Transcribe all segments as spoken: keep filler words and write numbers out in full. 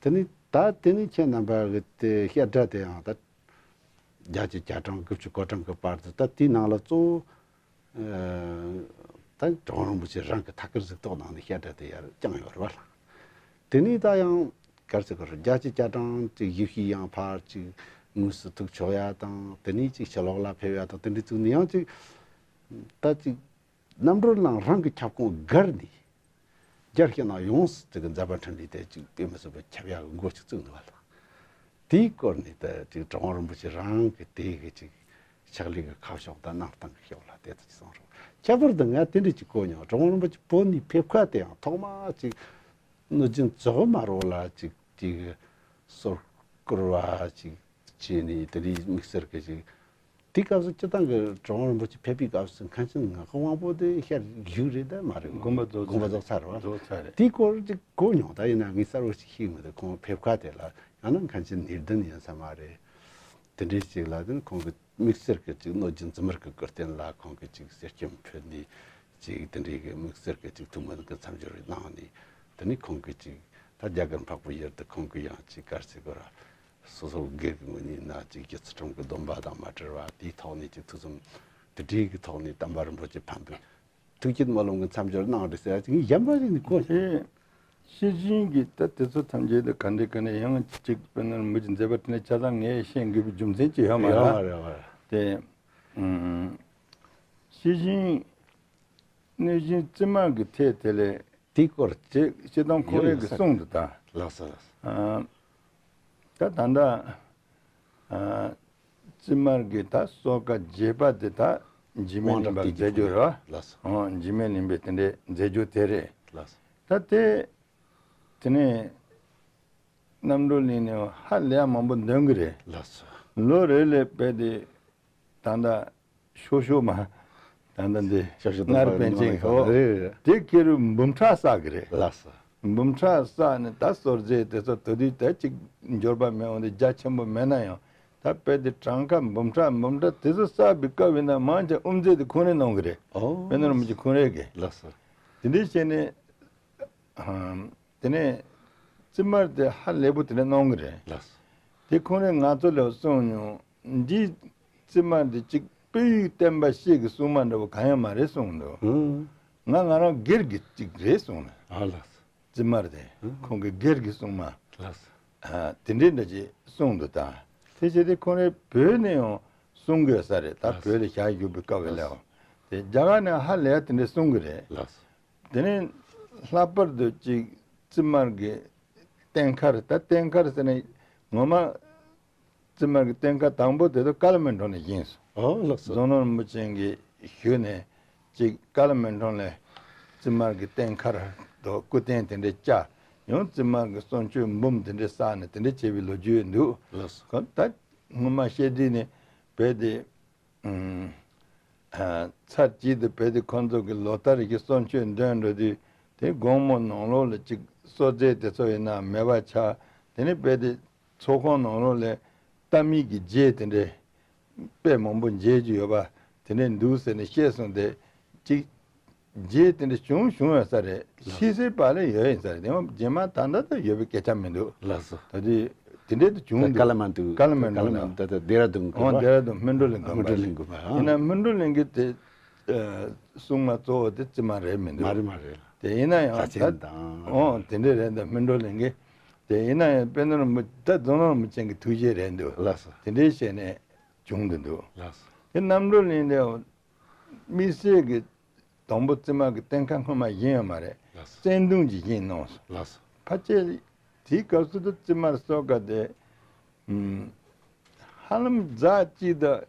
དེ་ནས་ད་དེ་ནས་ཁྱེད་རྣམ་པ་གི་དེ་བཤད་སྒྲ་དེ་ཡང་ད་བརྒྱད་ཅུ་གྱ་གྲངས་དགུ་བཅུ་གོ་གྲངས་ཀྱི་བར་དུ་ད་དེའི་ནང་ལ་གཙོ་བོ་ད་གྲུབ་དབང་རིན་པོ་ཆེ་རང་གི་ཐད་ཀར་གཟིགས་རྟོག་ནང་ནས་བཤད་སྒྲ་དེ་ཡར་བསྐྱངས་ཡོད་རེད་བ་ལ། དེ་ནས་ད་ཡང་ག་རེ་ཟེར་དགོས་རེད། བརྒྱད་ཅུ་གྱ་གྲངས་ཅིག་ཡེ་ཤུའི་ཡང་ཕར་ཅིག་དངོས་སུ་ཐུག་ཆོག་ཡ་དང་། དེ་ནས་ཅིག་ཕྱི་ལོགས་ལ་ཕེབས་ཡ་དང་། དེ་འདྲའི་ཚུལ་ནས་ཡང་ཅིག་ད་ཅིག་རྣམ་གྲོལ་གླིང་རང་གི་ཁྱབ་ཁོངས་བརྒལ་ནས་རྒྱ་ཕྱི་ནང་ཡོངས་སུ་དེ་གི་མཛད་པ་འཕྲིན་ལས་དེ་ཅིག་དཔེ་མི་སྲིད་པའི་ཁྱབ་ཡ་གི་འགོ་ཅིག་བཙུགས་འདུག་བ་ལ། དེའི་སྐོར་ནས་ད་ཅིག་གྲུབ་དབང་རིན་པོ་ཆེ་རང་གི་དེ་གི་ཅིག་ཕྱག་ལས་ཀྱི་ཁ་ཕྱོགས་དང་གནང་སྟངས་ཀྱི་ཕྱོགས་ལ་དེ་ཚོ་ཅིག་གསུངས་རོགས། ཁྱད་པར་དུ་ང་དེ་འདྲ་ཅིག་གོ་མྱོང་། གྲུབ་དབང་རིན་པོ་ཆེ་བོད་ནས་ཕེབས་ཁ་དེ་ཡང་ཐོག་མ་ཅིག་གནོད་སྦྱིན་ཙོག་མ་རོ་ལ་ཅིག་ཅིག་སོར་བསྐུར་བ་ཅིག་བྱས་ནས། དེ་འདྲའི་དམིགས་བསལ་གྱི་ཅིག་དེའི་སྐབས་སུ་སྤྱིར་བཏང་གི་གྲུབ་དབང་རིན་པོ་ཆེ་ཕེབས་པའི་སྐབས་སུ་མཁན་ཆེན་ངག་དབང་པོ་དེ་ཤར་བཞུགས་རེད་ད་མ་རེད། དགོངས་པ་རྫོགས་ཚར་དགོངས་པ་རེད། རྫོགས་ཚར་བ། རྫོགས་ཚར་རེད། དེའི་སྐོར་ཅིག་གོ་མྱོང་། ད་ཡིན་ན་ངས་གསལ་པོ་ཞིག་ཤེས་མི་འདུག་ཁོང་ཕེབས་ཁ་དེ་ལ་ཡང་ན་མཁན་ཆེན་ནེར་ལྡན་ཡིན་ས་མ་རེད། དེ་འདྲའི་ཅིག་ལ་དེ་ནི་ཁོང་གི་དམིགས་བསལ་གྱི་ཅིག་གནོད་སྦྱིན་ཙི་དམར་གྱི་སྐུ་རྟེན་ལ་ཁོང་གིས་ཅིག་གསེར་སྐྱེམས་ཕུལ་ནས་ཅིག་དེ་འདྲའི་གི་དམིགས་བསལ་གྱི་ཅིག་ཐུགས་སྨོན་གྱི་མཚམས་སྦྱོར་གནང་ནས། དེ་ནས་ཁོང་གིས་ཅིག་ད་རྒྱ་གར་འཕགས་པའི་ཡུལ་དུ་ཁོང་གིས་ཡང་ཅིག་ག་རེ་ཟེར་དགོས་ར། སོ་སོ་སྒེར་གྱི་ངོས་ནས་ན་ཅིག་རྗེ་ཚུལ་ཁྲིམས་ཀྱི་སྡོམ་པ་དང་མ་བྲལ་བ། དེའི་ཐོག་ནས་ཅིག་ཐུགས་བསམ་དེ་འདྲའི་གི་ཐོག་ནས་དམ་པ་རིན་པོ་ཆེ་ཕན་པའི་ཐུགས་བསྐྱེད་སྨོན་ལམ་གྱི་མཚམས་སྦྱོར་གནང་རེད་ཟེར་ཡ་ཅིག་ངས་གཞན་པ་ཞིག་ནས་གོ་ཤེས། དེ་ཤེས་བཞིན་གྱི་ད་དེ་ཚོ་ཐམས་ཅད་དུ་ག་འདྲ་ག་འདྲ་ཡང་ཅིག་དཔེར་ན་མི་གྱི་མཛད་པ་འཕྲིན་ལས་ཆ་ཚང་ངས་ཤེས་དགོས་པའི་རྒྱུ་མཚན་ཅིག་ཡོད་མ་རེད། ཡོད་མ་རེད། དེ་ཨུམ་ཤེས་བཞིན་གནོད་སྦྱིན་ཙི་དམར་གྱི་ཐད་དེ་ལས་དེའི་སྐོར་དེ་སྤྱིར་བཏང་ཁོང་རང་གིས་གསུངས་འདུག་ད། ལགས་སོ། ལགས་སོ། ཨ་ད་ད་ལྟ་ཨ་ཙི་དམར་གྱི་ད་གསོལ་ཁ་རྒྱས་པ་དེ་ད་འཇིགས་མེད་གླིང་པར་མཛད་རྒྱུ་རེད་བ། ལགས་སོ། ཨོ་འཇིགས་མེད་གླིང་པས་དེ་འདྲའི་མཛད་རྒྱུ་དེ་རེད། ལགས་སོ། ད་དེ་དེ་ནས་རྣམ་གྲོལ་གླིང་ནས་ཧ་ལས་ཡ་མང་པོ་འདོན་གི་རེད། ལགས་སོ། ལོ་རེ་ལས་དཔེ་དེ་ད་ལྟ་ཤོ་ཤོ་མ། ད་ལྟ་འདི་ཤོ་ཤོ་སྔར་པཎ་ཆེན་གོ་རེད། དེ་ཁེ་རུ་འབུམ་ཕྲག་བསགས་གི་རེད། ལགས་སོ། འབུམ་ཕྲག་བསགས་ནས་ད་གསོལ་ཚེ་དེ་ཚོ་དེ་དུས་ད་ཅིག་འབྱོར་པ་མེད་འོང་དེ་རྒྱ་ཆེན་པོ་མེད་ན་ཡང་། ད་དཔེ་དེ་གྲངས་ཀ་འབུམ་ཕྲག་འབུམ་ཕྲག་དེ་ཚོ་བསགས་པའི་སྐབས་ཡིན་ན་མང་ཆེ་དབུ་མཛད་དེ་ཁོང་རང་གནང་གི་རེད། ཨོ། དཔེར་ན་རིན་པོ་ཆེ་ཁོང་རང་གིས། ལགས་སོ། དེ་འདྲའི་བྱས་ནས། དེ་ནས་ཙི་དམར་དེ་ཧ་ལས་པོ་དེ་འདྲ་གནང་གི་རེད། ལགས་སོ། དེ་ཁོང་རང་ང་ཚོ་ལ་གསུངས་མྱོང་། འདིའི་ཙི་དམར་དེ་གཅིག་དཔལ་ཡུལ་བསྟན་པ་ཤེས་ཀྱི་སྲུང་མ་འདྲ་བོ་གང་ཡང་མ་རེད་གསུངས་འདུག་ཨང་། ང་ང་རང་སྒེར་གྱི་གཅིག་རེད་གསུངས་ནས། ཨ་ལགས་སོ། ཙི་དམར་དེ་ཨང་། ཁོང་གི་སྒེར་གྱི་སྲུང་མ། ལགས་སོ། ཨ་དེ་འདྲའི་འདྲ་ཅིག་གསུངས་འདུག་ད་དེ་བྱས་ཏེ་ཁོང་རང་བོད་ནས་ཡང་གསུང་གི་ཡོད་ས་རེད། ད་ལགས་སོ། བོད་ལ་བཞག་ཡོད་པའི་སྐབས་ལ་ལགས་སོ། དེ་རྒྱ་གར་ནས་ཧ་ལས་ཡ་དེ་འདྲའི་གསུང་གི་རེད། ལགས་སོ། དེ་ནས་ལྷག་པར་དུ་ཅིག་ཙི་དམར་གྱི་རྟེན་མཁར། ད་རྟེན་མཁར་ཟེར་ན་ངོ་མ་ཙི་དམར་གྱི་རྟེན་མཁར་དང་པོ་དེ་ཚོ་ཀ་ལ་སྨོན་གྲོང་ནས་བཞེངས་སོང་། ཨོ་ལགས་སོ། ཛོ་ནོར་རིན་པོ་ཆེ་གི་ཞུས་ནས་ཅིག་ཀ་ལ་སྨོན་གྲོང་ལ་ཙི་དམར་གྱི་རྟེན་མཁར་དང་སྐུ་རྟེན་དེ་འདྲ་བཅགས། ཡང་ཙི་དམར་གྱི་གསུང་ཆོས་འབུམ་དེ་འདྲ་བསགས་ནས་དེ་འདྲ་བྱས་པའི་ལོ་རྒྱུས་འདུག་ལགས་སོ། ཁོ་ད་སྔོན་མ་བཤད་དུས་ནས་བོད་དེ། ཨ་ཚར་གཅིག་ཏུ་བོད་དེ་ཁོང་ཚོ་གི་ལོ་ལྟར་གྱི་གསུང་ཆོས་འདོན་འགྲོ་དུས་དེ་དགོང་མོ་ནང་ལོགས་ལ་ཅིག་གསོལ་ཚིགས་དེ་ཚོ་ཡིན་ན་མེད་པ་ཆགས། དེ་ནས་བོད་དེ་ཚོགས་ཁང་ནང་ལོགས་ལ་གཏའ་མིག་གི་རྗེས་དེ་འདྲའི་དཔེ་མང་པོ་མཇལ་རྒྱུ་ཡོད་པ་དེ་འདྲའི་འདུག་ཟེར་ནས་བཤད་སོང་། དེ་ཅིག་རྗེས་དེ་འདྲ་བྱུང་བྱུང་ཡོད་ས་རེད། ལགས། ཕྱི་གསལ་བ་ལས་ཡོད་ཡིན་ས་རེད། དེ་མ་རྗེས་མ་ད་ལྟ་ད་ཡོད་པའི་སྐད་ཆ་མི་འདུག་ལགས་སོ། ད་དུས་དེ་འདྲའི་དུ་བྱུང་འདུག་ཀ་ལ་མ་འདུག་ཀ་ལ་མ་འདུག་ཀ་ལ་མ་འདུག་ད་ལྟ་ལྡེ་ར་ལྡུན་གི་ཨོ་རེད་བ། ལྡེ་ར་ལྡུན་སྨིན་གྲོལ་གླིང་དགོན་པ། སྨིན་གྲོལ་གླིང་དགོན་པ། ཨ། ཡིན་ན་སྨིན་གྲོལ་གླིང་གི་དེ་ཨ་སྲུང་མ་གཙོ་བོ་དེ་ཙི་དམར་རེད་མི་འདུག་མ་རེད་མ་རེད། དེ་ཡིན་ན་ཡང་ད་ལྷ་ཆེན་དང་ཨོ་དེ་འདྲའི་རེད་འདུག་སྨིན་གྲོལ་གླིང་གི། དེ་ཡིན་ན་ཡང་དཔལ་ལྡན་རིན་པོ་ད་རྫོང་ནང་རིན་པོ་ཆེ་གི་ཐུགས་རྗེ་རེད་འདུག་ལགས་སོ། དེ་འདྲའི་བྱས་ནས་བྱུང་འདུག་འདུག་ལགས་སོ། དེ་རྣམ་གྲོལ་གླིང་དེ་དམིགས་བསལ་གྱི་དང་པོ་ཙི་དམར་གྱི་རྟེན་ཁ་སྔོན་མ་བཞེངས་ཡོད་མ་རེད། ལགས་སོ། བཙན་བརྡུང་ཅིག་བཞེངས་གནང་སོང་། ལགས་སོ། ཕལ་ཆེར་དེའི་སྐབས་སུ་དུ་ཙི་དམར་གསོལ་ཁ་དེ་ཧ་ལམ་ཛ་གཅིག་དང་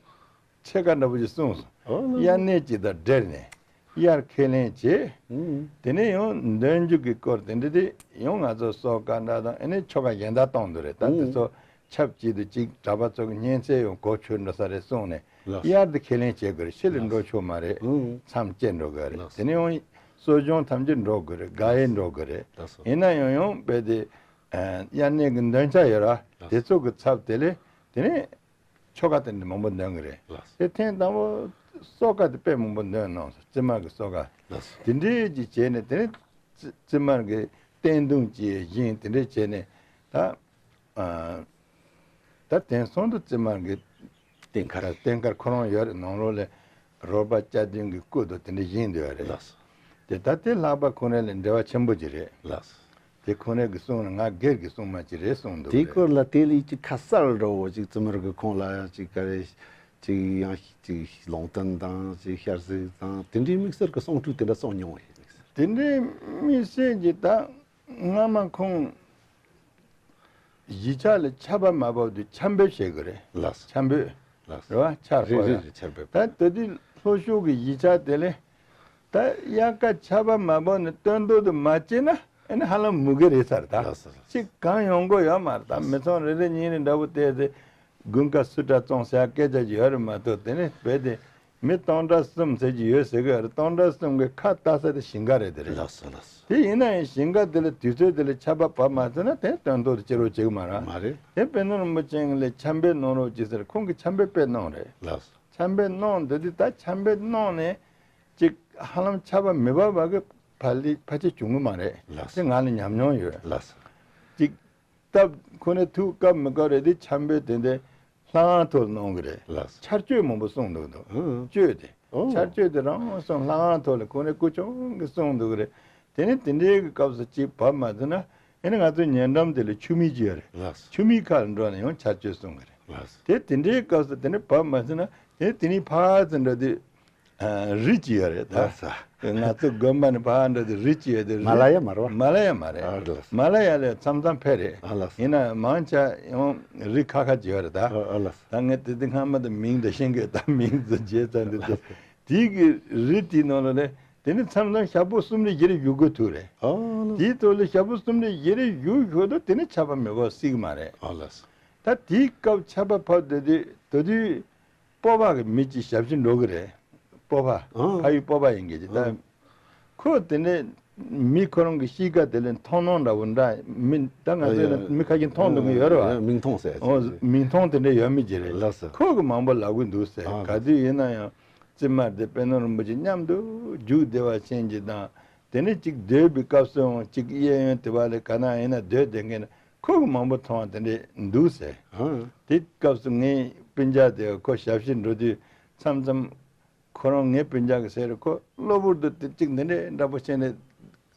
ཕྱེད་ཀ་འདྲ་པོ་ཅིག་གསུངས་སོང་། ཨོ་ལགས་སོ། དབྱར་གནས་ཅིག་དང་འབྲེལ་ནས་དབྱར་ཁས་ལེན་བྱས། ཨུམ། དེ་ནས་ཡང་འདོན་རྒྱུ་གི་སྐོར་དེ་འདྲ་དེ་ཡང་ང་ཚོ་གསོལ་ཁ་འདྲ་དང་ཨ་ནི་ཆོ་ག་གཞན་དག་གཏོང་འདུག་རེད། ད་དེ་ཚོ་ཆབས་ཅིག་ཏུ་ཅིག་གྲྭ་པ་ཚོ་གི་བསྙེན་ཚད་ཡང་གོ་ཆོད་འགྲོ་ས་རེད་གསུངས་ནས། ལགས། དབྱར་དུ་ཁས་ལེན་བྱེད་དགོས་རེད། ཕྱི་ལ་འགྲོ་ཆོག་མ་རེད། ཨང་། མཚམས་བཅད་འགྲོ་དགོས་རེད། ལགས། དེ་ནས་ཡང་གསོ་སྦྱོང་ཐམས་ཅད་འགྲོ་དགོས་རེད། དགའ་ཡེ་འགྲོ་དགོས་རེད། ལགས་སོ། ཡིན་ན་ཡང་ཡང་དཔེ་དེ་ཨ་དབྱར་གནས་ཀྱི་འདོན་ཆ་ཡོད་ར། ལགས། དེ་ཚོ་གི་ཚབ་དེ་ལས་དེ་ནས་ཆོ་ག་དེ་འདྲ་མང་པོ་འདོན་གི་རེད། ལགས། དེ་ཐེངས་དང་པོ་གསོལ་ཁ་དེ་དཔེ་མང་པོ་འདོན་གནང་སོང་། ཙི་དམར་གྱི་གསོལ་ཁ། ལགས། དེ་འདྲས་ཅིག་བྱས་ནས་དེ་ནས་ཙི་ཙི་དམར་གྱི་བསྟན་བརྡུང་ཅིག་བཞེངས། དེ་འདྲས་བྱས་ནས་ ད་ཨ་ད་དེང་སང་དུ་རྩིབ་མར་གྱི་རྟེན་མཁར། རྟེན་མཁར་ཁོ་རང་ཡོད་རེད། ནང་ལོགས་ལ་རོལ་པ་བཅའ་དོན་གྱི་སྐུ་དང་དེ་འདྲ་བཞེངས་འདུག་རེད། ལགས་སོ། དེ་ད་དེ་ལྷག་པ་ཁོང་རང་ལ་འབྲེལ་བ་ཆེན་པོ་ཅིག་རེད། ལགས་སོ། དེ་ཁོང་རང་གི་གསུང་ལ་ང་སྒེར་གྱི་གསུང་མ་ཅིག་རེད་གསུངས་འདུག་དེའི་རེད། སྐོར་ལ་དེ་ལས་ཅིག་ཁ་གསལ་འདྲ་བོ་ཅིག་རྩིབ་མར་གྱི་ཁོང་ལ་ཅིག་ག་རེ་ཅིག་ཡང་ཅིག་ལུང་བསྟན་དང་ཅིག་ཞལ་གཟིགས་དང་དེ་འདྲའི་དམིགས་བསལ་གྱི་གསུང་སྤྲུལ་དེ་འདྲ་གསུངས་མྱོང་བ་ཡིན། དེ་འདྲའི་དམིགས་བསལ་གྱི་ད་སྔ་མ་ཁོང་གཞིས་ཆགས་ལ་ཆར་པ་མ་བབས་དུས་ཆར་འབེབས་བྱེད་དགོས་རེད། ལགས་སོ། ཆར་འབེབས། ལགས་སོ། རེད་བ། ཆར་རེད་པ་རེད་ཡ། རེད། ཆར་འབེབས། ད་དེ་དུས་ལྷོ་ཕྱོགས་ཀྱི་གཞིས་ཆགས་དེ་ལས་ད་དབྱར་ཁ་ཆར་པ་མ་བབས་ནས་སྟོན་ཐོག་ཏུ་མ་སྐྱེས་ན་ཨ་ནི་ཧ་ལམ་མུ་གེ་རེད་ས་རེད་ད། ལགས་སོ། ལགས་སོ། ཅིག་གང་ཡོང་གི་ཡོད་མ་རེད་ད། མི་ཚང་རེ་རེ་གཉིས་རེ་འདྲ་པོ་བལྟས་ཏེ་དགུན་ཁ་སུ་དྲག་བཙོང་ཟེར་ཡ་སྐད་ཆ་ཅིག་ཡོད་རེད་མ་གཏོགས། དེ་ནས་རྦད་དེ་མི་སྟོང་ཕྲག་གསུམ་ཟེར་གྱི་ཡོད་ཟེར་གི་ཡོད་རེད། སྟོང་ཕྲག་གསུམ་གྱི་ཁ་ལྟ་ས་དེ་ཞིང་ཁ་རེད། དེ་རེད། ལགས་སོ། ལགས་སོ། དེ་ཡིན་ན་ཡང་ཞིང་ཁ་དེ་ལ་དུས་ཚོད་དེ་ལ་ཆར་པ་བབས་མ་ཚར་ན་དེ་སྟོན་ཐོག་ཏུ་སྐྱེ་རོགས་བྱེད་གི་མ་རེད། མ་རེད། དེ་དཔལ་ནོར་རིན་པོ་ཆེ་ལ་ཆར་འབེབས་གནང་རོགས་གྱིས་ཟེར་ཁོང་གིས་ཆར་འབེབས་དཔེ་གནང་རེད། ལགས་སོ། ཆར་འབེབས་གནང་དེ་དུས་ད་ཆར་འབེབས་གནང་ནས་ཅིག་ཧ་ལམ་ཆར་པ་མི་བབས་པ་གི་ཕ་ལི་ཕལ་ཆེར་བྱུང་གི་མ་རེད། ལགས་སོ། དེ་ང་ལ་ཉམས་མྱོང་ཡོད། ལགས་སོ། ཅིག་སྟབས་ཁོ་ནས་ཐུག་སྐབས་མི་སྐབས་རེ་དེ་ཆར་འབེབས་དེ་འདྲའི་ལྷ་ཁང་ཐོག་གནང་གི་རེད། ལགས་སོ། ཆར་གཅོད་མང་པོ་གསུངས་འདུག་འདུག་ཧུམ། གཅོད་དེ། ཨོ། ཆར་གཅོད་དེ་རང་སོང་ལྷ་ཁང་ཐོག་ལ་ཁོ་ནས་སྐུ་ཆུང་གི་གསུངས་འདུག་གི་རེད། དེ་ནས་དེ་འདྲའི་གི་སྐབས་སུ་གཅིག་བབས་མ་ཐུབ་ན་ཨེ་ནི་ང་ཚོའི་ཉེ་འགྲམ་དེ་ལ་ཆུ་མིག་ཅིག་ཡོད་རེད། ལགས་སོ། ཆུ་མིག་ཁ་ལ་འགྲོ་ནས་ཡང་ཆར་གཅོད་གསུངས་གི་རེད། ལགས་སོ། དེ་དེ་འདྲའི་སྐབས་སུ་དེ་ནས་བབས་མ་ཐུབ་ན་དེ་དེ་ནས་ཕར་ཚུར་འགྲོ་དུས། ཨ། རི་གཅིག་ཡོད་རེད་ད། ལགས་སོ། ང་ཚོ་དགོན་པ་ནས་ཕར་འགྲོ་དུས་རི་གཅིག་ཡོད་དེ། མ་ལ་ཡ་མ་རེད་པ། མ་ལ་ཡ་མ་རེད། ཨ་ལགས་སོ། མ་ལ་ཡ་ལས་མཚམས་མཚམས་ཕེབས་རེད། ཨ་ལགས་སོ། ཡིན་ན་མང་ཆེ་ཡང་རི་ཁ་ཁ་ཅིག་ཡོད་རེད་ད། ཨ་ཨ་ལགས་སོ། ད་ངས་དེ་དུས་སྔ་མ་དེ་མིང་དེ་ཤེས་མཁན་ད་མིང་དེ་བརྗེད་ཚར་འདུག་སྟེ། དེའི་གི་རི་དེའི་ནང་ལ་ནས་དེ་ནས་མཚམས་མཚམས་ཞག་པོ་གསུམ་རེ་བཞི་རེ་བཞུགས་དགོས་ཐུག་རེད། ཨ་ལགས་སོ། དེའི་ཐོག་ལ་ཞག་པོ་གསུམ་རེ་བཞི་རེ་བཞུགས་ཞོར་དུ་དེ་ནས་ཆར་པ་མེ་འབར་སྲིད་གི་མ་རེད། ཨ་ལགས་སོ། ད་དེའི་སྐབས་ཆར་པ་བབས་དེ་དུས་དེ་དུས། སྤོབས་པ་གི་མི་གཅིག་ཞབས་ཕྱི་འགྲོ་གི་རེད། སྤོབས་པ། ཨང་། ཕ་ཡུལ་སྤོབས་པ་ཡིན་གྱི་ཅི་ད། ཨང་། ཁོ་དེ་ནས་མི་ཁོ་རང་གི་གཤིས་ཀ་དེ་ལས་མཐོང་སྣང་འདྲ་བོ་འདྲ་མི་ད་ང་ཚོའི་ཨ་ཡ། མི་ཁ་ཤས་མཐོང་འདུག་གི་ཡོད་རེད་བ། ཨ་མིག་མཐོང་ཟེར། ཨོ་མིག་མཐོང་དེ་འདྲ་ཡོད་མི་གཅིག་རེད། ལགས་སོ། ཁོ་གི་མང་པོ་ལབ་གི་འདུག་ཟེར། ཨ་ག་དུས་ཡིན་ན་ཡང་རྩིབ་མར་དེ་དཔལ་ནོར་རིན་པོ་ཆེ་མཉམ་དུ་རྒྱུགས་བསྡད་པ་ཤེས་ཀྱི་དང་། དེ་ནས་ཅིག་སྡོད་པའི་སྐབས་སུའང་ཅིག་གཡས་གཡོན་དེ་བ་ལས་ག་ན་ཡིན་ན་སྡོད་བསྡད་མཁན་ཁོ་གི་མང་པོ་མཐོང་བ་དེ་འདྲས་འདུག་ཟེར། ཨང་། དེ་སྐབས་སུ་ངའི་སྤུན་ཀྱག་དེ་ཁོ་ཞབས་ཕྱི་འགྲོ་དུས་མཚམས་མཚམས་ཁོ་རང་ངའི་སྤུན་ཀྱག་གི་ཟེར་ཁོ་གློ་བུར་དུ་དེ་ཅིག་འདི་འདྲས་འདྲ་པོ་བྱས་ནས་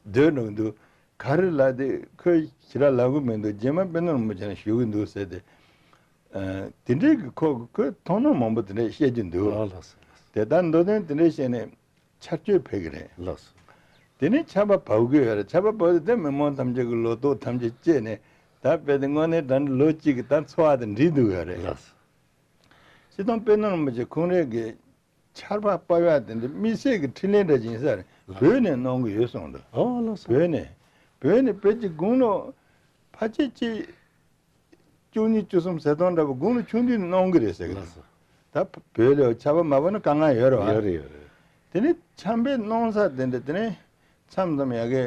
སྡོད་འགྲོ་གི་འདུག་ག་རེ་ལབ་དེ་ཁོས་ཞེ་དྲག་ལབ་གི་མི་འདུག་རྗེས་མ་དཔེ་ནོར་རིན་པོ་ཆེ་ལ་ཞུ་གི་འདུག་ཟེར་ཏེ། ཨ། དེ་འདྲས་ཀྱི་ཁོ་ཁོས་མཐོང་སྣང་མང་པོ་དེ་འདྲས་བཤད་ཀྱི་འདུག་ཨ་ལགས་སོ། དེ་ལྟར་མདོ་དོན་དེ་འདྲས་བཤད་ནས། ཆར་གཅོད་ཕེབས་ཀྱི་རེད། ལགས་སོ། དེ་ནས་ཆར་པ་བབས་ཀྱི་ཡོད་རེད། ཆར་པ་བབས་དུས་དེ་མི་མང་ཐམས་ཅད་ཀྱི་ལོ་ཏོག་ཐམས་ཅད་བཅད་ནས་ད་རྦད་དེ་དངོས་གནས་དྲང་ལོ་གཅིག་གི་ད་འཚོ་བ་དེ་འགྲིག་འདུག་ཡོད་རེད། ལགས་སོ། སྤྱིར་བཏང་དཔེ་ནོར་རིན་པོ་ཆེ་ཁོང་རང་གི་ཆར་པ་བབས་ཡག་དེ་འདྲ་དམིགས་བསལ་གྱི་འཕྲིན་ལས་འདྲ་ཅིག་ཡིན་ས་རེད། ལགས། བོད་ནས་གནང་གི་ཡོད་གསུངས་འདུག་ཨོ་ལགས་སོ། བོད་ནས། བོད་ནས་བོད་ཀྱི་དགུང་ལོ་ཕལ་ཆེར་ཅིག་བཅུ་གཉིས་བཅུ་གསུམ་ཟེར་སྟངས་འདྲ་པོ་དགུང་ལོ་ཆུང་དུས་ནས་གནང་གི་རེད་ཟེར་གི་ལགས་སོ། ད་བོད་ལ་ཆར་པ་མ་བབས་ན་དཀའ་ངལ་ཡོད་རེད་བ། ཡོད་རེད་ཡོད་རེད། དེ་ནས་ཆར་འབེབས་གནང་ས་དེ་འདྲ་དེ་ནས་མཚམས་མཚམས་ཡ་གི་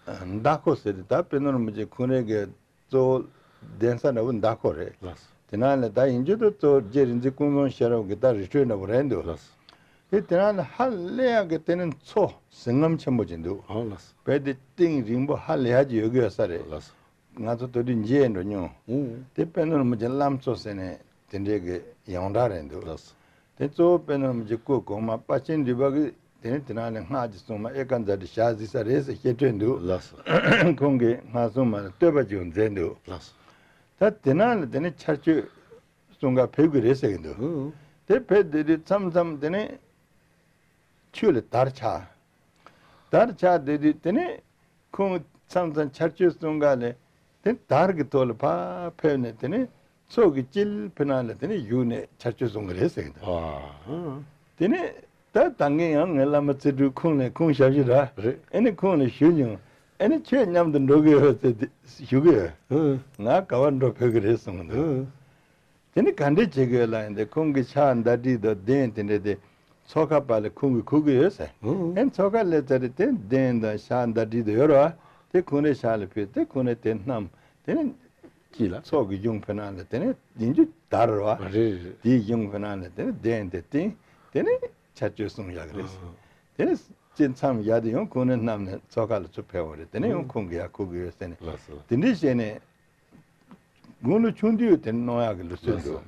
མདའ་ཁོག་ཟེར་ཏེ་ད་དཔེ་ནོར་རིན་པོ་ཆེ་ཁོང་རང་གི་གཙོ་བོ་གདན་ས་འདྲ་པོ་མདའ་ཁོག་རེད། ལགས་སོ། དེ་ནང་ལ་ད་ཡིན་རྒྱུ་དུ་གཙོ་བོ་རྗེ་རིག་འཛིན་ཀུན་བཟང་ཤེས་རབ་ཀྱི་ད་རི་ཁྲོད་འདྲ་པོ་རེད་འདུག་ལགས་སོ། དེ་དེ་ནང་ལ་ཧ་ལས་ཡ་གི་དེ་ནས་མཚོ་ཟིལ་རྔམ་ཆེན་པོ་ཅིག་འདུག་ཨ་ལགས་སོ། བོད་དེ་གཏིང་རིང་པོ་ཧ་ལས་ཡ་ཅིག་ཡོད་གི་ཡོད་ས་རེད། ལགས་སོ། ང་ཚོ་དེ་དུས་མཇལ་འགྲོ་མྱོང་། ཨུ། དེ་དཔེ་ནོར་རིན་པོ་ཆེ་བླ་མཚོ་ཟེར་ནས་དེ་འདྲའི་གི་ཡོངས་གྲགས་རེད་འདུག་ལགས་སོ། དེ་གཙོ་བོ་དཔེ་ནོར་རིན་པོ་ཆེ་སྐུ་གོང་མ་དཔལ་ཆེན་འདུས་པ་གི་དེ་ནས་དེ་ནང་ནས་སྔགས་ཀྱི་སྲུང་མ་ཨེ་ཀ་ཛ་ཏི་ཞལ་གཟིགས་ས་རེད་ཟེར་བཤད་སྲོལ་འདུག་ལགས་སོ། ཁོང་གིས་སྔགས་སྲུང་མ་ལ་བསྟོད་པ་ཅིག་མཛད་འདུག་ལགས་སོ། ད་དེ་ནང་ལ་དེ་ནས་ཆར་གཅོད་གསུང་ག་ཕེབས་ཀྱི་རེད་ཟེར་གྱི་འདུག་ཨུ། དེ་ཕེབས་བསྡད་དུས་མཚམས་མཚམས་དེ་ནས་ཆུ་ལ་དར་ཆགས། དར་ཆགས་བསྡད་དུས་དེ་ནས་ཁོང་མཚམས་མཚམས་ཆར་གཅོད་གསུང་ག་ལས་དེ་དར་གྱི་ཐོག་ལ་ཕར་ཕེབས་ནས་དེ་ནས་མཚོ་གི་དཀྱིལ་ཕི་ནང་ལ་དེ་ནས་བཞུགས་ནས་ཆར་གཅོད་གསུང་གི་རེད་ཟེར་གྱི་འདུག་ཨ། དེ་ནས་ད་ད་ངས་ཡང་ངའི་བླ་མ་ཚེ་སྒྲོལ་ཁོང་ལ་ཁོང་ཞབས་ཕྱི་ར། རེད། ཨེ་ནས་ཁོང་ལ་ཞུས་མྱོང་། ཨེ་ནས་ཁྱོད་མཉམ་དུ་འགྲོ་གི་ཡོད་ཟེར་ཏེ་ཞུ་གི་ཡོད། ཨ། ང་ག་བར་འགྲོ་ཕོད་ཀྱི་རེད་གསུངས་འདུག་ཨ། དེ་ནི་ག་འདྲས་བྱེད་དགོས་ལ་ཡིན་ཏེ་ཁོང་གི་ཕྱག་མདའ་གྲི་དང་གདན་དེ་འདྲས་དེ་མཚོ་ཁ་པ་ལ་ཁོང་གིས་ཁུར་གི་ཡོད་ཟེར། ཨོ། ཨེ་མཚོ་ཁ་སླེབས་ཚར་རེད་དེ་གདན་དང་ཕྱག་མདའ་གྲི་དང་ཡོད་རེད་བ། དེ་ཁོང་རའི་ཕྱག་ལ་ཕུལ་ཏེ་ཁོང་རས་དེ་བསྣམས་དེ་ནི་ཅི་ལ། མཚོ་གི་གཞུང་ཕི་ནང་ལ་དེ་ནི་ཡིན་རྒྱུ་དར་རེད་བ། རེད་རེད། དེའི་གཞུང་ཕི་ནང་ལ་དེ་ནི་གདན་དེ་བཏིང་དེ་ནི་ཆར་གཅོད་གསུང་ཡག་གི་རེད། ཨོ། དེ་ནི་ཅི་མཚམས་ཡག་དེ་ཡང་ཁོང་རས་བསྣམས་ནས་མཚོ་ཁ་ལ་ཚུར་ཕེབས་པ་རེད། དེ་ནི་ཡང་ཨོ། ཁོང་གིས་ཡར་ཁུར་གི་ཡོད་ཟེར་ནས། ལགས་སོ། དེ་འདྲས་བྱས་ནས། དགུང་ལོ་ཆུང་དུས་དེ་གནང་ཡག་གི་ལུགས་སྲོལ་འདུག་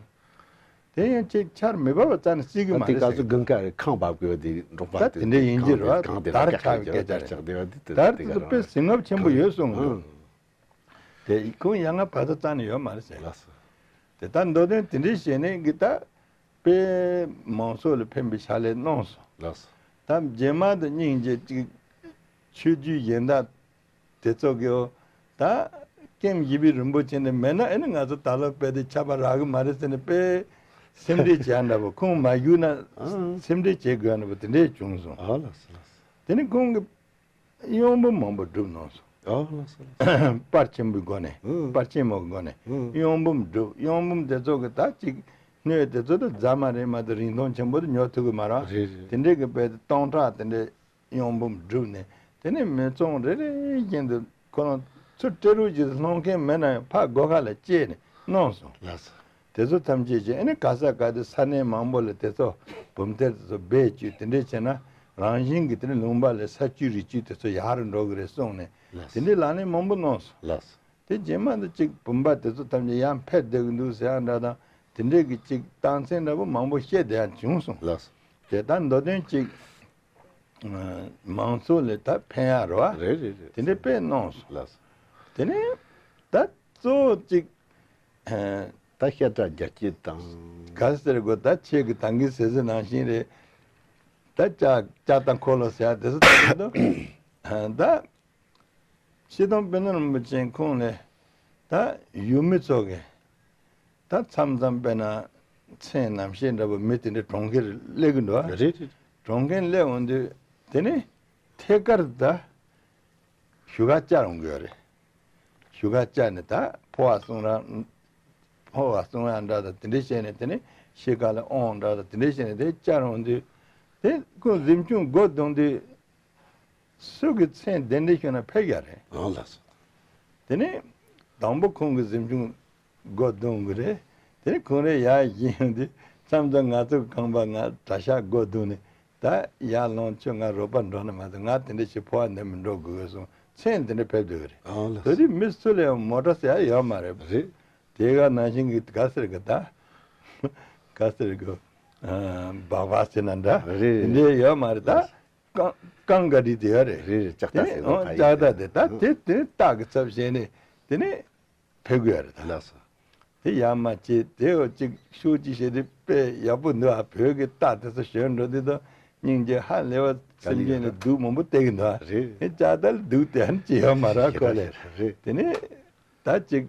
དེ་ཡང་ཅིག་ཆར་མེ་འབར་བ་རྩ་ནས་བརྩི་གི་མ་རེད་ཟེར། ད་དེ་ག་ཚོད་དགུན་ཁ་རེད། ཁང་བབས་དགོས་དེ་འབྲོག་པ་ད་དེ་དེ་འདྲ་ཡིན་གྱི་རེད་བ། གངས་དེ་དར་ལ་ཁ་ཁ་བའི་གི་སྐད་ཆ་དར་རེད། ཆགས་བསྡད་པ་དེ་དེ་དར་དེ་དེ་ཚོ་དཔེ་ཟིལ་རྔམ་ཆེན་པོ་ཡོད་གསུངས་འདུག་དེ་ཁོང་ཡང་ང་བར་དོ་རྩ་ནས་ཡོད་མ་རེད་ཟེར། ལགས་སོ། དེ་ལྟར་མདོ་དོན་དེ་འདྲའི་བྱས་ནས་གི་ད་དཔེ་མང་ཚོགས་ལ་ཕན་པའི་ཕྱག་ལས་གནང་སོང་། ལགས་སོ། ད་རྗེས་མ་དུ་སྙིང་རྗེ་གཅིག་ཆོས་བརྒྱུད་གཞན་དག་དེ་ཚོ་གིའོ། ད་ཀེམ་བཞི་པའི་རིན་པོ་ཆེ་འདི་མེད་ན་ཨེ་ནི་ང་ཚོ་ད་ལོ་དཔེ་དེ་ཆར་པ་རག་གི་མ་རེད་ཟེར་ནས་དཔེ་སེམས་ཁྲལ་བྱས་འདྲ་པོ། ཁོང་མ་བཞུགས་ན་ཨང་། སེམས་ཁྲལ་བྱེད་དགོས་འདྲ་པོ་དེ་འདྲས་བྱུང་སོང་། ཨ་ལགས་སོ་ལགས་སོ། དེ་ནི་ཁོང་གི་གཡང་འབུམ་མང་པོ་བསྒྲུབས་གནང་སོང་། ཨ་ལགས་སོ་ལགས་སོ། པར་ཆེན་པོའི་སྒོ་ནས། ཨང་། པར་ཆེན་མོའི་སྒོ་ནས། ཨང་། གཡང་འབུམ་བསྒྲུབས། གཡང་འབུམ་དེ་ཚོ་གི་ད་ཅིག་སྣོད་དེ་ཚོ་ད་རྫ་མ་རེད་མ་གཏོགས་རིན་ཐང་ཆེན་པོ་དེ་ཉོ་ཐུབ་གི་མ་རེད། རེད་རེད། དེ་འདྲས་གི་དཔེ་དེ་སྟོང་ཕྲག་དེ་འདྲས་གཡང་འབུམ་བསྒྲུབས་ནས། དེ་ནས་མི་ཚང་རེ་རེ་བཞིན་དུ་ཁོ་རང་ཚུར་སྤྲད་རོགས་བྱེད་དུ་སློང་མཁན་མེད་ན་ཡང་ཕར་སྒོ་ཁ་ལ་བཅད་ནས་གནང་སོང་། ལགས་སོ། དེ་ཚོ་ཐམས་ཅད་ཀྱིས་ཨ་ནི་ག་ས་ག་དུ་ས་གནས་མང་པོ་ལ་དེ་ཚོ་བུམ་གཏེར་དེ་ཚོ་སྦས་བཅུག་དེ་འདྲས་བྱས་ན་རང་བཞིན་གྱིས་དེ་ནི་ལུང་པ་ལ་ས་བཅུད་རི་བཅུད་དེ་ཚོ་ཡག་རུ་འགྲོ་གི་རེད་གསུངས་ནས། ལགས་སོ། དེ་འདྲས་ལག་ལེན་མང་པོ་གནང་སོང་། ལགས་སོ། དེ་རྗེས་མ་དུ་ཅིག་བུམ་པ་དེ་ཚོ་ཐམས་ཅད་ཡར་འཕེལ་བསྡད་ཀྱི་འདུག་ཟེར་ཡག་འདྲ་དང་དེ་འདྲས་ཀྱི་ཅིག་རྟགས་མཚན་འདྲ་པོ་མང་པོ་བཤད་བསྡད་ཡག་བྱུང་སོང་། ལགས་སོ། དེ་ལྟར་མདོ་དོན་ཅིག་མང་ཚོགས་ལ་ད་ཕན་ཡག་རེད་བ། རེད་རེད་རེད། དེ་འདྲས་དཔེ་གནང་སོང་། ལགས་སོ། དེ་ནས་ད་གཙོ་བོ་ཅིག་ད་བཤད་གྲྭ་རྒྱ་སྐྱེད་དང་། ག་ཟེར་དགོས། ད་ཁྱེད་ཀྱི་ད་གིན་ཟེར་ཟེར་ནང་བཞིན་རེད། ད་ལྕགས་ལྕགས་དང་འཁོར་ལོ་ཟེར་ཡག་དེ་ཚོ་ད་གིན་དུ་ད། སྤྱིར་བཏང་དཔེར་ན་རིན་པོ་ཆེ་ཁོང་ལས་ད་ཡུལ་མི་ཚོ་གི་ད་མཚམས་མཚམས་དཔེར་ན་མཚན་ནམ་ཞིག་འདྲ་པོ་མི་དེ་འདྲ་གྲོངས་མཁན་སླེབས་ཀྱི་འདུག་ཨ། རེད་རེད། གྲོངས་མཁན་སླེབས་འོང་དུས་དེ་ནི་ཐད་ཀར་ད་བཞུགས་སྒར་བཅར་འོང་གི་ཡོད་རེད། བཞུགས་སྒར་བཅར་ནས་ད་ཕོ་བ་གསུང་ར་ཕོ་བ་གསུང་ཡག་འདྲ་ད་དེ་འདྲ་བྱས་ནས་དེ་ནི་ཤི་ཁ་ལ་ཨོང་འདྲ་ད་དེ་འདྲ་བྱས་ནས་དེ་བཅར་འོང་དུས་དེ་ཁོང་གཟིམ་ཆུང་སྒོ་རྡུང་དུས། སུ་གི་མཚན་གདན་འདྲེན་ཞུས་ན་ཕེབས་ཡག་རེད། ཨང་ལགས་སོ། དེ་ནས་དང་པོ་ཁོང་གི་གཟིམ་ཆུང་སྒོ་རྡུང་གི་རེད། དེ་ནས་ཁོང་རེ་ཡར་བཞེངས་ཡོང་དུས་མཚམས་མཚམས་ང་ཚོ་ཁང་པ་ང་གྲྭ་ཤག་སྒོ་རྡུང་ནས་ད་ཡར་ལོངས་ཁྱོད་ང་རོགས་པ་འགྲོ་ན་མ་གཏོགས་ང་དེ་འདྲ་ཞིག་ཕོ་བ་འདེམས་མི་འགྲོ་དགོས་གསུངས་མཚན་དེ་འདྲ་ཕེབས་སྡོད་གི་རེད། ཨང་ལགས་དེ་སོ། དུས་མི་སུ་ལ་ཡང་མོ་ཊ་ཟེར་ཡག་ཡོད་མ་རེད། རེད། དེ་ག་ནང་བཞིན་གི་ག་ཟེར་གི་ད་ག་ཟེར་གི་སྦག་སྦག་ཟེར་ན་འདྲ་རེད། དེ་འདྲ་ཡོད་མ་རེད་ད། ལགས་སོ། རྐང་རྐང་ག་རི་དེ་ཡོད་རེད། རེད་རེད། ལྕགས་རྟ་ཟེར་ན་ཕ་ཡི་ལྕགས་རྟ་དེ་ད་དེ་དེ་རྟགས་ཀྱི་ཚབ་བྱས་ནས་དེ་ནས་ཕེབས་དགོས་རེད་ད། ལགས་སོ། དེ་ཡར་མར་བྱས་དེ་འོ་གཅིག་ཤུགས་གཅིག་བྱས་དེ་དཔེ་ཡག་པོ་འདུག་ཨ། བོད་ཀྱི་རྟགས་དེ་ཚོ་ཞོན་འགྲོ་དུས་ད་སྙིང་རྗེ་ཧ་ལས་པ་སེམས་ཅན་ལ་སྡུག་མང་པོ་སྟེར་གི་འདུག་ཨ། རེད། དེ་ལྕགས་རྟ་ལ་སྡུག་དེ་ཧ་ཅི་ཡོད་མ་རེད་ཁོ་ལས། རེད། དེ་ནས་ད་གཅིག་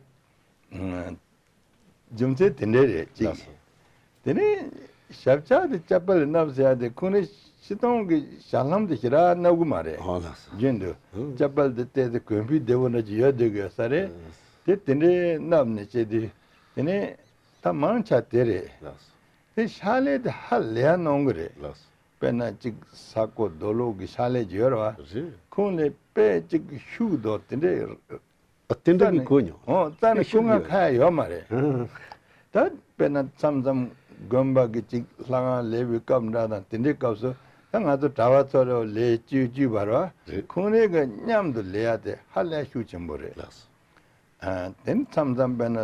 རྒྱུ་མཚན་དེ་འདྲ་རེད་གཅིག་ལགས་སོ། དེ་ནས་ཞབས་བཅགས་དེ་ལྕགས་པ་ལ་མནབས་ཟེར་ཡག་དེ་ཁོང་རང་སྤྱིར་བཏང་གི་ཞལ་ལྷམ་དེ་ཞེ་དྲག་མནབ་གི་མ་རེད། ཨོ་ལགས་སོ། རྒྱུན་དུ་ཨང་། ལྕགས་པ་དེ་བལྟས་ཏེ་གོན་ཕུད་བདེ་པོ་འདྲ་ཅིག་ཡོད་བསྡད་ཀྱི་ཡོད་ས་རེད། ཨང་། དེ་དེ་འདྲའི་མནབས་ནས་བྱས་དུས་དེ་ནས་ད་མང་ཆེ་དེ་རེད། ལགས་སོ། དེ་ཕྱག་ལས་དེ་ཧ་ལས་ཡག་གནང་གི་རེད། ལགས་སོ། དཔེར་ན་གཅིག་ས་རྐོ་རྡོ་སློག་གི་ཕྱག་ལས་ཅིག་ཡོད་རེད་བ། རེད། ཁོང་ལས་དཔེ་གཅིག་ཤུགས་དང་དེ་འདྲའི་ཨ་དེ་འདྲ་རྩ་ནས་གི་གོ་མྱོང་། ཨོ་རྩ་ནས་སྐུ་ངལ་ཁག་ཡོད་མ་རེད། ཨང་། ད་དཔེར་ན་མཚམས་མཚམས་དགོན་པ་གི་ཅིག་ལྷ་ཁང་ལས་པའི་སྐབས་འདྲ་དང་དེ་འདྲའི་སྐབས་སུ་ད་ང་ཚོ་གྲྭ་པ་ཚོ་ལ་ལས་བཅོས་བཅོས་པ་རེད་བ། རེད། ཁོང་རང་གི་མཉམ་དུ་ལས་ཡག་དེ་ཧ་ལས་ཤུགས་ཆེན་པོ་རེད། ལགས་སོ། ཨ་དེ་ནི་མཚམས་མཚམས་དཔེར་ན་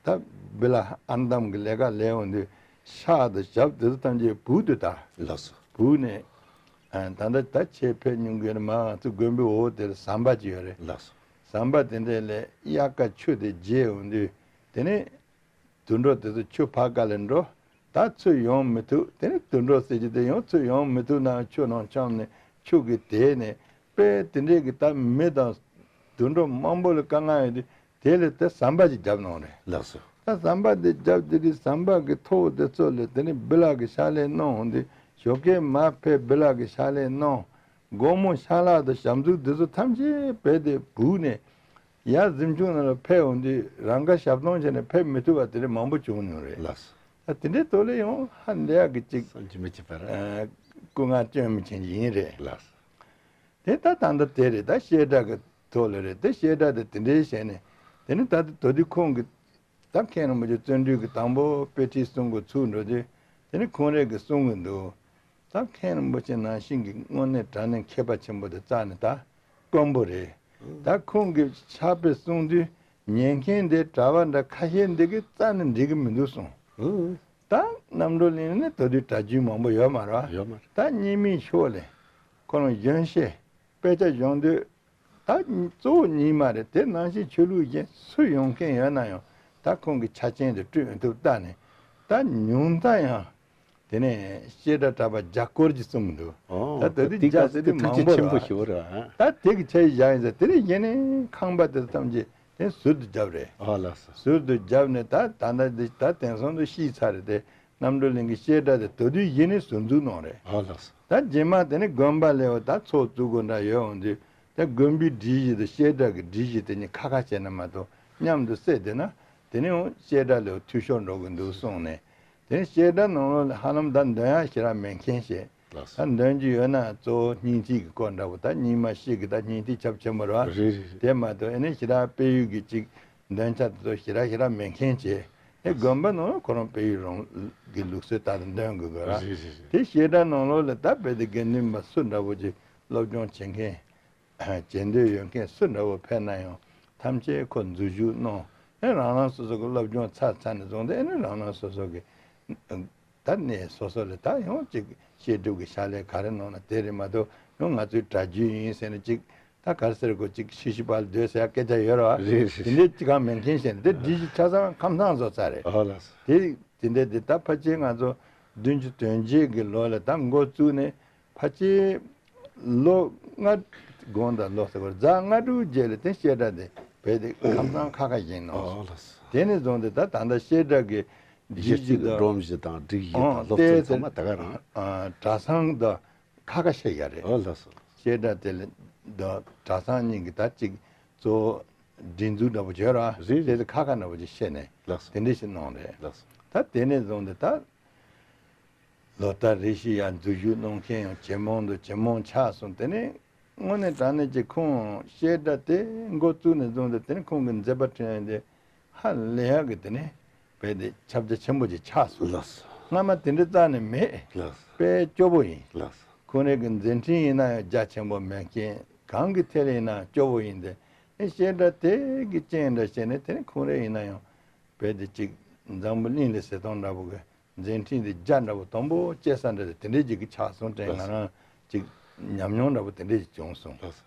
ད་བི་ལ་ཨར་འདམ་གི་ལས་ཀ་ལས་འོང་དུས་ཤག་དང་ཞབས་དེ་ཚོ་ཐམས་ཅད་སྦུག་ཏུ་ད། ལགས་སོ། སྦུག་ནས་ཨ་ད་ལྟ་ད་ཆེས་ཕེབས་མྱོང་གི་ཡོད་རེད་མ། ང་ཚོ་དགོན་པའི་འོག་དེར་ཟམ་པ་ཅིག་ཡོད་རེད། ལགས་སོ། ཟམ་པ་དེ་འདྲ་ལས་དབྱར་ཁ་ཆུ་དེ་རྒྱས་འོང་དུས་དེ་ནས་དུད་འགྲོ་དེ་ཚོ་ཆུ་ཕར་ཁ་ལ་འགྲོ། ད་ཚུར་ཡོང་མི་ཐུབ། དེ་ནས་དུད་འགྲོ་ཟེར་གྱི་དེ་ཡང་ཚུར་ཡོང་མི་ཐུབ་ན་ཆུ་ནང་འཁྱམས་ནས་ཆུ་གིས་དེད་ནས་དཔེ་དེ་འདྲས་ཀྱི་ད་མི་དང་དུད་འགྲོ་མང་པོ་ལ་དཀའ་ངལ་ཡོད་དུས་དེ་ལ་དེ་ཟམ་པ་ཅིག་བརྒྱབ་གནང་རེད། ལགས་སོ། ད་ཟམ་པ་དེ་བརྒྱབ་དེ་དུས་ཟམ་པ་གི་ཐོག་དེ་ཚོ་ལ་དེ་ནས་བི་ལ་གི་ཕྱག་ལས་གནང་འོང་དུས་ཞོགས་ཀས་མར་ཕེབས་བི་ལ་གི་ཕྱག་ལས་གནང་། སྒོར་མོ་ཤ་ལག་དང་ཞབས་འཛུགས་དེ་ཚོ་ཐམས་ཅད་རྦད་དེ་སྦུག་ནས་ཡར་གཟིམ་ཆུང་ནང་ལ་ཕེབས་འོང་དུས་རང་དགའ་ཞབས་གདོང་བྱས་ནས་ཕེབས་མི་ཐུབ་པ་དེ་འདྲ་མང་པོ་བྱུང་མྱོང་རེད། ལགས་སོ། ད་དེ་འདྲའི་ཐོག་ལ་ཡང་ཧ་ལས་ཡག་གི་ཅིག་བསམ་གྱིས་མི་ཁྱབ་པ་རེད། ཨ་སྐུ་ངལ་སྐྱོན་མི་ཆེན་ཡིན་རེད། ལགས་སོ། དེ་ད་ད་ལྟ་དེ་རེད། ད་བཤད་གྲྭ་གི་ཐོག་ལ་རེད། དེ་བཤད་གྲྭ་དེ་དེ་འདྲའི་བྱས་ནས་དེ་ནི་ད་ལྟ་དོ་དུས་ཁོང་གི་ད་མཁན་རིན་པོ་ཆེ་བརྩོན་འགྲུས་ཀྱིས་དང་པོ་དཔེ་ཁྲིད་གསུང་གི་ཚུགས་འགྲོ་དུས་དེ་ནི་ཁོང་རང་གིས་གསུང་གི་འདུག་ད་མཁན་རིན་པོ་ཆེ་ནང་བཞིན་གྱི་དངོས་གནས་དྲང་གནས་མཁས་པ་ཆེན་པོ་དེ་རྩ་ནས་ད་དཀོན་པོ་རེད། ད་ཁོང་གིས་ཕྱག་དཔེ་གསུང་དུས་ ཉན་མཁན་དེ་གྲྭ་པ་འདྲ་ཁ་ཤས་འདི་གི་རྩ་ནས་འགྲིག་གི་མི་འདུག་གསུངས། ཨང་། ད་རྣམ་གྲོལ་གླིང་ནས་དེ་དུས་གྲྭ་རྒྱུན་མང་པོ་ཡོད་མ་རེད་བ། ཡོད་མ་རེད། ད་རྙིང་མའི་ཕྱོགས་ལས་ཁོ་རང་གཞོན་ཤས་དཔེ་ཆ་སྦྱོང་འདོད། ད་གཙོ་བོ་རྙིང་མ་རེད། དེ་ནང་བཞིན་ཆོས་ལུགས་གཞན་སུ་ཡོང་མཁན་ཡོད་ན་ཡང་ད་ཁོང་གི་ཆ་རྐྱེན་དེ་སྤྲོད་ཐུབ་ལྟ་ནས། ད་ཉུང་མཐའ་ཡང་དེ་ནས་བཤད་གྲྭ་གྲྭ་པ་བརྒྱ་སྐོར་གྱི་གསུམ་འདུག། ཨོ། ད་དེ་དུས་ད་རྒྱ་ཟེར་དུས་མང་པོ་རེད་བ། ད་དེ་གི་ཆ་ཡི་བཞག་ཡིན་ཟེར། དེ་ནས་གཞན་ནས་ཁང་པ་དེ་ཐམས་ཅད་དེ་ཟུར་དུ་བརྒྱབ་རེད། ཨོ་ལགས་སོ། ཟུར་དུ་བརྒྱབ་ནས་ད་ད་ལྟ་འདི་ད་དེང་སང་དུ་ཤི་ཚར་རེད་དེ། རྣམ་གྲོལ་གླིང་གི་བཤད་གྲྭ་དེ་དེ་དུས་གཞི་ནས་ཟུར་འཛུགས་གནང་རེད། ཨོ་ལགས་སོ། ད་རྗེས་མ་དེ་ནས་དགོན་པ་ལས་ད་ཚོགས་བཙུགས་དགོས་འདྲ་ཡོད་འོང་དུས། ད་དགོན་པའི་སྒྲིག་གཞི་དང་བཤད་གྲྭ་གི་སྒྲིག་གཞི་དེ་གཉིས་ཁ་ཁ་བྱས་ན་མ་གཏོགས་མཉམ་དུ་བསྲེས་བསྡད་ན་དེ་ནས་འོང་བཤད་གྲྭ་ལས་འཐུས་ཤོར་འགྲོ་གི་འདུག་གསུངས་ནས། དེ་ནས་བཤད་གྲྭ་ནང་ལོགས་ལ་ཧ་ལམ་ད་འདོན་ཡག་ཞེ་དྲག་མེད་མཁན་ཞིག། ལགས་སོ། ད་འདོན་རྒྱུ་ཡོད་ན་གཙོ་བོ་སྙིང་ཐིག་གི་སྐོར་འདྲ་པོ། ད་རྙིང་མ་ཤེས་གི་ད་སྙིང་ཐིག་ཁྱབ་ཆེན་པོ་རེད་བ། རེད་རེད་རེད། དེ་མ་གཏོགས་ཨེ་ནས་ཞེ་དྲག་དཔལ་ཡུལ་གྱི་ཅིག་འདོན་ཆ་དེ་ཚོ་ཞེ་དྲག་ཞེ་དྲག་མེད་མཁན་བྱས། ཨེ་དགོན་པ་ནང་ལ་ཁོ་རང་དཔལ་ཡུལ་རང་གི་ལུགས་སྲོལ་ལྟར་དུ་འདོན་དགོས་དགོས་ར། རེད་རེད་རེད། དེ་བཤད་གྲྭ་ནང་ལོགས་ལ་ད་དཔེ་དེ་དགེ་འདུན་པ་སུ་འདྲ་པོ་ཅིག་སློབ་སྦྱོང་བྱེད་མཁན། བྱེད་འདོད་ཡོད་མཁན་སུ་འདྲ་བོ་ཕེབས་ན་ཡང་ཐམས་ཅད་ཁོ་འཛུལ་ཞུགས་གནང་། ཨེ་རང་རང་སོ་སོ་གི་སློབ་སྦྱོང་ཚར་ཚར་ནས་བཟུང་སྟེ། ཨེ་ནི་རང་རང་སོ་སོ་གི་ད་གནས་སོ་སོ་ལ་ད་ཡང་ཅིག་བཤད་སྒྲུབ་ཀྱི་ཕྱག་ལས་ག་རེ་གནང་ན་དེ་རེད་མ་གཏོགས། ཡང་ང་ཚོའི་གྲྭ་རྒྱུན་ཡིན་ཟེར་ནས་ཅིག་ད་ག་རེ་ཟེར་དགོས། ཅིག་ཤི་ཤི་བར་སྡོད་ཟེར་ཡ་སྐད་ཆ་ཡོད་རེད་བ། རེད་རེད། དེ་འདྲའི་ཅིག་གང་མེད་མཁན་བྱས་ནས་དེ་སྒྲིག་གཞི་ཆ་ཚང་ཁམས་ཚང་བཟོ་ཚར་རེད། ཨོ་ལགས་སོ། དེ་དེ་འདྲ་དེ་ད་ཕལ་ཆེར་ང་ཚོ་བདུན་ཅུ་དོན་བརྒྱད་ཀྱི་ལོ་ལ་ད་འགོ་བཙུགས་ནས། ཕལ་ཆེར་ལོ་ལྔ། དགོངས་དག་ལོ་ཟེར་བར་ཟླ་ལྔ་དྲུག་རྗེས་ལ་དེ་བཤད་གྲྭ་དེ་བས་དེ་ཁམས་ཚང་ཁ་ཁ་བཞེངས་གནང་། ཨོ་ལགས་སོ། དེ་ནས་བཟུང་སྟེ་ད་ད་ལྟ་བཤད་གྲྭ་གི་གཞི་རྩའི་གི་སྒྲིག་གཞི་དང་སྒྲོམ་གཞི་དང་སྒྲིག་གཞི་དང་ཨང་སློབ་ཚན་དེ་ཚང་མ་ད་ག་རང་། ཨ་གྲྭ་ཚང་དང་ཁ་ཁ་བཤད་ཡ་རེད། ཨོ་ལགས་སོ། བཤད་གྲྭ་དེ་ལ་དང་གྲྭ་ཚང་གཉིས་ཀྱི་ད་ཅིག་གཙོ་བོ་སྒྲིག་འཛུགས་འདྲ་པོ་བྱོས་ར། རེད་རེད། དེ་ཚོ་ཁ་ཁ་འདྲ་པོ་ཅིག་བཤད་ནས། ལགས་སོ། དེ་འདྲ་ཞིག་གནང་རེད། ལགས་སོ། ད་དེ་ནས་བཟུང་སྟེ་ད། ལོ་ལྟར་རེ་བཞིན་ཡང་འཛུལ་ཞུགས་གནང་མཁན་ཡང་ཇེ་མང་དུ་ཇེ་མང་ཆགས་སོང་། དེ་ནས་དངོས་གནས་དྲང་གནས་ཀྱི་ཁོང་བཤད་གྲྭ་དེ་འགོ་བཙུགས་ནས་བཟུང་སྟེ། དེ་ནས་ཁོང་གི་མཛད་པ་ཕྲན་དེ་ཧ་ལས་ཡག་གི་དེ་ནས་བས་དེ་ཁྱབ་རྒྱ་ཆེན་པོ་ཅིག་ཆགས་སོང་། ལགས་སོ། སྔ་མ་དེ་འདྲ་རྩ་ནས་མེད། ལགས་སོ། དཔེ་སྐྱོ་པོ་ཡིན། ལགས་སོ། ཁོང་རང་གི་མཛད་འཕྲིན་ཡིན་ན་ཡང་རྒྱ་ཆེན་པོ་མེད་མཁན། གང་གི་ཐད་ལ་ཡིན་ན་སྐྱོ་པོ་ཡིན་ཏེ། ཨེ་བཤད་གྲྭ་དེ་གི་རྐྱེན་འདྲ་བྱས་ནས་དེ་ནས་ཁོང་རང་ཡིན་ན་ཡང་བས་དེ་ཅིག་འཛམ་བུ་གླིང་ལ་ཟེར་སྟངས་འདྲ་པོ་གི། མཛད་འཕྲིན་དེ་རྒྱ་འདྲ་པོ་དང་པོ་སྐྱེས་ས་འདྲ་དེ་དེ་འདྲའི་ཅིག་གི་ཆགས་སོང་དྲན། ང་རང་ཅིག་ཉམས་མྱོང་འདྲ་པོ་དེ་འདྲའི་ཅིག་བྱུང་སོང་། ལགས་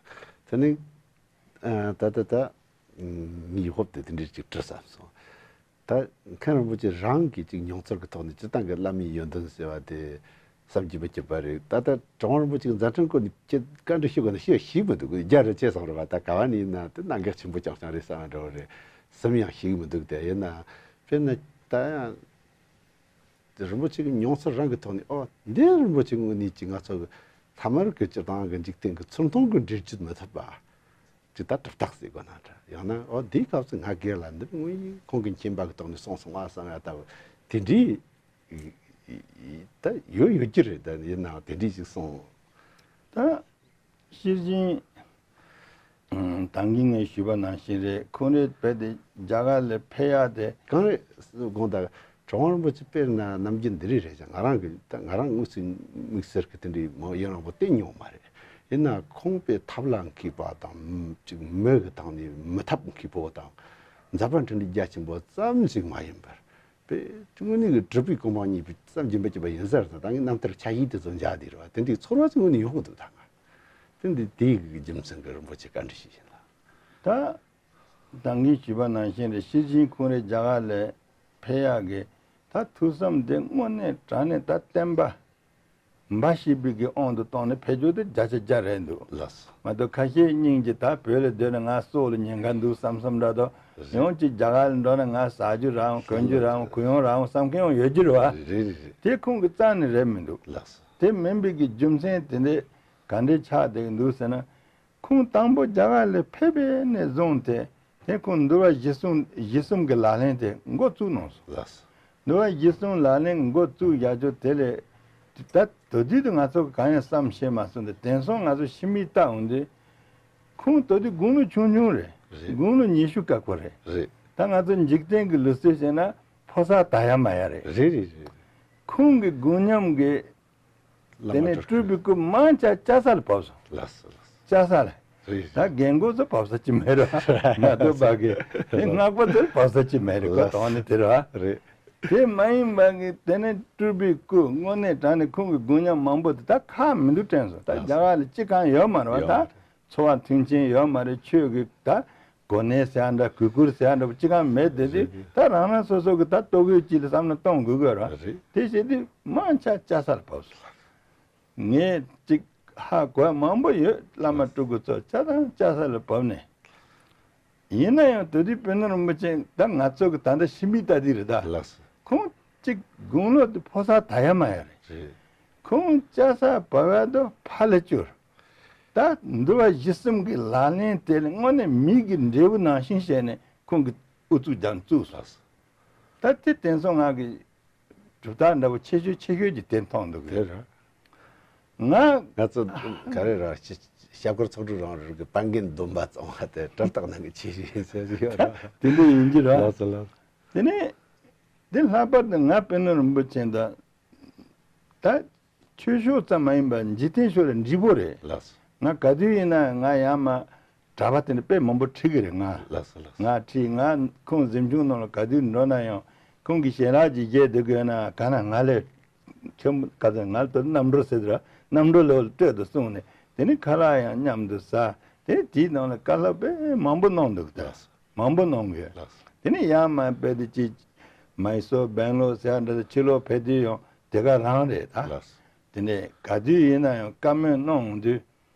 སོ། དེ་ནི་ཨ་ད་ད་ད་ངའི་ཧོབ་དེ་དེ་འདྲའི་ཅིག་དྲི་བསམ་སོང་། ད་མཁན་རིན་པོ་ཆེ་རང་གི་ཅིག་མྱོང་ཚོར་གྱི་ཐོག་ནས་སྤྱིར་བཏང་གི་བླ་མའི་ཡོན་ཏན་ཟེར་བ་དེ་བསམ་གྱིས་མི་ཁྱབ་པ་རེད། ད་ལྟ་གྲུབ་དབང་རིན་པོ་ཆེ་གི་མཛད་འཕྲིན་སྐོར་ནས་ཁྱེད་བཀའ་འདྲི་ཞུ་དགོས་ན་ཞུ་ཞིག་མི་འདུག། རྒྱ་རེད་ཅེས་བསམ་རེད་བ། ད་ག་བ་ནས་ཡིན་ན་དེ་གནད་འགག་ཆེན་པོ་རྐྱང་རྐྱང་རེད་བསམ་འདྲ་བོ་རེད། སེམས་ཡང་ཞིག་མི་འདུག། དེ་ཡིན་ན་དཔེར་ན་ད་ཡང་རིན་པོ་ཆེ་གི་མྱོང་ཚོར་རང་གི་ཐོག་ནས། ཨོ་འདི་རིན་པོ་ཆེ་དངོས་གནས་ཀྱི་ང་ཚོ་གི་ཐ་མར་གི་སྤྱིར་བཏང་གི་འཇིག་རྟེན་གི་ཚུར་མཐོང་གི་འགྲེལ་བརྗོད་མི་ཐུབ་པ་ཅིག་ད་གྲུབ་རྟགས་ཟེར་དགོས་ན་འདྲ། ཡང་ན་ཨོ་འདིའི་སྐབས་སུ་ང་སྒེར་ལ་འདི་དངོས་ཡིན་ཁོང་གི་མཁྱེན་པ་གི་ཐོག་ནས་གསུངས་སོང་བ་བསམ་ཡ་ལྟ་བུ་དེ་འདྲའི་ད་ཡོད་ཡོད་ཀྱི་རེད། ད་ཡིན་ནའང་དེ་འདྲའི་ཞིག་སོང་། ད་ཤེར་ཕྱིན་ད་གིན་ངས་ཞུས་པ་ནང་བཞིན་རེད། ཁོང་རེ་བས་དེ་རྒྱ་གར་ལ་ཕེབས་ཡག་དེ། གང་རེད་དགོངས་དག། གྲུབ་དབང་རིན་པོ་ཆེ་དཔེར་ན་ནམ་རྒྱུན་འདི་རིགས་རེད་ཀྱང་། ང་རང་གི་ད་ང་རང་དངོས་སུ་དམིགས་བསལ་གྱི་དེ་འདྲའི་མང་ཡུན་རིང་པོ་བསྟེན་མྱོང་མ་རེད། ཡིན་ན་ཁོང་པའི་ཐབས་ལ་མཁས་པ་དང་ཅིག་མི་གི་སྟེང་ནས་མི་ཐབས་མཁས་པོ་དང་མཛད་པ་འཕྲིན་ལས་རྒྱ་ཆེན་པོ་ཙམ་ཞིག་མ་ཡིན་པར། དཔེ་དངོས་གནས་ཀྱི་གྲུབ་པའི་གོ་འཕང་བརྙེས་པའི་ཙམ་གྱི་མི་སྐྱིད་པ་ཡིན་ས་རེད། ད་ངའི་རྣམ་ཐར་ཆ་ཤས་དེ་ཚོ་མཇལ་དེ་རེད་བ། དེ་འདྲའི་ཚོར་བ་ཅིག་དངོས་གནས་ཡོང་གི་འདུག་ད་ང་། དེ་འདི་དེའི་གི་རྒྱུ་མཚན་གྱི་རིན་པོ་ཆེ་བཀའ་འདྲི་ཞིག་ཡིན་ལ། ད་ད་གིན་ཞུས་པ་ནང་བཞིན་རེད། ཤེར་ཕྱིན་ཁོང་རེ་རྒྱ་གར་ལ་ཕེབས་ཡག་གི་ད་ཐུགས་བསམ་དེ་དངོས་གནས་དྲང་གནས་ད་བསྟན་པ་འབའ་ཞིག་པའི་གི་དབང་དུ་བཏང་ནས་ཕེབས་རྒྱུ་དེ་བརྒྱ་ཆ་བརྒྱ་རེད་འདུག། ལགས་སོ། མ་གཏོགས་ཁ་ཤས་སྙིང་རྗེ་ད་བོད་ལ་སྡོད་ན་ང་སྲོག་ལ་ཉེན་ཁ་འདུག་བསམ་བསམ་འདྲ་དོ། རེད། ཡང་ཅིག་རྒྱ་གར་ལ་འགྲོ་ན་ང་ཟ་རྒྱུ་རག་གོན་རྒྱུ་རག་གུ་ཡངས་རག་བསམ་མཁན་ཡང་ཡོད་ཀྱི་རེད་བ། རེད་རེད་རེད། དེ་ཁོང་གི་རྩ་ནས་རེད་མི་འདུག། ལགས་སོ། དེ་མིན་པའི་གི་རྒྱུ་མཚན་དེ་འདྲ་ག་འདྲ་ཆགས་བསྡད་ཀྱི་འདུག་ཟེར་ན། ཁོང་དང་པོ་རྒྱ་གར་ལ་ཕེབས་པའི་ནས་བཟུང་སྟེ་དེ་ཁོང་འདུལ་བ་གཞི་གསུམ་གཞི་གསུམ་གྱི་ལག་ལེན་དེ་འགོ་བཙུགས་གནང་སོང་། ལགས་སོ། འདུལ་བ་གཞི་གསུམ་ལག་ལེན་འགོ་བཙུགས་བཞག་རྒྱུ་དེ་ལས་ད་དེ་དུས་དུ་ང་ཚོ་གང་ཡང་བསམ་ཤེས་མ་སོང་སྟེ། དེང་སང་ང་ཚོ་ཕྱི་མིག་ལྟ་འོང་དུས་ཁོང་དེ་དུས་དགུང་ལོ་ཆུང་ཆུང་རེད། རེད། དགུང་ལོ་ཉི་ཤུ་ཀ་ཁོ་རེད། རེད། ད་ང་ཚོ་འཇིག་རྟེན་གྱི་ལུགས་སྲོལ་བྱས་ན་ཕོ་གསར་ད་ཡ་མ་ཡ་རེད། རེད་རེད་རེད། ཁོང་གི་དགུང་མཉམ་གྱི་བླ་མ་དེ་ནས་སྤྲུལ་སྐུ། སྤྲུལ་པའི་སྐུ་མང་ཆེ་ལྕགས་ས་ལ་བབས་སོང་། ལགས་སོ་ལགས་སོ། ལྕགས་ས་ལ། རེད། ད་རྒན་གོག་ཚོ་བབས་ས་ཅིག་མེད་ར། ང་ཚོ་བ་གི་དེ་སྔགས་པ་ཚོར་བབས་ས་ཅིག་མེད་རེད། ཁོ་དོན་ནི་དེ་ར། རེད། དེ་མ་ཡིན་པ་གི་དེ་ནས་སྤྲུལ་པའི་སྐུ་དངོས་གནས་དྲང་གནས་ཁོང་གི་དགུང་ཉམས་མང་པོ་དེ་ད་ཁག་མི་འདུག་དྲན་སོང་། ད་རྒྱ་གར་ལ་ཅི་གང་ཡོད་མ་རེད་བ། ད་འཚོ་བ་མཐུན་རྐྱེན་ཡོད་མ་རེད། ཆོས་ཀྱི་ད་གོ་གནས་ཟེར་ཡ་འདྲ་གུས་བཀུར་ཟེར་ཡ་འདྲ་པོ་ཅི་གང་མེད་དེ་དེ་ད་རང་རང་སོ་སོ་གི་ད་ལྟོ་གོས་ཅིག་ལ་བསམ་བློ་གཏོང་དགོས་དགོས་ར། དེ་བྱེད་དུས་མང་ཆ་ཅ་ས་ལ་བབས་སོང་། ངས་ཅིག་ཧ་གོ་ཡ་མང་པོ་ཡོད། བླ་མ་སྤྲུལ་སྐུ་ཚོ་ཆ་ཚང་ཅ་ས་ལ་བབས་ནས། ཡིན་ན་ཡང་དེ་དུས་པཎ་ཌི་རིན་པོ་ཆེ་ད་ང་ཚོ་གི་ད་ལྟ་ཤི་མི་ལྟ་དུས་རེད་ད། ལགས་སོ། ཁོང་ཅིག་དགུང་ལོ་དེ་ཕོ་གསར་ད་ཡ་མ་ཡ་རེད། རེད། ཁོང་ཅ་ས་བབས་ཡ་དོ་ཕ་ལ་བཅོལ། ད་འདུལ་བ་གཞི་གསུམ་གྱི་ལག་ལེན་དེ་ལ་དངོས་གནས་མི་གི་འབྲས་བུ་ནང་བཞིན་བྱས་ནས་ཁོང་གིས་ཨུ་ཚུགས་རྒྱག་བཙུགས་སོང་། ད་དེ་དེང་སང་ང་གི་གྲུབ་རྟགས་འདྲ་པོ་ཆེ་ཤོས་ཆེ་ཤོས་ཀྱི་དེ་མཐོང་འདུག་གི། དེ་རེད། ང་ང་ཚོ་ག་རེ་ར་ཤི་ཤ་འཁོར་ཚོགས་དྲུག་རང་རུ་གི་པང་གིན་སྡོམ་པ་གཙང་བ་དེ་གྲུབ་རྟགས་ནང་གི་ཆེ་ཤོས་ཡིན་ཟེར་གྱི་ཡོད་ར། དེ་འདྲ་ཡིན་གྱི་ར། ལགས་སོ་ལགས། དེ་ནས་དེ་ལྷག་པར་དུ་ང་པཎ་ཌི་རིན་པོ་ཆེ་དང་ད་ཆོས་ཕྱོགས་ཙམ་མ་ཡིན་པར་འཇིག་རྟེན་ཕྱོགས་ལ་འདྲིས་པོ་རེད། ལགས་སོ། ང་ག་དུས་ཡིན་ན་ང་ཡང་མ་གྲྭ་པ་དེ་འདྲ་དཔེ་མང་པོ་ཁྲིད་གི་རེད་ང་། ལགས་སོ་ལགས་སོ། ང་ཁྲིད། ང་ཁོང་གཟིམ་ཆུང་ནང་ལ་ག་དུས་འགྲོ་ན་ཡང་ཁོང་གིས་ཞལ་ལག་ཅིག་བཞེས་སྡོད་ཀྱི་ཡོད་ན་ག་ན་ང་ལས་ཁྱོད་ག་ཚོད་ང་ལ་ད་རྣམ་གྲོལ་ཟེར་དུས་ར་རྣམ་གྲོལ་ལོ་ལ་སྤྲོད་དུ་གསུངས་ནས་དེ་ནས་ཁ་ལག་ཡང་མཉམ་དུ་ཟ། དེ་ནས་དེའི་ནང་ལ་བཀའ་སློབ་དཔེ་མང་པོ་གནང་འདུག་ད། ལགས་སོ། མང་པོ་གནང་གི་ཡོད། ལགས་སོ། དེ་ནས་ཡང་མ་དཔེ་དེ་ཅིག་མའི་སོར་སྦེང་ལོར་ཟེར་ཡ་འདྲ་ཕྱི་ལོགས་ཕེབས་དུས་ཡང་དེ་ག་རང་རེད་ད། ལགས་སོ། དེ་ནས་ག་དུས་ཡིན་ན་ཡང་བཀའ་མོལ་གནང་འོང་དུས་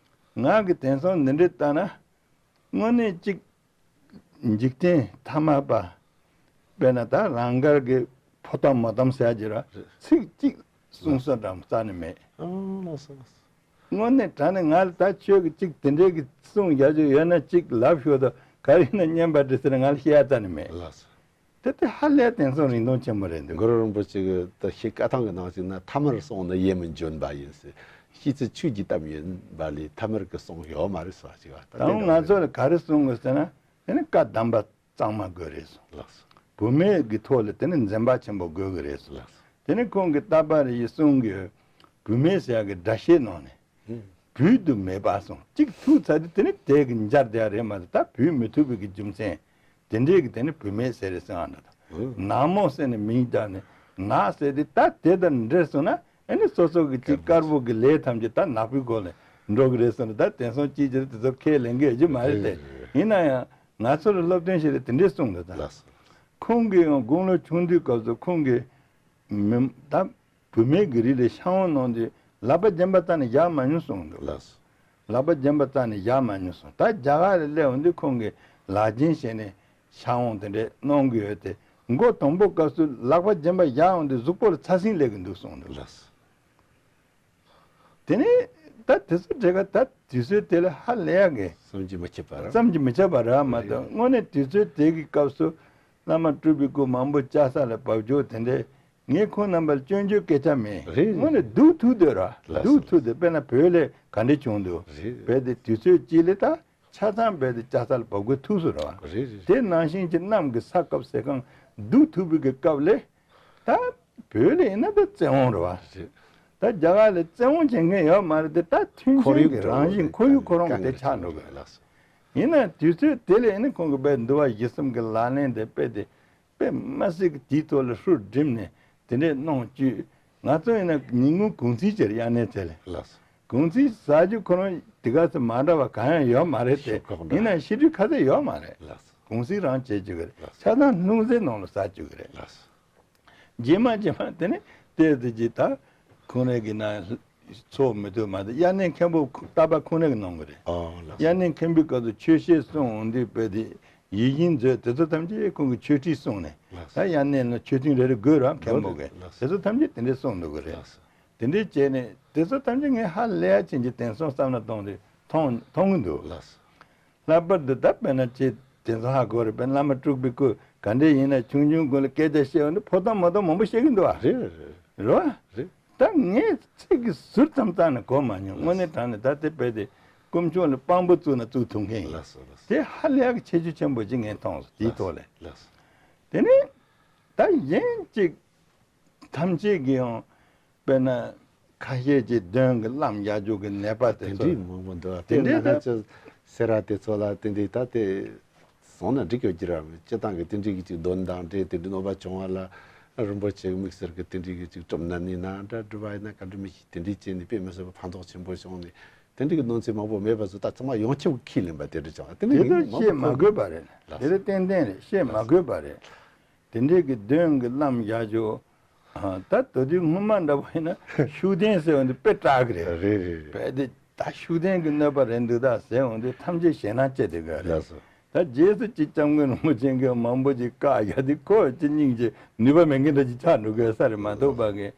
ང་གི་དེང་སང་འདི་འདྲ་ལྟ་ན་དངོས་གནས་ཅིག་འཇིག་རྟེན་ཐ་མལ་པ་དཔེར་ན་ད་རང་དགར་གྱི་ཕོ་གཏམ་མོ་གཏམ་ཟེར་ཡ་ཅིག་ར་ཚིག་གཅིག་གསུང་ས་འདྲ་རྩ་ནས་མེད། ཨང་ལགས་སོ་ལགས་སོ། དངོས་གནས་དྲང་གནས་ང་ལ་ད་ཁྱོད་ཀྱིས་ཅིག་དེ་འདྲའི་གི་གསུང་རྒྱག་རྒྱུ་ཡོད་ན་ཅིག་ལབ་ཤོག་དང་ག་རེ་ཡིན་ན་སྙན་པ་འདྲི་ཟེར་ང་ལ་བཤད་ཡ་རྩ་ནས་མེད། ལགས་སོ། དེ་དེ་ཧ་ལས་དེང་སང་རིན་ཐང་ཆེན་པོ་རེད་འདུག། གུ་རུ་རིན་པོ་ཆེ་གི་ད་ཤི་བཀའ་ཐང་གི་ནང་ཞིག་ན་ཐ་མར་སོང་ན་ཡིད་མི་འཇོན་པ་ཡིན་ཟེར། ཤི་ཚེ་ཆོས་ཀྱི་གཏམ་ཡིན་པ་ལས་ཐ་མར་གི་གསུང་ཡོད་མ་རེད་ཟེར་བ་ཅིག་བ། ད་ད་ང་ཚོ་ལ་ག་རེ་གསུང་དགོས་ཟེར་ན་དེ་ནི་བཀའ་གདམས་པ་གཙང་མ་དགོས་རེད་གསུངས། ལགས་སོ། བུད་མེད་ཀྱི་ཐོག་ལ་དེ་ནི་འཛེམ་བག་ཆེན་པོ་དགོས་ཀྱི་རེད་གསུངས། ལགས་སོ། དེ་ནི་ཁོང་གི་རྟ་པ་རི་ཡི་གསུང་གི་བུད་མེད་ཟེར་ཡག་གི་སྒྲ་བཤད་གནང་ནས་ཧུམ། བུད་དུ་མེད་པ་གསུངས། གཅིག་ཐུག་ཚར་དུས་དེ་ནི་དེ་གི་འབྱར་བསྡད་ཡ་རེད་མ་གཏོགས་ད་བུད་མི་ཐུབ་པའི་གི་རྒྱུ་མཚན་དེ་འདྲའི་གི་དེ་ནི་བུད་མེད་ཟེར་རེད་གསུངས་ཨ་འདྲ་དང་། ཧུམ། ནག་མོ་ཟེར་ནས་མིང་བཏགས་ནས་ནག་ཟེར་དུས་ད་དེ་དང་འབྲེལ་སོང་ན། ཨ་ནི་སོ་སོ་གི་ཅིག་དཀར་པོ་གི་ལས་ཐམས་ཅད་ད་ནག་པོའི་སྒོ་ལ་འགྲོ་གི་རེད་ཟེར་ན་ད་དེང་སང་ཅིག་ཅིག་དེ་ཚོ་ཁས་ལེན་གི་ཡོད་ཀྱི་མ་རེད་དེ། རེད་རེད་རེད། ཡིན་ན་ཡང་ང་ཚོ་ལ་སློབ་སྟོན་བྱེད་རེད་དེ་འདྲས་གསུངས་འདུག་ད། ལགས་སོ། ཁོང་གི་ཡང་དགུང་ལོ་ཆུང་དུས་སྐབས་སུ་ཁོང་གི་མི་ད་བུད་མེད་ཀྱི་རིགས་ལ་ཕྱག་དབང་གནང་དུས་ལག་པ་བརྒྱན་པ་རྩ་ནས་བཞག་མ་མྱོང་གསུངས་འདུག། ལགས་སོ། ལག་པ་བརྒྱན་པ་རྩ་ནས་བཞག་མ་མྱོང་གསུངས། ད་རྒྱ་གར་ལ་སླེབས་འོང་དུས་ཁོང་གིས་ལག་རྒྱན་བྱས་ནས་ཕྱག་དབང་དེ་འདྲས་གནང་གི་ཡོད་དེ། མགོ་དང་པོ་སྐབས་སུ་ལག་པ་བརྒྱན་པ་བཞག་འོང་དུས་གཟུགས་པོ་ལ་ཚ་ཟིང་སླེབས་ཀྱི་འདུག་གསུངས་འདུག། ལགས་སོ། དེ་ནས་ད་དེ་ཚོ་འདྲེ་ག་ད་དུས་ཚོད་དེ་ལ་ཧ་ལས་ཡག་གི་བསམ་གྱིས་མི་ཁྱབ་པ་ར། བསམ་གྱིས་མི་ཁྱབ་པ་ར་མ་གཏོགས་དངོས་གནས་དུས་ཚོད་དེ་གི་སྐབས་སུ་བླ་མ་སྤྲུལ་པའི་སྐུ་མང་པོ་བཅར་ས་ལ་བབས་ཆོག་དེ་འདྲས་ངས་ཁོང་རྣམ་པར་སྐྱོན་བརྗོད་སྐད་ཆ་མེད། རེད། དངོས་གནས་སྡུག་ཐུག་འདོད་ར། ལགས་སོ། སྡུག་ཐུག་འདོད། དཔེར་ན་བོད་ལས་ག་འདྲས་བྱུང་འདུག། རེད། བོད་དེ་དུས་ཚོད་གཅིག་ལས་ད་ཆ་ཚང་བོད་དེ་བཅར་ས་ལ་བབས་དགོས་ཐུག་སོང་ར། རེད་རེད། དེ་ནང་བཞིན་གྱི་གནམ་གྱི་ས་བཀབ་ཟེར་གང་སྡུག་ཐུག་པའི་གི་སྐབས་ལས། ད་བོད་ལ་ཡིན་ན་ད་བཙན་དབང་རེད་བ། རེད། ད་རྒྱ་གར་ལ་བཙན་དབང་བྱེད་མཁན་ཡོད་མ་རེད་དེ། ད་མཐུན་རྐྱེན་གྱི་རང་བཞིན་ཁོར་ཡུག་ཁོ་རང་གི་དེ་ཆགས་འགྲོ་གི་རེད། ལགས་སོ། ཡིན་ན་དུས་ཚོད་དེ་ལ་ཡིན་ན་ཁོང་གི་དཔེ་འདུལ་བ་གཞི་གསུམ་གྱི་ལག་ལེན་དེ་དཔེ་དེ་དཔེ་མ་སྲིད་ཀྱི་དེའི་ཐོག་ལ་ཧྲུལ་བསྒྲིམས་ནས་དེ་འདྲས་གནང་བཅུག། ང་ཚོ་ཡིན་ན་ཉིན་གུང་གུང་ཚིགས་ཅིག་རེད། དབྱར་གནས་དེ་ལ། ལགས་སོ། གུང་ཚིགས་ཟ་རྒྱུ་ཁོ་རང་དེ་ག་ཚོད་མ་འདྲ་བ་གང་ཡང་ཡོད་མ་རེད་དེ། ཤོག་ཁག་འདྲ། ཡིན་ན་ཤི་དུས་ཁ་ཚད་ཡོད་མ་རེད། ལགས་སོ། གུང་ཚིགས་རང་བྱེད་བཅུག་གི་རེད། ལགས་སོ། ཆ་ཚང་ལྷུང་བཟེད་ནང་ལ་ཟ་བཅུག་གི་རེད། ལགས་སོ། རྗེས་མ་རྗེས་མ་དེ་ནས་ལྟས་དེ་ཅིག་ད་ཁོང་རང་གི་ན་ཚོགས་མི་ཐུབ་མ་ཐུབ་དབྱར་གནས་མཁན་པོ་རྟ་པ་ཁོང་རང་གི་གནང་གི་རེད། ཨོ་ལགས་སོ། དབྱར་གནས་མཁན་པོའི་སྐབས་སུ་ཆོས་བཤད་གསུང་འོང་དུས་དཔེ་དེ་ཡིད་བཞིན་མཛོད་དེ་ཚོ་ཐམས་ཅད་ཁོང་གིས་ཆོས་ཁྲིད་གསུངས་ནས། ལགས་སོ། ད་དབྱར་གནས་ལ་མཆོད་རྟེན་རེ་རེ་དགོས་ར་མཁན་པོ་གིས། ལགས་སོ། དེ་ཚོ་ཐམས་ཅད་དེ་འདྲས་གསུངས་འདུག་གི་རེད། ལགས་སོ། དེ་འདྲས་བྱས་ནས་དེ་ཚོ་ཐམས་ཅད་ངས་ཧ་ལས་ཡ་ཕྱིན་ཅི་དེང་སང་བསམ་བློ་གཏོང་དུས་མཐོང་མཐོང་གི་འདུག། ལགས་སོ། ལྷག་པར་དུ་ད་དཔེར་ན་ཅིག་དེང་སང་ཧ་གོ་རེད། དཔེར་ན་བླ་མ་སྤྲུལ་པའི་སྐུ་ག་འདྲས་ཡིན་ན་ཆུང་ཆུང་ཀུན་ལ་སྐད་ཆ་བཤད་འོང་དུས་ཕོ་གཏམ་མོ་གཏམ་མང་པོ་བཤད་ཀྱི་འདུག་ཨ། རེད་རེད་རེད། རེད་བ། རེད། ད་ངས་ཚིག་གི་ཟུར་ཙམ་བཏང་ནས་གོ་མ་མྱོང་། དངོས་གནས་དྲང་ནས་ད་དེ་དཔེ་དེ་དཀོན་མཆོག་ལ་དཔང་པོ་བཙུགས་ན་བཙུགས་ཐུབ་མཁན་ཡིན། ལགས་སོ་ལགས་སོ། དེ་ཧ་ལས་ཀྱི་ཁྱད་ཆོས་ཆེན་པོ་ཅིག་ངས་མཐོང་སོང་དེའི་ཐོག་ལས། ལགས་སོ། དེ་ནས་ད་གཞན་གཅིག་ཐམས་ཅད་ཀྱིས་ཡང་དཔེར་ན་ཁ་ཤས་ཀྱིས་གདོན་གྱི་བླམ་རྒྱག་རྒྱུ་གི་ནད་པ་དེ་དེ་ཚོ་འདྲའི་མང་པོ་འདུག་ཨ། དེ་དེ་འདྲའི་ན་ང་ཚོ་ སེ་ར་དེ་ཚོ་ལ་དེ་འདྲའི་ད་དེ་སོང་ན་འགྲིག་ཡོད་ཀྱི་ར། སྤྱི་བཏང་གི་དེ་འདྲའི་གི་ཅིག་འདོན་དང་འདྲེ་དེ་འདྲའི་གནོད་པ་བྱུང་བ་ལ་རིན་པོ་ཆེ་གི་དམིགས་བསལ་གི་དེ་འདྲའི་གི་ཅིག་གྲུབ་ན་ནི་ན་འདྲ་སྒྲུབ་པ་ཡིན་ན་ག་འདྲ་མི་ཤེས། དེ་འདྲའི་བྱས་ནས་དཔེ་མི་སྲིད་པ་ཕན་ཐོགས་ཆེན་པོ་བྱུང་ནས་དེ་འདྲའི་གི་གནོད་འཚེ་མང་པོ་མེད་པ་བཟོ་ད་ཚང་མ་ཡོངས་ཁྱབ་ཁས་ལེན་པ་དེ་འདྲ་བྱུང་བ་དེ་འདྲ་དེ་གི་ནི་ཚོ་མང་པོ་ཤེས་མ་དགོས་པ་རེད། ལགས་དེ་སོ། རེད་ཏན་ཏན་རེད། ཤེས་མ་ལགས་དགོས་པ་རེད། དེ་འདྲའི་གི་གདོན་གི་བླམ་བཞག་རྒྱུ། ཨ། ད་དུས་དུས་སྔོན་མ་འདྲ་པོ་ཡིན་ན་ཤུགས་ལྡན་ཟེར་བ་འདི་དཔེ་དྲག་གི་རེད། རེད་རེད་རེད། དཔེ་དེ་ད་ཤུགས་ལྡན་གི་གནོད་པ་རེད་འདུག་ད་ཟེར་འོང་དུས་ཐམས་ཅད་ཞེད་སྣང་སྐྱེ་བསྡད་གི་རེད། ལགས་སོ། ད་རྗེས་སུ་ཅིག་སྐྱབས་མགོན་རིན་པོ་ཆེ་གིས་མང་པོ་ཅིག་བཀག་ཡ་དེ་ཁོ་ཅི་སྙིང་རྗེ་ནུས་པ་མེད་མཁན་འདྲ་ཅིག་ཆགས་འགྲོ་གི་ས་རེད་མ་གཏོགས་པ་གི།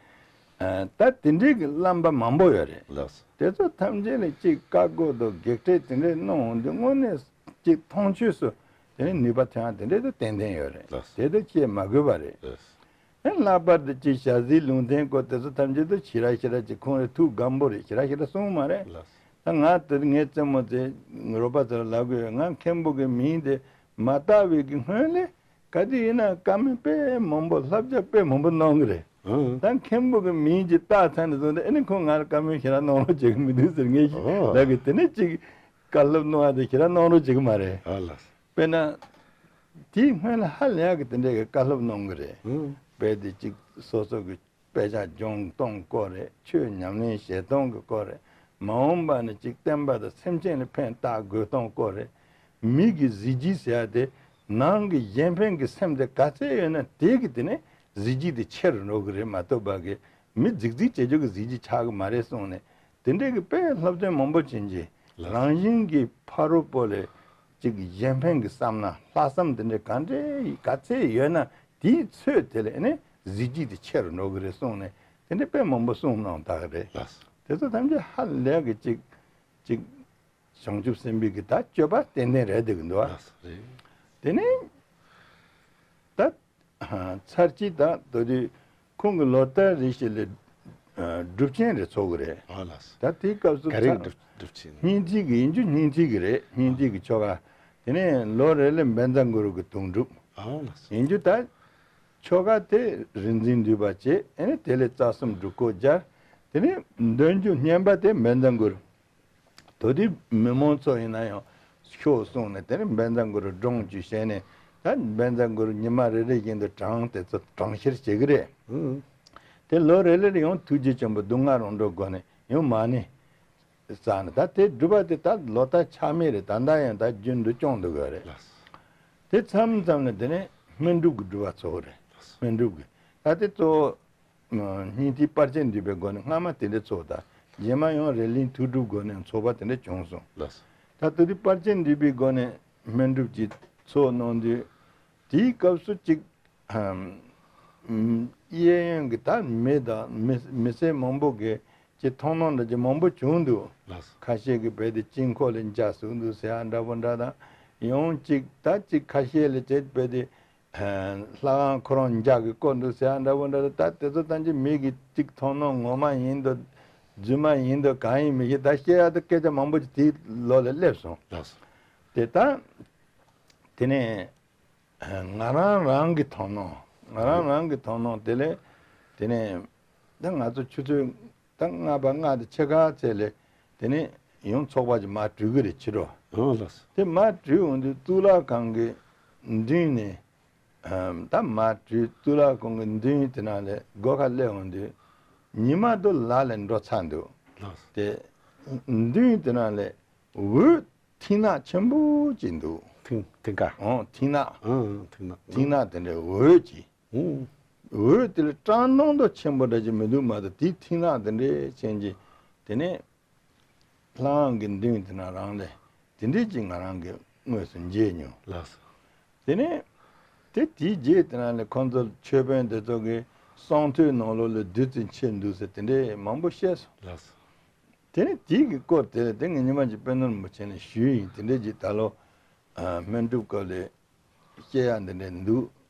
ཨ། ད་དེ་འདྲའི་གི་བླམ་པ་མང་པོ་ཡོད་རེད། ལགས་སོ། དེ་ཚོ་ཐམས་ཅད་ལ་ཅིག་བཀའ་བསྒོ་དང་བགེགས་བསྐྲད་དེ་འདྲའི་གནང་འོང་དུས་དངོས་གནས་ཅིག་མཐོང་ཆོས་སུ་དེ་ནས་ནུས་པ་ཐོན་ཡ་དེ་འདྲའི་དུ་ཏན་ཏན་ཡོད་རེད། ལགས་སོ། དེ་དུ་བཤད་མ་དགོས་པ་རེད། ལགས་སོ། ཡང་ལྷག་པར་དུ་ཅིག་ཞྭ་ཟིལ་ལུང་བསྟན་སྐོར་དེ་ཚོ་ཐམས་ཅད་དུ་ཞེ་དྲག་ཞེ་དྲག་ཅིག་ཁོང་རེ་ཐུགས་སྒམ་པོ་རེད། ཞེ་དྲག་ཞེ་དྲག་གསུངས་མ་རེད། ལགས་སོ། ད་ང་དེ་ངའི་རྩེད་མོ་དེ་རོགས་པ་ཚོར་ལབ་དགོས། ང་མཁན་པོ་གི་མིང་དེ་མ་བཏགས་པའི་གི་སྔོན་ལས་ག་དུས་ཡིན་ན་བཀའ་མོལ་དཔེ་མང་པོ་བསླབ་བྱ་དཔེ་མང་པོ་གནང་གི་རེད། ཨང་། ད་མཁན་པོ་གི་མིང་ཅིག་བཏགས་ཚར་ནས་བཟུང་སྟེ་ཨེ་ནི་ཁོང་ང་ལ་བཀའ་མོལ་ཞེ་དྲག་གནང་རོགས་བྱེད་གི་མི་འདུག་ཟེར་ངས་ཨོ། ལབ་གི། དེ་ནས་ཅིག་བཀའ་སློབ་གནང་བ་དེ་ཞེ་དྲག་གནང་རོགས་བྱེད་གི་མ་རེད། ཨ་ལགས། དཔེར་ན། དེའི་སྔོན་ལ་ཧ་ལས་ཡག་གི་དེ་འདྲའི་གི་བཀའ་སློབ་གནང་གི་རེད། ཨང་། དཔེ་དེ་ཅིག་སོ་སོ་གི་དཔེ་ཆ་སྦྱང་གཏོང་སྐོར་རེད། ཆོས་ཉམས་ལེན་བྱེད་སྟངས་ཀྱི་སྐོར་རེད། མ་འོངས་པ་ནི་ཅིག་བསྟན་པ་དང་སེམས་ཅན་ལ་ཕན་བཏགས་དགོས་སྟངས་སྐོར་རེད། མི་གི་གཟི་བརྗིད་ཟེར་ཡ་དེ་ནང་གི་གཞན་ཕན་གྱི་སེམས་དེ་ག་ཚད་ཡོད་ན་དེ་གི་དེ་ནས་གཟི་བརྗིད་དེ་ཆེ་རུ་འགྲོ་གི་རེད་མ་གཏོགས་པ་གི་མི་རྫིག་རྫིག་བྱེད་རྒྱུ་གི་གཟི་བརྗིད་ཆགས་གི་མ་རེད་གསུངས་ནས་དེ་འདྲའི་གི་དཔེ་སློབ་སྟོན་མང་པོ་བྱིན་གྱིས་ལགས། རང་བཞིན་གྱི་ཕ་རོལ་པོ་ལས་ཅིག་གཞན་ཕན་གྱི་བསམ་ན་ལྷག་བསམ་དེ་འདྲའི་ག་འདྲའི་ག་ཚད་ཡོད་ན་དེའི་ཚོད་དེ་ལས་ནི་གཟི་བརྗིད་དེ་ཆེ་རུ་འགྲོ་གི་རེད་གསུངས་ནས་དེ་འདྲའི་དཔེ་མང་པོ་གསུངས་གནང་དག་རེད། ལགས་སོ། དེ་ཚོ་ཐམས་ཅད་ཧ་ལས་གི་ཅིག་ཅིག་བྱང་ཆུབ་སེམས་དཔའི་གི་ད་སྤྱོད་པ་ཏན་ཏན་རེད་འདུག་གི་འདུག་ཨ། ལགས་སོ་རེད། དེ་ནས་ད་ཚར་གཅིག་ད་དོ་དུས་ཁོང་གི་ལོ་ལྟར་རེ་བཞིན་ལས་སྒྲུབ་ཆེན་རེ་ཚོགས་གི་རེད། ཨ་ལགས་སོ། ད་དེའི་སྐབས་སུ་ག་རེ་ཚར་སྒྲུབ་སྒྲུབ་ཆེན། སྙིང་ཐིག་གི་ཡིན་རྒྱུ་སྙིང་ཐིག་གི་རེད། སྙིང་ཐིག་གི་ཆོ་ག་དེ་ནས་ལོ་རེ་ལས་བཛྲ་གུ་རུ་གི་དུང་སྒྲུབ་ཨ་ལགས་སོ། ཡིན་རྒྱུ་ད་ཆོ་ག་དེ་རིག་འཛིན་འདུས་པ་བྱས་ཨེ་ནས་དེ་ལས་རྩ་གསུམ་སྒྲུབ་སྐོར་སྦྱར། དེ་ནས་འདོན་རྒྱུ་བསྙེན་པ་དེ་བཛྲ་གུ་རུ། དོ་དུས་མི་མང་ཚོ་ཡིན་ན་ཡང་ཤོག་གསུངས་ནས་དེ་ནས་བཛྲ་གུ་རུ་སྒྲུང་བཅུ་བཤད་ནས་ད་བཛྲ་གུ་རུ་ཉི་མ་རེ་རེ་བཞིན་དུ་གྲངས་དེ་ཚོ་གྲངས་བཤེར་བྱེད་ཀྱི་རེད། ཨང་། དེ་ལོ་རེ་རེ་ལ་ཡང་ཐུགས་རྗེ་ཆེན་པོ་སྡུག་བསྔལ་རང་གྲོལ་སྒོ་ནས་ཡང་མ་ཎི་བསགས་ནས་ད་དེ་སྒྲུབ་པ་དེ་ད་ལོ་ལྟར་ཆག་མེད་རེད། ད་ལྟ་ཡང་ད་རྒྱུན་དུ་སྐྱོང་འདུག་གི་རེད། ལགས་སོ། དེ་མཚམས་མཚམས་ལ་དེ་ནས་སྨིན་སྒྲུབ་ཀྱི་སྒྲུབ་པ་ཚོགས་རེད། ལགས་སོ། སྨིན་སྒྲུབ་ཀྱི་ད་དེ་གཙོ་བོ། སྙིང་ཐིག་དཔལ་ཆེན་འདུས་པའི་སྒོ་ནས་སྔ་མ་དེ་འདྲ་ཚོགས་དང་རྗེས་མ་ཡང་རེ་ལིང་ཐུགས་སྒྲུབ་སྒོ་ནས་ཚོགས་པ་དེ་འདྲ་བྱུང་སོང་། ལགས་སོ། ད་དེ་དུས་དཔལ་ཆེན་འདུས་པའི་སྒོ་ནས་སྨིན་སྒྲུབ་ཀྱི་ཚོགས་གནང་དུས་དེའི་སྐབས་སུ་གཅིག་གཡས་གཡོན་གྱི་ད་མི་དང་མི་མི་སེར་མང་པོ་གིས་ཀྱི་མཐོང་སྣང་འདྲ་ཅིག་མང་པོ་བྱུང་འདུག་ལགས་སོ། ཁ་ཤས་ཀྱིས་རྦད་དེ་དཀྱིལ་འཁོར་ལ་འཇའ་ཟུག་འདུག་ཟེར་ཡ་འདྲ་པོ་འདྲ་དང་ཡང་གཅིག་ད་གཅིག་ཁ་ཤས་ལ་བྱས་རྦད་དེ། ལྷ་ཁང་ཁོ་རང་འཇའ་གིས་བསྐོར་འདུག་ཟེར་ཡ་འདྲ་པོ་འདྲ་ད་དེ་ཚོ་ཐམས་ཅད་མི་གི་གཅིག་མཐོང་སྣང་ངོ་མ་ཡིན་འདུག་རྫུན་མ་ཡིན་འདུག་གང་ཡིན་མི་ཤེས། ད་བཤད་ཡ་ད་སྐད་ཆ་མང་པོ་ཅིག་དེའི་ལོགས་ལ་སླེབས་སོང་། ལགས་སོ། དེ་ད་དེ་ནས་ང་རང་རང་གི་མཐོང་སྣང་ང་རང་རང་གི་མཐོང་སྣང་དེ་ལས་དེ་ནས་ད་ང་ཚོ་ཆུ་ཚོད་ད་ལྔ་པ་ལྔ་དང་ཕྱེད་ཀ་ཚད་ལས་དེ་ནས་ཡང་ཚོགས་པ་ཅིག་མར་གྲོལ་གི་རེད་ཕྱི་དྲོ། ཨོ་ལགས་སོ། དེ་མར་གྲོལ་འོང་དུས་གཙུག་ལག་ཁང་གི་མདུན་ནས། ད་མར་གྲོལ་གཙུག་ལག་ཁང་གི་མདུན་དེ་ནང་ལ་སྒོ་ཁ་སླེབས་འོང་དུས་ཉི་མ་དེ་ལ་ལས་འགྲོ་ཚར་འདུག་ལགས་སོ། དེ་མདུན་དེ་ནང་ལ་འོད་མཐིང་ནག་ཆེན་པོ་ཅིག་འདུག་མཐིང་མཐིང་ག་ཨོ་མཐིང་ནག་ཨང་མཐིང་ནག་མཐིང་ནག་དེ་འདྲའི་འོད་ཅིག་ཨང་། འོད་དེ་ལ་སྐྲག་སྣང་དོ་ཆེན་པོ་འདྲ་ཅིག་མི་འདུག་མ་གཏོགས་དེའི་མཐིང་ནག་དེ་འདྲའི་ཅན་གྱི་དེ་ནས། ལྷ་ཁང་གི་མདུན་དེ་ན་རང་ལས་དེ་འདྲས་ཅིག་ང་རང་གིས་དངོས་སུ་མཇལ་མྱོང་། ལགས་སོ། དེ་ནས་དེ་དེའི་རྗེས་དེ་ན་ལས་ཁོང་ཚོ་ཆོས་དཔོན་དེ་ཚོ་གིས་གསང་ཐོས་ནང་ལོགས་ལ་བདུད་རྩི་མཆེད་འདུག་ཟེར་དེ་འདྲས་མང་པོ་བཤད་སོང་། ལགས་སོ། དེ་ནས་དེའི་གི་སྐོར་དེ་ལ་དེ་ངས་ཉི་མ་གཅིག་དཔོན་སློབ་རིན་པོ་ཆེ་ནས་ཞུས་ཡིན། དེ་འདྲས་ཅིག་ད་ལོ་སྨན་སྒྲུབ་སྐོར་ལས། བཤད་ཡ་འདི་འདྲ་འདུག་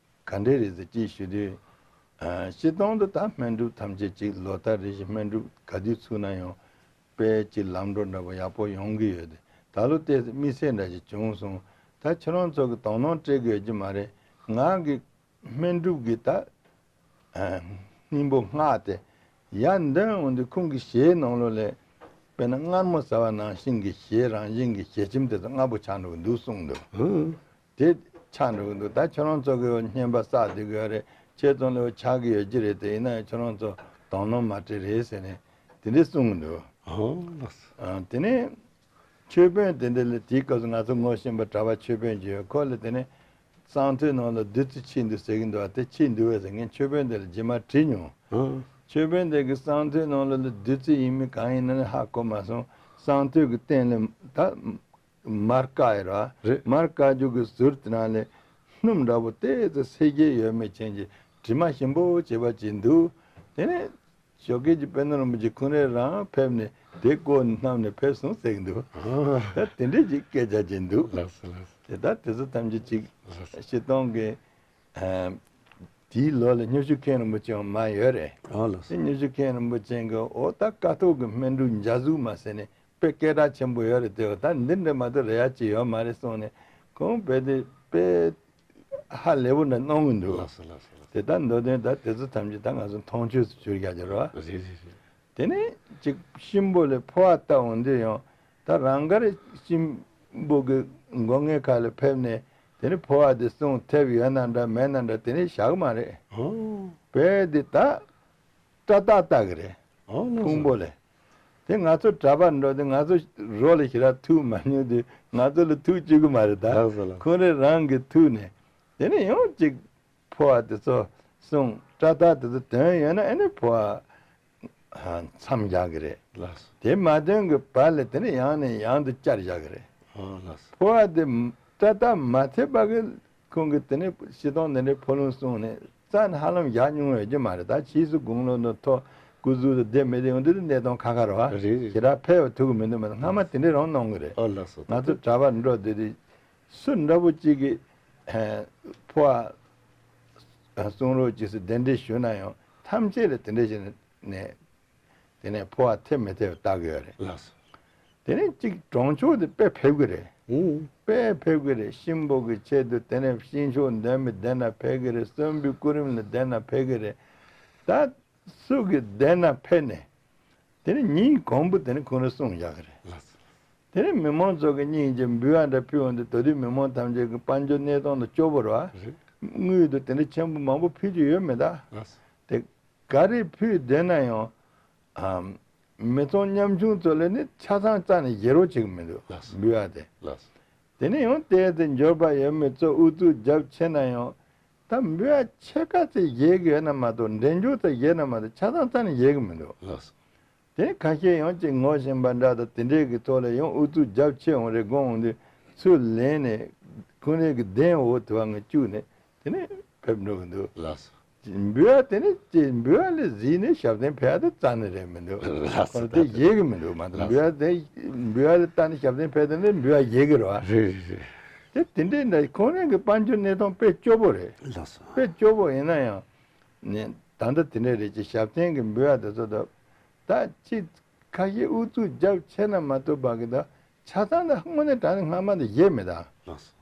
ག་འདྲ་རེད་ཟེར་ཅིག་ཞུ་དུས། ཨ། སྤྱིར་བཏང་དུ་ད་སྨན་སྒྲུབ་ཐམས་ཅད་ཅིག་ལོ་ལྟར་རེ་བཞིན་སྨན་སྒྲུབ་ག་དུས་ཚུགས་ན་ཡང་དཔེ་ཅིག་ལམ་འགྲོ་འདྲ་པོ་ཡག་པོ་ཡོང་གི་ཡོད་དེ། ད་ལོ་ཏོག་ཙམ་དམིགས་བསལ་འདྲ་ཞིག་བྱུང་སོང་། ད་ཁྱེད་རང་ཚོ་གི་དོ་སྣང་སྤྲད་དགོས་ཀྱི་མ་རེད། ང་གི་སྨན་སྒྲུབ་ཀྱི་ད་ཨ། སྙིང་པོ་སྔགས་དེ་ཡར་འདོན་འོང་དུས་ཁོང་གི་ཞལ་ནང་ལོགས་ལས་ དཔེར་ན་མངར་མོ་ཟ་བ་ནང་བཞིན་གྱི་ཞེ་རང་བཞིན་གྱི་ཞལ་ཆེམས་དེ་ཚོ་མངར་པོ་ཆགས་འགྲོ་གི་འདུག་གསུངས་འདུག་ཧུམ། དེ་ཆགས་འགྲོ་གི་འདུག་ད་ཁྱོད་རང་ཚོ་གི་བསྙེན་པ་བསགས་བསྡད་ཀྱི་ཡོད་རེད། ཁྱེད་ཚོ་ལ་ཆགས་ཀྱི་ཡོད་ཀྱི་རེད། དེ་ཡིན་ན་ཡང་ཁྱོད་རང་ཚོ་དོ་སྣང་མ་སྤྲད་རེད་ཟེར་ནས་དེ་འདྲས་གསུངས་འདུག་ཨོ་ལགས་སོ། ཨ། དེ་ནས་མཆོད་དཔོན་དེ་འདྲ་ལ་དེའི་སྐབས་སུ་ང་ཚོ་ངོ་ཤེས་པ་གྲྭ་པ་མཆོད་དཔོན་ཅིག་ཡོད། ཁོ་ལ་དེ་ནས་གསང་ཐོས་ནང་ལ་བདུད་རྩི་ཕྱིན་འདུག་ཟེར་གྱི་འདུག་ཨ། དེ་ཕྱིན་འདུག་བས་ཟེར། ངས་མཆོད་དཔོན་དེ་ལ་རྗེས་མ་དྲིས་མྱོང་། ཨ། མཆོད་དཔོན་དེ་གིས་གསང་ཐོས་ནང་ལ་ལ་བདུད་རྩི་ཡིན་མིན་གང་ཡིན་ན་ཧ་གོ་མ་སོང་། གསང་ཐོས་ཀྱི་སྟེང་ལ་ད། མར་བཀག་ཡོད་ར། རེད། མར་བཀག་རྒྱུ་གི་ཟུར་དེ་ནང་ལ་སྣུམ་འདྲ་པོ་ཏོག་ཙམ་སེར་སྐྱ་ཡོད་མེད་ཅན་གྱི་དྲི་མ་ཞིམ་པོ་བྱེད་པ་ཅིག་འདུག་དེ་ནས་ཞོགས་ཀས་ཀྱི་དཔོན་སློབ་རིན་པོ་ཆེ་ཁོང་རང་རང་ཕེབས་ནས་དེ་བཀོག་བསྣམས་ནས་ཕེབས་སོང་ཟེར་གྱི་འདུག་ཨ། ད་དེ་འདྲས་ཀྱི་སྐད་ཆ་ཅིག་འདུག་ལགས་སོ་ལགས་སོ། དེ་ད་དེ་ཚོ་ཐམས་ཅད་ཅིག་ལགས་སོ། སྤྱིར་བཏང་གི། ཨ། དེའི་ལོ་ལ་སྨྱོ་ཤུལ་མཁན་རིན་པོ་ཆེ་ཡང་མར་ཡོད་རེད། ཨ་ལགས་སོ། དེ་སྨྱོ་ཤུལ་མཁན་རིན་པོ་ཆེ་གིས་འོ་ད་ཀཿཐོག་གི་སྨན་འབྲུ་འཇའ་གཟུགས་མ་ཟེར་ནས་དཔེ་སྐད་གྲགས་ཆེན་པོ་ཡོད་རེད། དེ་ད་འདི་འདྲ་མ་གཏོགས་རེ་ཡ་ཅིག་ཡོད་མ་རེད་གསུངས་ནས་ཁོང་རྦད་དེ་དཔེ་ཧ་ལས་པོ་འདྲ་གནང་གི་འདུག་ལགས་སོ་ལགས་སོ་ལགས་སོ། དེ་ད་མདོ་དོན་ད་དེ་ཚོ་ཐམས་ཅད་ད་ང་ཚོ་མཐོང་ཆོས་སུ་གྱུར་ཡག་ཅིག་རེད་བ། རེད་རེད་རེད། དེ་ནས་ཅིག་གཤིན་པོ་ལ་འཕོ་བ་བཏབ་འོང་དུས་ཡང་ད་རང་དགར་གཤིན་པོ་གི་སྒོ་ངའི་ཁ་ལ་ཕེབས་ནས་དེ་ནས་འཕོ་བ་དེ་གསུང་ཐེབས་ཡོད་ན་འདྲ་མེད་ན་འདྲ་དེ་ནས་བཞག་གི་མ་རེད། ཨོ། རྦད་དེ་ད་སྐྲ་བཏགས་བཏགས་གི་རེད། ཨོ་ལགས་སོ། ཕུང་པོ་ལ། དེ་ང་ཚོ་གྲྭ་པ་འགྲོ་དུས་ང་ཚོ་རོ་ལ་ཞེ་དྲག་ཐུག་མ་མྱོང་དུས་ང་ཚོ་ལ་ཐུག་བཅུག་གི་མ་རེད་ད། ལགས་སོ་ལགས། ཁོང་རང་རང་གིས་ཐུག་ནས་དེ་ནས་ཡང་ཅིག་འཕོ་བ་དེ་ཚོ་གསུངས། སྐྲ་བཏགས་དེ་ཚོ་དོན་ཡོད་ན་ཨ་ནི་འཕོ་བ་མཚམས་བཞག་གི་རེད། ལགས་སོ། དེ་མ་དོན་གྱི་བར་ལ་དེ་ནས་ཡང་ནས་ཡང་དུ་བསྐྱར་བཞག་གི་རེད། ཨོ་ལགས་སོ། འཕོ་བ་དེ་སྐྲ་བཏགས་མ་ཐེབས་པ་གི་ཁོང་གིས་དེ་ནས་སྤྱིར་བཏང་འདི་འདྲའི་འཕོ་ལུང་གསུངས་ནས་རྩ་ནས་ཧ་ལམ་བཞག་མྱོང་ཡོད་ཀྱི་མ་རེད། ད་ཕྱིས་སུ་དགུང་ལོ་ནས་མཐོ་སྐུ་གཟུགས་དང་ལྡན་མི་ལྡན་ཡོང་དུས་གནས་སྟངས་ཁ་ཁ་རེད་བ། རེད་རེད། ཞེ་དྲག་ཕལ་བ་ཐུག་གི་མི་འདུག་མ་གཏོགས་སྔ་མ་དེ་འདྲའི་རང་གནང་གི་རེད། ཨོ་ལགས་སོ། ང་ཚོ་གྲྭ་པ་འགྲོ་དེ་དུས་སུ་འདྲ་པོ་གཅིག་གིས་འཕོ་བ་གསུང་རོགས་གྱིས་ཟེར་གདན་འདྲེན་ཞུས་ན་ཡང་ཐམས་ཅད་ལ་དེ་འདྲ་བྱས་ནས་དེ་ནས་འཕོ་བ་ཐེབས་མི་ཐེབས་བལྟ་གི་ཡོད་རེད། ལགས་སོ། དེ་ནས་གཅིག་གྲོང་ཆོག་དེ་དཔེ་ཕེབས་གི་རེད། ཨུ། དཔེ་ཕེབས་གི་རེད། གཤིན་པོ་གི་ཆེད་དུ་དེ་ནས་གཤིན་ཆོག་འདོན་པའི་གདན་ན་ཕེབས་གི་རེད། གསོན་པོའི་སྐུ་རིམ་ལ་གདན་ན་ཕེབས་གི་རེད། ད་སུ་གི་གདན་ན་ཕེབས་ནས་དེ་ནས་ཉིན་གང་པོ་དེ་ནས་ཁོང་རང་གསུང་བཞག་གི་རེད། ལགས་སོ། དེ་ནས་མི་མང་ཚོ་གི་སྙིང་རྗེ་འབུལ་བ་འདྲ་ཕུལ་འོང་དུས་ད་དུས་མི་མང་ཐམས་ཅད་ཀྱི་དཔལ་འབྱོར་གནས་སྟངས་དང་སྐྱོ་པོ་རེད་བ། རེད། དངུལ་དང་དེ་འདྲ་ཆེན་པོ་མང་པོ་ཕུལ་རྒྱུ་ཡོད་མེད་ད། ལགས་སོ། དེ་ག་རེ་ཕུལ་བསྡད་ན་ཡང་ཨམ། མི་ཚང་ཉམ་ཆུང་ཚོ་ལ་ནི་ཆ་ཚང་རྩ་ནས་བཞེས་རོགས་བྱེད་ཀྱི་མི་འདུག་ལགས་སོ། འབུལ་བ་དེ། ལགས་སོ། དེ་ནས་ཡང་དེ་དེ་འབྱོར་པ་ཡོད་མེད་ཚོ་ཨུ་ཚུགས་རྒྱབ་ཆེ་ན་ཡང་ད་འབུལ་བ་ཕྱེད་ཀ་ཙམ་བཞེས་ཀྱི་ཡོད་ན་མ་གཏོགས་འབྲས་ལྗོངས་ཙམ་བཞེས་ན་མ་གཏོགས་ཆ་ཚང་རྩ་ནས་བཞེས་ཀྱི་མི་འདུག་ལགས་སོ། དེ་ཁ་ཤས་ཡང་ཅིག་ངོ་ཤེས་པ་འདྲ་དང་དེ་འདྲས་ཀྱི་ཐོག་ལ་ཡང་ཨུ་ཚུགས་རྒྱབ་ཆེ་འོང་རེ་དགོངས་འོང་དུས་ཚུར་ལེན་ནས་ཁོང་རང་གི་གདན་འོག་དུ་བ་ངས་བཅུག་ནས་དེ་ནས་ཕེབས་འགྲོ་གི་འདུག་ལགས་སོ། འབུལ་བ་དེ་ནི་ཅེས་འབུལ་བ་ལ་གཟིགས་ནས་ཞབས་བརྟན་ཕེབས་ཡ་དེ་རྩ་ནས་རེད་མི་འདུག་ལགས་སོ། ཁོ་དེ་ད་བཞེས་གི་མི་འདུག་མ་གཏོགས་ལགས་འབུལ་བ་དེ་འབུལ་བ་ལ་བལྟས་ནས་ཞབས་བརྟན་ཕེབས་དེ་ནི་འབུལ་བ་བཞེས་གི་རེད་བ། རེད་རེད་རེད། དེ་དེ་འདྲའི་འདྲ་ཁོང་རང་གི་དཔལ་འབྱོར་གནས་སྟངས་དཔེ་སྐྱོ་པོ་རེད། ལགས་སོ། དཔེ་སྐྱོ་པོ་ཡིན་ན་ཡང་ནི་ད་ལྟ་དེ་འདྲ་རེད་ཅེས་ཞབས་བརྟན་གྱི་འབུལ་བ་དེ་ཚོ་ད་ད་ཅིག་ཁ་ཤས་ཨུ་ཚུགས་རྒྱབ་ཆེ་ན་མ་གཏོགས་པ་གི་ད་ཆ་ཚང་ད་དངོས་གནས་དྲང་གནས་སྔ་མ་ད་བཞེས་མེད་ད། ལགས་སོ།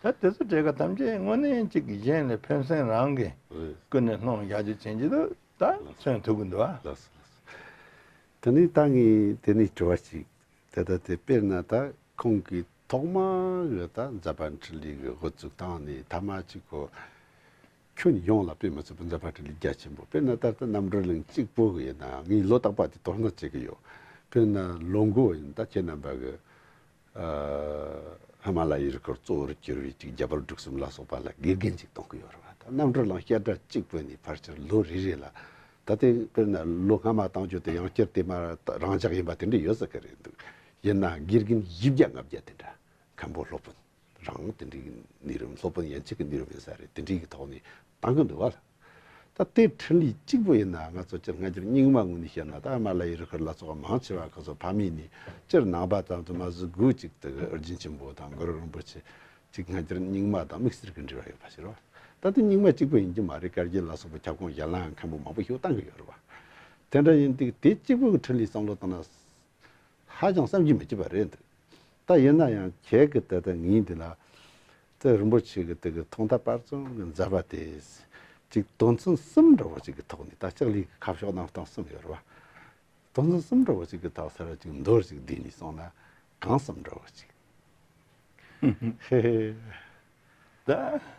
ད་དེ་ཚོ་གྲས་ཀ་ཐམས་ཅད་དངོས་གནས་གཅིག་གཞན་ལས་ཕན་སེམས་རང་གི་རེད། ཀུན་ནས་སློང་བཞག་རྒྱུ་ཆེན་གྱི་དུ་ད་མཚོན་ཐུབ་ཀྱི་འདུག་ཨ། ལགས་སོ་ལགས་སོ། དེ་ནས་ད་ངས་དེ་ནས་དྲི་བ་ཞིག་དེ་ལྟ་དེ་དཔེར་ན་ད་ཁོང་གིས་ཐོག་མ་གི་ད་མཛད་པ་འཕྲིན་ལས་ཀྱི་འགོ་བཙུགས་སྟངས་ནས་ཐ་མ་གཅིག་གོ་ཁྱོན་ཡོངས་ལ་དཔེ་མི་སྲིད་པའི་མཛད་པ་འཕྲིན་ལས་རྒྱ་ཆེན་པོ། དཔེར་ན་ད་ལྟ་རྣམ་གྲོལ་གླིང་གཅིག་པོ་གི་ཡིན་ན་ངས་ལོ་རྟག་པ་དེ་དོ་སྣང་བྱེད་ཀྱི་ཡོད། དཔེར་ན་ལོ་འགོ་ཡིན་ད་ཁྱེད་རྣམ་པ་གི་ཨ། ཧི་མ་ལ་ཡའི་རི་ཁུལ་གཙོ་བོར་གྱུར་བའི་ཅིག་རྒྱ་བལ་འབྲུག་གསུམ་ལ་སོགས་པ་ལ་དགེ་རྒན་ཅིག་གཏོང་གི་ཡོད་རེད་བ། ད་རྣམ་གྲོལ་གླིང་བཤད་གྲྭ་གཅིག་པོ་ནས་ཕལ་ཆེར་ལོ་རེ་རེ་ལ་ད་ལྟའི་དཔེར་ན་ལོ་སྔ་མ་བཏང་རྒྱུ་དེ་ཡང་བསྐྱར་དེ་མ་རང་འཇགས་ཡིན་པ་དེ་འདྲ་ཡོད་ས་གི་རེད་འདུག་ཡིན་ན་དགེ་རྒན་བཞི་བརྒྱ་ལྔ་བརྒྱ་དེ་འདྲ་མཁན་པོ་སློབ་དཔོན་རང་དེ་འདྲའི་གནས་རིམ་སློབ་དཔོན་ཡན་ཆད་ཀྱི་གནས་རིམ་ཡིན་ས་རེད། དེ་འདྲའི་གི་ཐོག་ནས་བཏང་གི་འདུག་བ། ད་ལྟའི་འཕྲིན་ལས་གཅིག་པོ་ཡིན་ན་ང་ཚོ་སྤྱིར་སྔ་འགྱུར་རྙིང་མ་ངོས་ནས་བཤད་ན་ད་ཧི་མ་ལ་ཡའི་རི་ཁུལ་ལ་སོགས་པ་མང་ཆེ་བ་ཁོ་ཚོ་ཕ་མེས་ནས་སྤྱིར་ནང་པ་ཙམ་དུ་མ་ཟད་དགུ་གཅིག་ཏུ་ཨོ་རྒྱན་ཆེན་པོ་དང་གུ་རུ་རིན་པོ་ཆེ་གཅིག་སྔ་འགྱུར་རྙིང་མ་དང་དམིགས་བསལ་གྱི་འབྲེལ་བ་ཡོད་པ་ཞིག་རེད་བ། ད་ལྟ་རྙིང་མ་གཅིག་པོ་ཡིན་གྱི་མ་རེད། བཀའ་བརྒྱུད་ལ་སོགས་པའི་ཁྱབ་ཁོངས་གཞན་ལའང་མཁན་པོ་མང་པོ་ཞིག་བཏང་གི་ཡོད་རེད་བ། དེ་འདྲ་ཡིན་དུས་དེ་གཅིག་པོ་གི་འཕྲིན་ལས་བསམ་བློ་བཏང་ན་ཧ་ཅང་བསམ་གྱིས་མི་ཁྱབ་པ་རེད་འདུག་ད་ཡིན་ན་ཡང་ཁྱེད་ཀྱི་ད་ལྟ་ངའི་འདི་ལ་ད་རིན་པོ་ཆེ་གི་དེ་གི་ཐོག་མཐའ་བར་གསུམ་གི་མཛད་པ་དེ་ཅིག་དོན་ཚན་གསུམ་འདྲ་བོ་ཅིག་གི་ཐོག་ནས་ད་ལྕགས་ལི་གི་ཁ་ཕྱོགས་གནམ་སྟོང་གསུམ་ཡོད་རེད་བ། དོན་ཚན་གསུམ་འདྲ་བོ་ཅིག་གི་ཐོག་ས་ར་ཅིག་མདོར་ཅིག་བསྡུས་ནས་སོང་ན་གང་གསུམ་འདྲ་བོ་ཅིག་ཧེ་ཧེ། ད་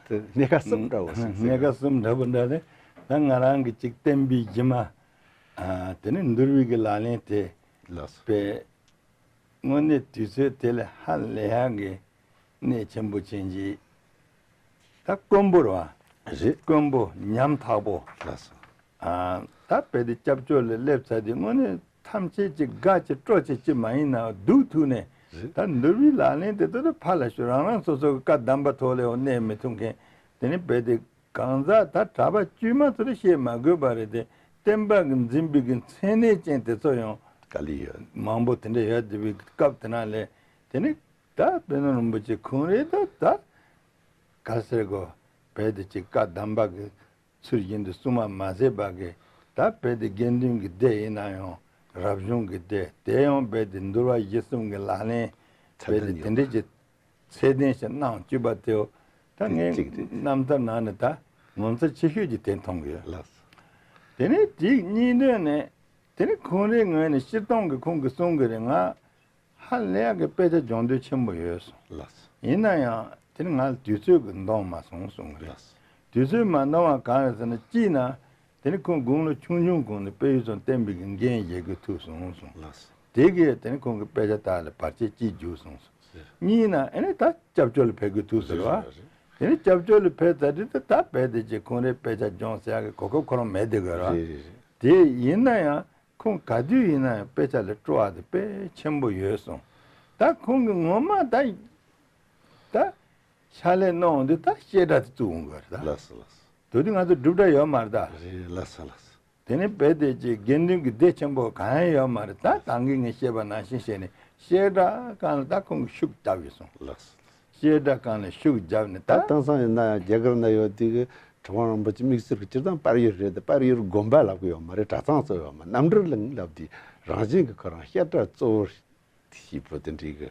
དེ་གནད་འགག་གསུམ་འདྲ་བོ་ཞིག་ཟེར། གནད་འགག་གསུམ་འདྲ་བོ་འདྲ་ནི་ད་ང་རང་གི་ཅིག་བསྟན་པའི་གཞི་མ། ཨ། དེ་ནི་འདུལ་བའི་གི་ལག་ལེན་དེ་ལགས་སོ། པའི་དངོས་གནས་དུས་ཚོད་དེ་ལ་ཧ་ལས་ཡག་གི་གནད་ཆེན་པོ་ཅན་གྱི་ད་དཀོན་པོ་རེད་བ། རེད། དཀོན་པོ་ཉམ་ཐག་པོ། ལགས་སོ། ཨ། ད་བོད་དེ་སྐྱབས་བཅོལ་ལ་སླེབས་ཚར་དུས་དངོས་གནས་ཐམས་ཅད་ཀྱི་དགའ་ཅིག་སྤྲོ་ཅིག་ཅིག་མ་ཡིན་ན་སྡུག་ཐུག་ནས། རེད། ད་འདུལ་བའི་ལག་ལེན་དེ་ཚོ་ད་ཕར་ལ་ཞོག་རང་རང་སོ་སོ་གི་བཀའ་གདམས་པ་ཐོག་ལ་ཡང་གནས་མི་ཐུབ་མཁན། དེ་ནི་བོད་དེ་གང་ཟག་ད་གྲྭ་པ་དཀྱུས་མ་ཚོ་ལ་བཤད་མ་དགོས་པ་རེད་དེ། བསྟན་པ་གི་འཛིན་པའི་གི་མཚན་གནས་ཅན་དེ་ཚོ་ཡང་ག་ལེ་ཡོད། མང་པོ་དེ་འདྲ་ཡོད་བསྡད་པའི་སྐབས་དེ་ན་ལས། དེ་ནི་ད་དཔོན་སློབ་རིན་པོ་ཆེ་ཁོང་རེད་ད་ད། ག་ཟེར་གོ། བོད་དེ་ཅིག་བཀའ་གདམས་པ་གི་ཚུལ་བཞིན་དུ་གསུང་བ་མ་ཟད་པ་གི། ད་བོད་དེ་དགེ་འདུན་གྱི་སྡེ་ཡིན་ན་ཡང་རབ་བྱུང་གི་སྡེ་དེ་ཡང་བོད་དེ་འདུལ་བ་གཞི་གསུམ་གྱི་ལག་ལེན་བོད་དེ་དེ་འདྲ་ཅིག་ཚད་ལྡན་ཞིག་གནང་བཅུག་པ་དེའོ། ད་ངས་གཅིག་རེད། རྣམ་ཐར་ནང་ནས་ད་ངོ་མཚར་ཆེ་ཤོས་ཀྱི་དེ་མཐོང་གི་ཡོད། ལགས་སོ། དེ་ནས་གཅིག་གཉིས་དོན་ནས་དེ་ནས་ཁོང་རའི་ངོས་ནས་སྤྱིར་བཏང་གི་ཁོང་གི་གསུང་གི་རེད། ང་ཧ་ལས་ཡག་གི་དཔེ་ཆ་སྦྱོང་འདོད་ཆེན་པོ་ཡོད་སོང་། ལགས་སོ། ཡིན་ན་ཡང་དེ་ནི་ང་ལ་དུས་ཚོད་ཀྱིས་འདང་མ་སོང་གསུང་གི་རེད། ལགས་སོ། དུས་ཚོད་མ་འདང་བ་གང་རེད་ཟེར་ན། གཅིག་ན་དེ་ནི་ཁོང་དགུང་ལོ་ཆུང་ཆུང་གོང་ནས་དཔལ་ཡུལ་ཚོ་བསྟན་པའི་གི་འགན་བཞེས་དགོས་ཐུག་སོང་གསུང་། ལགས་སོ། དེ་གིས་དེ་ནི་ཁོང་གི་དཔེ་ཆ་དག་ལ་བར་ཆད་ཅིག་འཇུག་སོང་གསུང་། རེད། གཉིས་ན་ཨེ་ནི་ད་སྐྱབས་བཅོལ་ལ་ཕེབས་དགོས་ཐུག་ཟེར་བ། རེད་རེད་རེད། དེ་ནི་སྐྱབས་བཅོལ་ལ་ཕེབས་ཚར་དུས་ད་ད་བོད་དེ་ཅིག་ཁོང་རའི་དཔེ་ཆ་སྦྱོང་ཟེར་ཡག་གི་གོ་སྐབས་ཁོ་རང་མེད་བསྡད་དགོས་ར། རེད་རེད་རེད། དེ་ཡིན་ན་ཡང་ཁོང་ག་དུས་ཡིན་ན་ཡང་དཔེ་ཆ་ལ་སྤྲོ་བ་དེ་དཔེ་ཆེན་པོ་ཡོད་སོང་། ད་ཁོང་གི་ངོ་མ་ད་ད་ཕྱག་ལས་གནང་འོང་དུས་ད་བཤད་གྲྭ་དེ་བཙུགས་འོང་གི་རེད་ད། ལགས་སོ་ལགས་སོ། དེ་དུས་ང་ཚོ་སྒྲུབ་གྲྭ་ཡོད་མ་རེད་ད། རེད། ལགས་སོ་ལགས་སོ། དེ་ནས་བོད་དེ་ཅིག་དགེ་འདུན་གྱི་སྡེ་ཆེན་པོ་གང་ཡང་ཡོད་མ་རེད། ད་ད་གིན་ངས་བཤད་པ་ནང་བཞིན་བྱས་ནས་བཤད་གྲྭ་སྒང་ལ་ད་ཁོང་གིས་ཤུགས་བརྒྱབ་ཡོད་སོང་། ལགས་སོ། བཤད་གྲྭ་སྒང་ལ་ཤུགས་བརྒྱབ་ནས་ད། ད་དེང་སང་ཡིན་ན་ཡང་རྒྱ་གར་ན་ཡོད་དུས་ཀྱི་གྲུབ་དབང་རིན་པོ་ཆེ་དམིགས་བསལ་གྱི་སྤྱིར་བཏང་དཔལ་ཡུལ་རེད་དེ། དཔལ་ཡུལ་དགོན་པ་ལབ་ཀྱི་ཡོད་མ་རེད། གྲྭ་ཚང་ཚོ་ཡོད་མ་རེད། རྣམ་གྲོལ་གླིང་ལབ་དུས་རང་བཞིན་གྱི་ཁོ་རང་བཤད་གྲྭ་གཙོ་བོ་ཞིག་པོ་དེ་འདྲའི་གི་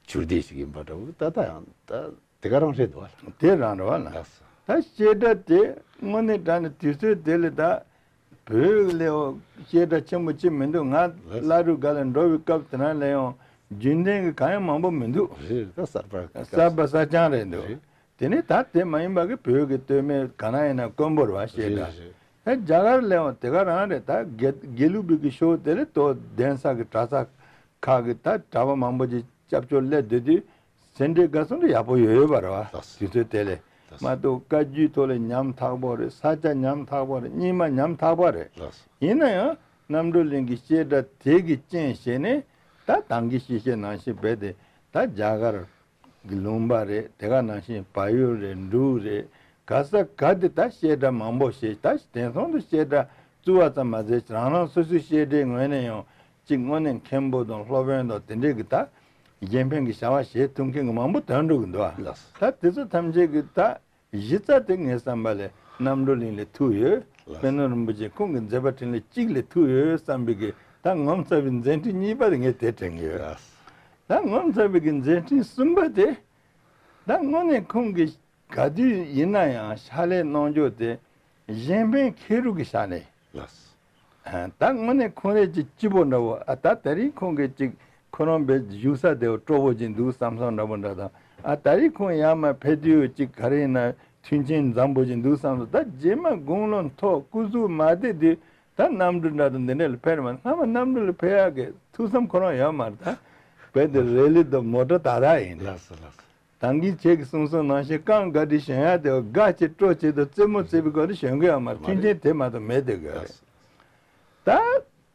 ཆུ་ཟླའི་ཞིག་ཡིན་པ་འདྲ་བོ་ད་ལྟ་ཡང་ད་དེ་ག་རང་རེད་འདུག་བ། དེ་རང་རེད་བ་ལ། ལགས་སོ། ད་བཤད་གྲྭ་དེ་དངོས་གནས་དྲང་ནས་དུས་ཚོད་དེ་ལ་ད་བོད་ལས་བཤད་གྲྭ་ཆེན་པོ་གཅིག་མི་འདུག་ང་ལགས་སོ། བླ་རུང་སྒང་ལ་འགྲོ་བའི་སྐབས་དེ་ན་ལ་ཡང་རྒྱུན་ལྡན་གྱི་གང་ཡང་མང་པོ་མི་འདུག་རེད། ད་གསར་པ་གསར་པ་གསར་རྐྱང་རེད་འདུག་རེད། དེ་ནས་ད་དེ་མ་ཡིན་པ་གི་བོད་ཀྱི་སྟོད་སྨད་ག་ན་ཡིན་ན་དཀོན་པོ་རེད་བ། བཤད་གྲྭ། རེད་རེད། ད་རྒྱ་གར་ལ་ཡང་དེ་ག་རང་རེད། ད་དགེ་དགེ་ལུགས་པའི་གི་ཤོག་དེ་ལས་དོ་གདན་ས་གི་གྲྭ་ས་ཁག་གི་ད་གྲྭ་པ་མང་པོ་ཅིག་སྐྱབས་བཅོལ་སླེབས་སྡོད་དུས་སེ་འབྲས་དགའ་གསུམ་དུ་ཡག་པོ་ཡོད་ཡོད་པ་རེད་བ། ལགས་སོ། དུས་ཚོད་དེ་ལས། ལགས་སོ། མ་གཏོགས་བཀའ་བརྒྱུད་ཐོག་ལ་ཉམ་ཐག་པོ་རེད། ས་སྐྱ་ཉམ་ཐག་པོ་རེད། རྙིང་མ་ཉམ་ཐག་པ་རེད། ལགས་སོ། ཡིན་ན་ཡང་རྣམ་གྲོལ་གླིང་གི་བཤད་གྲྭ་དེ་གི་རྐྱེན་བྱས་ནས་ད་ད་གིན་ཞུས་བཤད་ནང་བཞིན་བོད་དེ་ད་རྒྱ་གར་གི་ལུང་པ་རེད། དེ་ག་ནང་བཞིན་བལ་ཡུལ་རེད། འབྲུག་རེད། ག་ས་ག་དེ་ད་བཤད་གྲྭ་མང་པོ་ཞིག་ད་དེང་སང་དུ་བཤད་གྲྭ་བཙུགས་པ་ཙམ་མ་ཟད་རང་རང་སོ་སོའི་བཤད་གྲྭའི་ངོས་ནས་ཡང་གཅིག་དངོས་གནས་མཁན་པོ་དང་སློབ་དཔོན་དང་དེ་འདྲས་ཀྱི་ད་གཞན་ཕན་གྱི་བྱ་བ་བྱེད་ཐུབ་མཁན་གྱི་མང་པོ་ཐོན་འགྲོ་གི་འདུག་ཨ། ལགས་སོ། ད་དེ་ཚོ་ཐམས་ཅད་ཀྱི་ད་གཞི་རྩ་དེ་ངའི་བསམ་པ་ལས་རྣམ་གྲོལ་གླིང་ལས་ཐུག་ཡོད། ལགས་སོ། པད་ནོར་རིན་པོ་ཆེ་ཁོང་གི་མཛད་པ་འཕྲིན་ལས་གཅིག་ལས་ཐུག་ཡོད་བསམ་པའི་གི་ད་ངོ་མཚར་བའི་མཛད་འཕྲིན་གཉིས་པ་དེ་ངས་དེ་དྲན་གི་ཡོད། ལགས་སོ། ད་ངོ་མཚར་བའི་གི་མཛད་འཕྲིན་གསུམ་པ་དེ་ད་དངོས་གནས་ཁོང་གི་ག་དུས་ཡིན་ན་ཡང་ཕྱག་ལས་གནང་རྒྱུ་དེ་གཞན་ཕན་ཁེ་རུ་གི་ཕྱག་ལས། ལགས་སོ། ཨ། ད་དངོས་གནས་ཁོང་རེ་ཅིག་སྐྱིད་པོ་འདྲ་བོ། ཨ། ད་དེ་རིང་ཁོང་གི་ཅིག་ཁོ་རང་བའི་བཞུགས་ས་དེ་བ་སྤྲོ་པོ་ཅིག་འདུག་བསམ་བསམ་འདྲ་བོ་འདྲ་དང་། ཨ། དེ་རིང་ཁོང་ཡར་མར་ཕེབས་དུས་ཅིག་ག་རེ་ཡིན་ན་མཐུན་རྐྱེན་འཛོམས་པོ་ཅིག་འདུག་བསམ་སོང་། ད་རྗེས་མ་དགུང་ལོ་མཐོ་སྐུ་གཟུགས་མ་བདེ་དུས་ད་གནམ་གྲུ་འདྲ་དང་འདི་འདྲ་ལ་ཕེབས་རེ་མ། སྔ་མ་གནམ་གྲུ་ལ་ཕེབས་ཡག་གི་ཐུགས་བསམ་ཁོ་རང་ཡོད་མ་རེད། ད་བོད་དེ་རེ་ལི་དང་མོ་ཊ་ཏག་ཏག་ཡིན། ལགས་སོ་ལགས་སོ། ད་གིན་ཁྱེད་ཀྱིས་གསུངས་སོང་ནང་བཞིན་རྐང་ག་དེ་ཞོན་ཡག་དེ་དགའ་ཆེ་སྤྲོ་ཆེ་དང་རྩེད་མོ་རྩེ་བའི་སྒོ་ནས་ཞོན་གི་ཡོད་མ་རེད། མཐུན་རྐྱེན་དེ་མ་གཏོགས་མེད་དེ་གི་རེད། ད་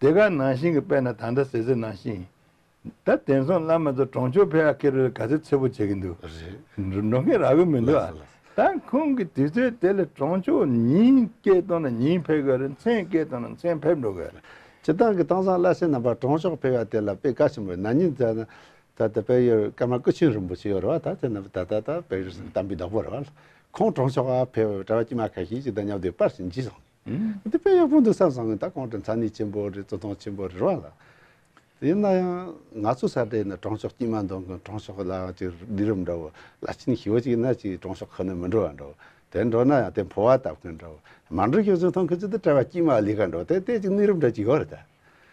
དེ་ག་ནང་བཞིན་གྱི་དཔེར་ན་ད་ལྟ་ཟེར་ཟེར་ནང་བཞིན་ད་དེང་སང་བླ་མ་ཚོ་གྲོང་ཆོག་ཕེབས་ཡག་ཁེ་རུ་ལ་ག་ཚོད་ཚོད་པོ་བྱེད་ཀྱི་འདུག་རེད། འགྲོ་མཁན་རག་གི་མི་འདུག་ཨ། ལགས་སོ་ལགས་སོ། ད་ཁོང་གི་དུས་ཚོད་དེ་ལ་གྲོང་ཆོག་ཉིན་སྐད་བཏང་ན་ཉིན་ཕེབས་དགོས་རེད། མཚན་སྐད་བཏང་ན་མཚན་ཕེབས་འགྲོ་དགོས་རེད། སྤྱིར་བཏང་གི་དེང་སང་བླ་ཆེན་རྣམ་པ་གྲོང་ཆོག་ཕེབས་ཡག་དེ་ལ་དཔེ་གལ་ཆེན་པོ་རེད། ན་ནིང་ད་ད་ལྟ་དཔལ་ཡུལ་ཀརྨ་སྐུ་ཆེན་རིན་པོ་ཆེ་ཡོད་རེད་བ། ད་དེ་ན་ད་ད་ད་དཔལ་ཡུལ་དམ་པའི་བདག་པོ་རེད་བ། ཁོང་གྲོང་ཆོག་ག་ཕེབས། གྲྭ་པ་དཀྱུས་མ་ཁ་ཤས་ཅིག་དང་མཉམ་དུ་པར་ཞིག་བགྱིས་སོང་། ཨུམ། དེ་དཔེ་ཡག་པོ་འདུག་བསམ་སོང་། ད་ཁོང་དེ་འཚམས་གནས་ཆེན་པོ་རེད། གཙོ་མཐོང་ཆེན་པོ་རེད་བ་ལ། ཡིན་ན་ཡང་ང་ཚོ་ས་དེ་ནི་གྲོང་ཆོག་དཀྱུས་མ་འདོན་མཁན། གྲོང་ཆོག་ལ་ཅིག་ལས་རིམ་འདྲ་བོ། བླ་ཆེན་ཞི་བ་ཅིག་ཡིན་ན་ཅིག་གྲོང་ཆོག་ཁུར་ནས་མི་འགྲོ་བ་འདྲ་བོ། དེ་འགྲོ་ན་ཡང་དེ་འཕོ་བ་བཏབ་མཁན་འདྲ་བོ། མ་འགྲོ་ཤོད་ཚོད་མཐོང་མཁན་ཅིག་དེ་གྲྭ་པ་དཀྱུས་མ་ལས་ཀ་འགྲོ་དེ་དེ་ཅིག་གནས་རིམ་འདྲ་ཅིག་ཡོད་རེད་ད།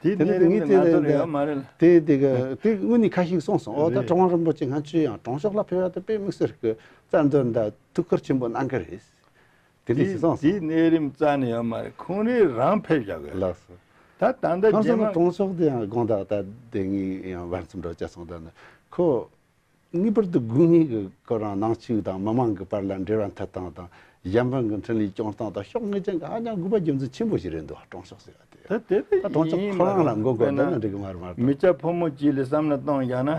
དེའི། དེ་ནས་གནས་རིམ་ང་ཚོར་ཡོད་མ་རེད་ལ། དེ་དེ་ག་དེ་དངོས་གནས་ཁ་ཤས་གསུངས་སོང་། ཨོ་ད་རེད། གྲུབ་དབང་རིན་པོ་ཆེ་ང་ཚོས་ཡང་གྲོང་ཆོག་ལ་ཕེབས་ཡ་དེ་དཔེ་དམིགས་བསལ་གྱི་རྩ་འདོན་དང་ཐུགས་ཁུར་ཆེན་པོ་གནང་གི་རེད། དེ་འདྲ་ཞིག་གསུངས་སོང་། དེའི་གནས་རིམ་རྩ་ནས་ཡོད་མ་རེད། ཁོང་རང་རང་ཕེབས་བཞག་གི། ལགས་སོ། ད་ད་ལྟ་ཁམས་རྗེས་གསུམ་མ། གྲོང་ཆོག་དེ་ཡང་དགོངས་དག་ད་དེ་ངས་ཡང་བར་མཚམས་འགྲོ་བྱ་སོང་། ད་ནི་ཁོ། ངེས་པར་དུ་དགོས་ངེས་ཀྱི་ཁོ་རང་ནང་ཆོས་དང་མི་མང་གི་བར་ལ་འབྲེལ་བ་མཐུད་སྟངས་དང་གཞན་ཕན་གྱི་འཕྲིན་ལས་སྐྱོང་སྟངས་དང་ཕྱོགས་ངེས་ཅན་གྱི་ཧ་ཅང་དགོས་པ་རྒྱུ་མཚན་ཆེན་པོ་ཞིག་རེད་འདུག་གྲོང་ཆོག་ཟེར་བ་དེ། ད་དེ་ད་དེ་གྲོང་ཆོག་ཡིན་ཁོ་རང་ལ་མ་མགོ་སྐོར་དཔེར་ན་འདོན་ན་འགྲིག་གི་མ་རེད་མ་གཏོགས། མི་སྐྱ་ཕོ་མོ་གཅིག་ལ་བསམ་བློ་གཏོང་བཞག་ན།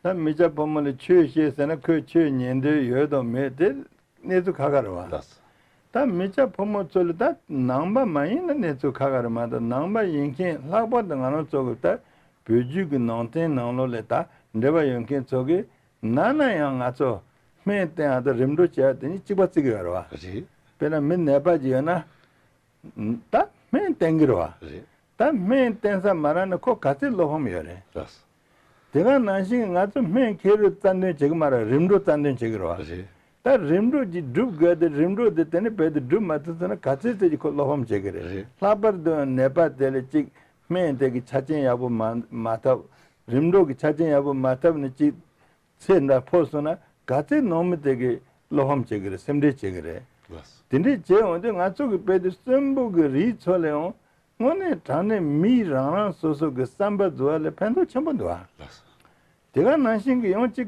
ད་མི་སྐྱ་ཕོ་མོ་ལ་ཆོས་བཤད་ཟེར་ན་ཁོས་ཆོས་ཉན་འདོད་ཡོད་དང་མེད་དེ། གནས་ཚུལ་ཁ་ཁ་རེད་བ། ལགས་སོ། ད་མི་སྐྱ་ཕོ་མོ་ཚོ་ལ་ད་ནང་པ་མ་ཡིན་ན་གནས་ཚུལ་ཁ་ཁ་རེད་མ་གཏོགས། ནང་པ་ཡིན་མཁན་ལྷག་པར་དུ་ང་རང་ཚོ་གི་ད་བོད་བརྒྱུད་ཀྱི་ནང་བསྟན་ནང་ལོགས་ལ་ད་འབྲེལ་བ་ཡོད་མཁན་ཚོ་གི་ནང་ན་ཡང་ང་ཚོ་སྨན་བསྟེན་ཡག་དང་རིམ་གྲོ་བྱེད་ཡག་དེ་གཉིས་གཅིག་པ་བརྩི་གི་ཡོད་རེད་བ། རེད། དཔེར་ན་མི་ནད་པ་ཅིག་ཡོད་ན། ད་སྨན་བསྟེན་གི་རེད་བ། རེད། ད་སྨན་བསྟེན་ས་མ་རག་ན་ཁོ་ག་ཚད་བློ་ཕམ་ཡོད་རེད། ལགས་སོ། དེ་ག་ནང་བཞིན་ང་ཚོ་སྨན་ཁེ་རུ་རྩ་འདོན་བྱེད་གི་མ་རེད། རིམ་གྲོ་རྩ་འདོན་བྱེད་གི་རེད་བ། རེད། ད་རིམ་གྲོ་ཅིག་སྒྲུབ་དགོས་ཏེ་རིམ་གྲོ་དེ་དེ་ནས་རྦད་དེ་སྒྲུབ་མ་ཐུབ་ཚར་ན་ག་ཚད་ཚད་ཅིག་ཁོ་བློ་ཕམ་བྱེད་གི་རེད། རེད། ལྷག་པར་དུ་ནད་པ་དེ་ལ་ཅིག་སྨན་དེ་གི་ཆ་རྐྱེན་ཡག་པོ་མ་མ་ཐོབ། རིམ་གྲོ་གི་ཆ་རྐྱེན་ཡག་པོ་མ་ཐོབ་ནས་ཅིག་ཚེ་འདྲ་འཕོས་སོང་ན་ག་ཚད་ནང་མི་དེ་གི་བློ་ཕམ་བྱེད་གི་རེད། སེམས་ཁྲལ་བྱེད་གི་རེད། ལགས་སོ། དེ་འདྲས་བྱས་འོང་དུས་ང་ཚོ་གི་དཔེ་དེ་གསོན་པོ་གི་རིགས་ཚོ་ལ་ཡང་དངོས་གནས་དྲང་གནས་མི་རང་རང་སོ་སོ་གི་བསམ་པ་འཛུལ་བ་ལས་ཕན་ཐོགས་ཆེན་པོ་འདུག་ཨ། ལགས་སོ། དེ་ག་ནང་བཞིན་གི་ཡང་ཅིག་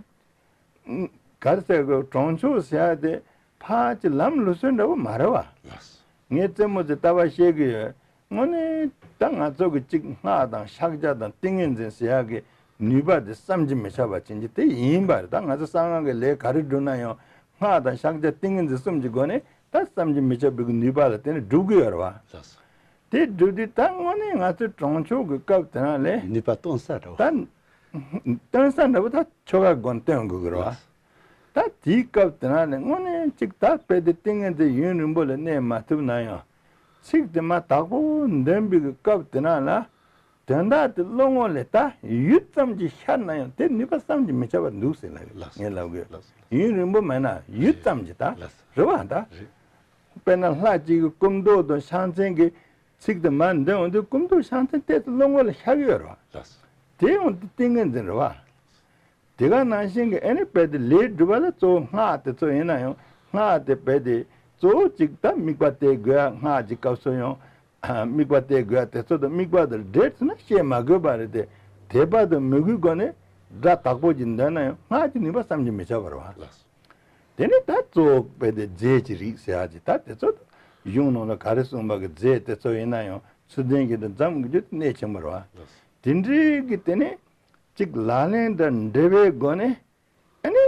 ག་རེ་ཟེར་དགོས། གྲོང་ཆོག་ཟེར་ཡ་དེ་ཕར་ཅིག་ལམ་ལུགས་སྲོལ་འདྲ་བོ་མ་རེད་བ། ལགས་སོ། ངས་རྩེད་མོ་ཚོས་ལྟ་བ་བཤད་གི་ཡོད། དངོས་གནས་ད་ང་ཚོ་གི་ཅིག་སྔགས་དང་ཕྱག་རྒྱ་དང་ཏིང་ངེ་འཛིན་ཟེར་ཡག་གི་ནུས་པ་དེ་བསམ་གྱིས་མི་ཁྱབ་པ་ཅན་གྱི་དེ་ཡིན་པ་རེད། ད་ང་ཚོ་གསང་སྔགས་ཀྱི་ལས་ག་རེ་སྒྲུབ་ན་ཡང་སྔགས་དང་ཕྱག་རྒྱ་ཏིང་ངེ་འཛིན་གསུམ་གྱི་སྒོ་ནས་ད་བསམ་གྱིས་མི་ཁྱབ་པའི་གི་ནུས་པ་ལ་བརྟེན་ནས་སྒྲུབ་གི་ཡོད་རེད་བ། ལགས་སོ། དེ་སྒྲུབ་དུས་ད་དངོས་གནས་ང་ཚོའི་གྲོང་ཆོག་གི་སྐབས་དེ་རང་ལས་ནུས་པ་སྟོན་ས་འདྲ་བོ། ད་སྟོན་ས་འདྲ་བོ་ད་ཆོ་ག་སྒོ་ནས་སྟོན་དགོས་གི་རེད་བ། ལགས་སོ། ད་དེའི་སྐབས་དེ་ན་ནི་དངོས་གནས་གཅིག་ད་དཔེ་དེ་ཏིང་ངེ་འཛིན་ཡུན་རིང་པོ་ལ་གནས་མ་ཐུབ་ན་ཡང་། ཚིག་དེ་མ་དག་པོ་འདོན་པའི་གི་སྐབས་དེ་ན་ལ། དོན་དག་དེ་བློ་ངོ་ལས་ད་ཡུད་ཙམ་གྱིས་ཤར་ན་ཡང་དེ་ནུས་པ་བསམ་གྱིས་མི་ཁྱབ་པ་འདུག་ཟེར་ལ། ལགས་སོ། ངས་ལབ་གི། ལགས་སོ། ཡུན་རིང་པོ་མེད་ན་ཡུད་ཙམ་གྱིས་ད། ལགས་སོ། རེད་བ་ད། རེད། དཔེར་ན་ལྷ་གཅིག་གི་སྐུ་མདོག་དང་ཕྱག་མཚན་གྱི་ཚིག་དེ་མ་འདོན་འོང་དུས་སྐུ་མདོག་ཕྱག་མཚན་དེ་ཚོ་བློ་ངོ་ལ་ཤར་གི་ཡོད་རེད་བ། ལགས་སོ། དེ་ཡང་དེ་ཏིང་ངེ་འཛིན་རེད་བ། དེ་ག་ནང་བཞིན་གྱི་ཨ་ནི་དཔེ་དེ་ལས་སྒྲུབ་པ་ལ་གཙོ་བོ་སྔགས་དེ་ཚོ་ཡིན་ན་ཡང་སྔགས་དེ་དཔེ་དེ་གཙོ་བོ་གཅིག་ད་དམིགས་པ་གཏད་དགོས་ཡ། སྔགས་ཀྱི་སྐབས་སུ་ཡང་དམིགས་པ་གཏད་དགོས་ཡ་དེ་ཚོ་དང་དམིགས་པ་དེ་འདྲེས་ཚུལ་ན་བཤད་མ་དགོས་པ་རེད་དེ། དད་པ་དང་མོས་གུས་སྒོ་ནས་སྒྲ་དག་པོ་ཅིག་འདོན་ན་ཡང་སྔགས་ཀྱི་ནུས་པ་བསམ་གྱིས་མི་ཁྱབ་པ་རེད་བ། ལགས་སོ། དེ་ནི་ད་གཙོ་བོ་དཔེ་དེ་རྫས་ཀྱི་རིགས་ཟེར་ཡ་ཅིག་ད་དེ་ཚོ་གཞུང་ནང་ལ་ག་རེ་གསུངས་པ་གི་རྫས་དེ་ཚོ་ཡིན་ན་ཡང་ཚུལ་ལྡན་གྱི་དེ་འཛོམས་དགོས་རྒྱུ་དེ་གནད་ཆེན་པོ་རེད་བ། ལགས་སོ། དེ་འདྲའི་གི་དེ་ནི་གཅིག་ལག་ལེན་དང་འབྲེལ་བའི་སྒོ་ནས་ཨ་ནི་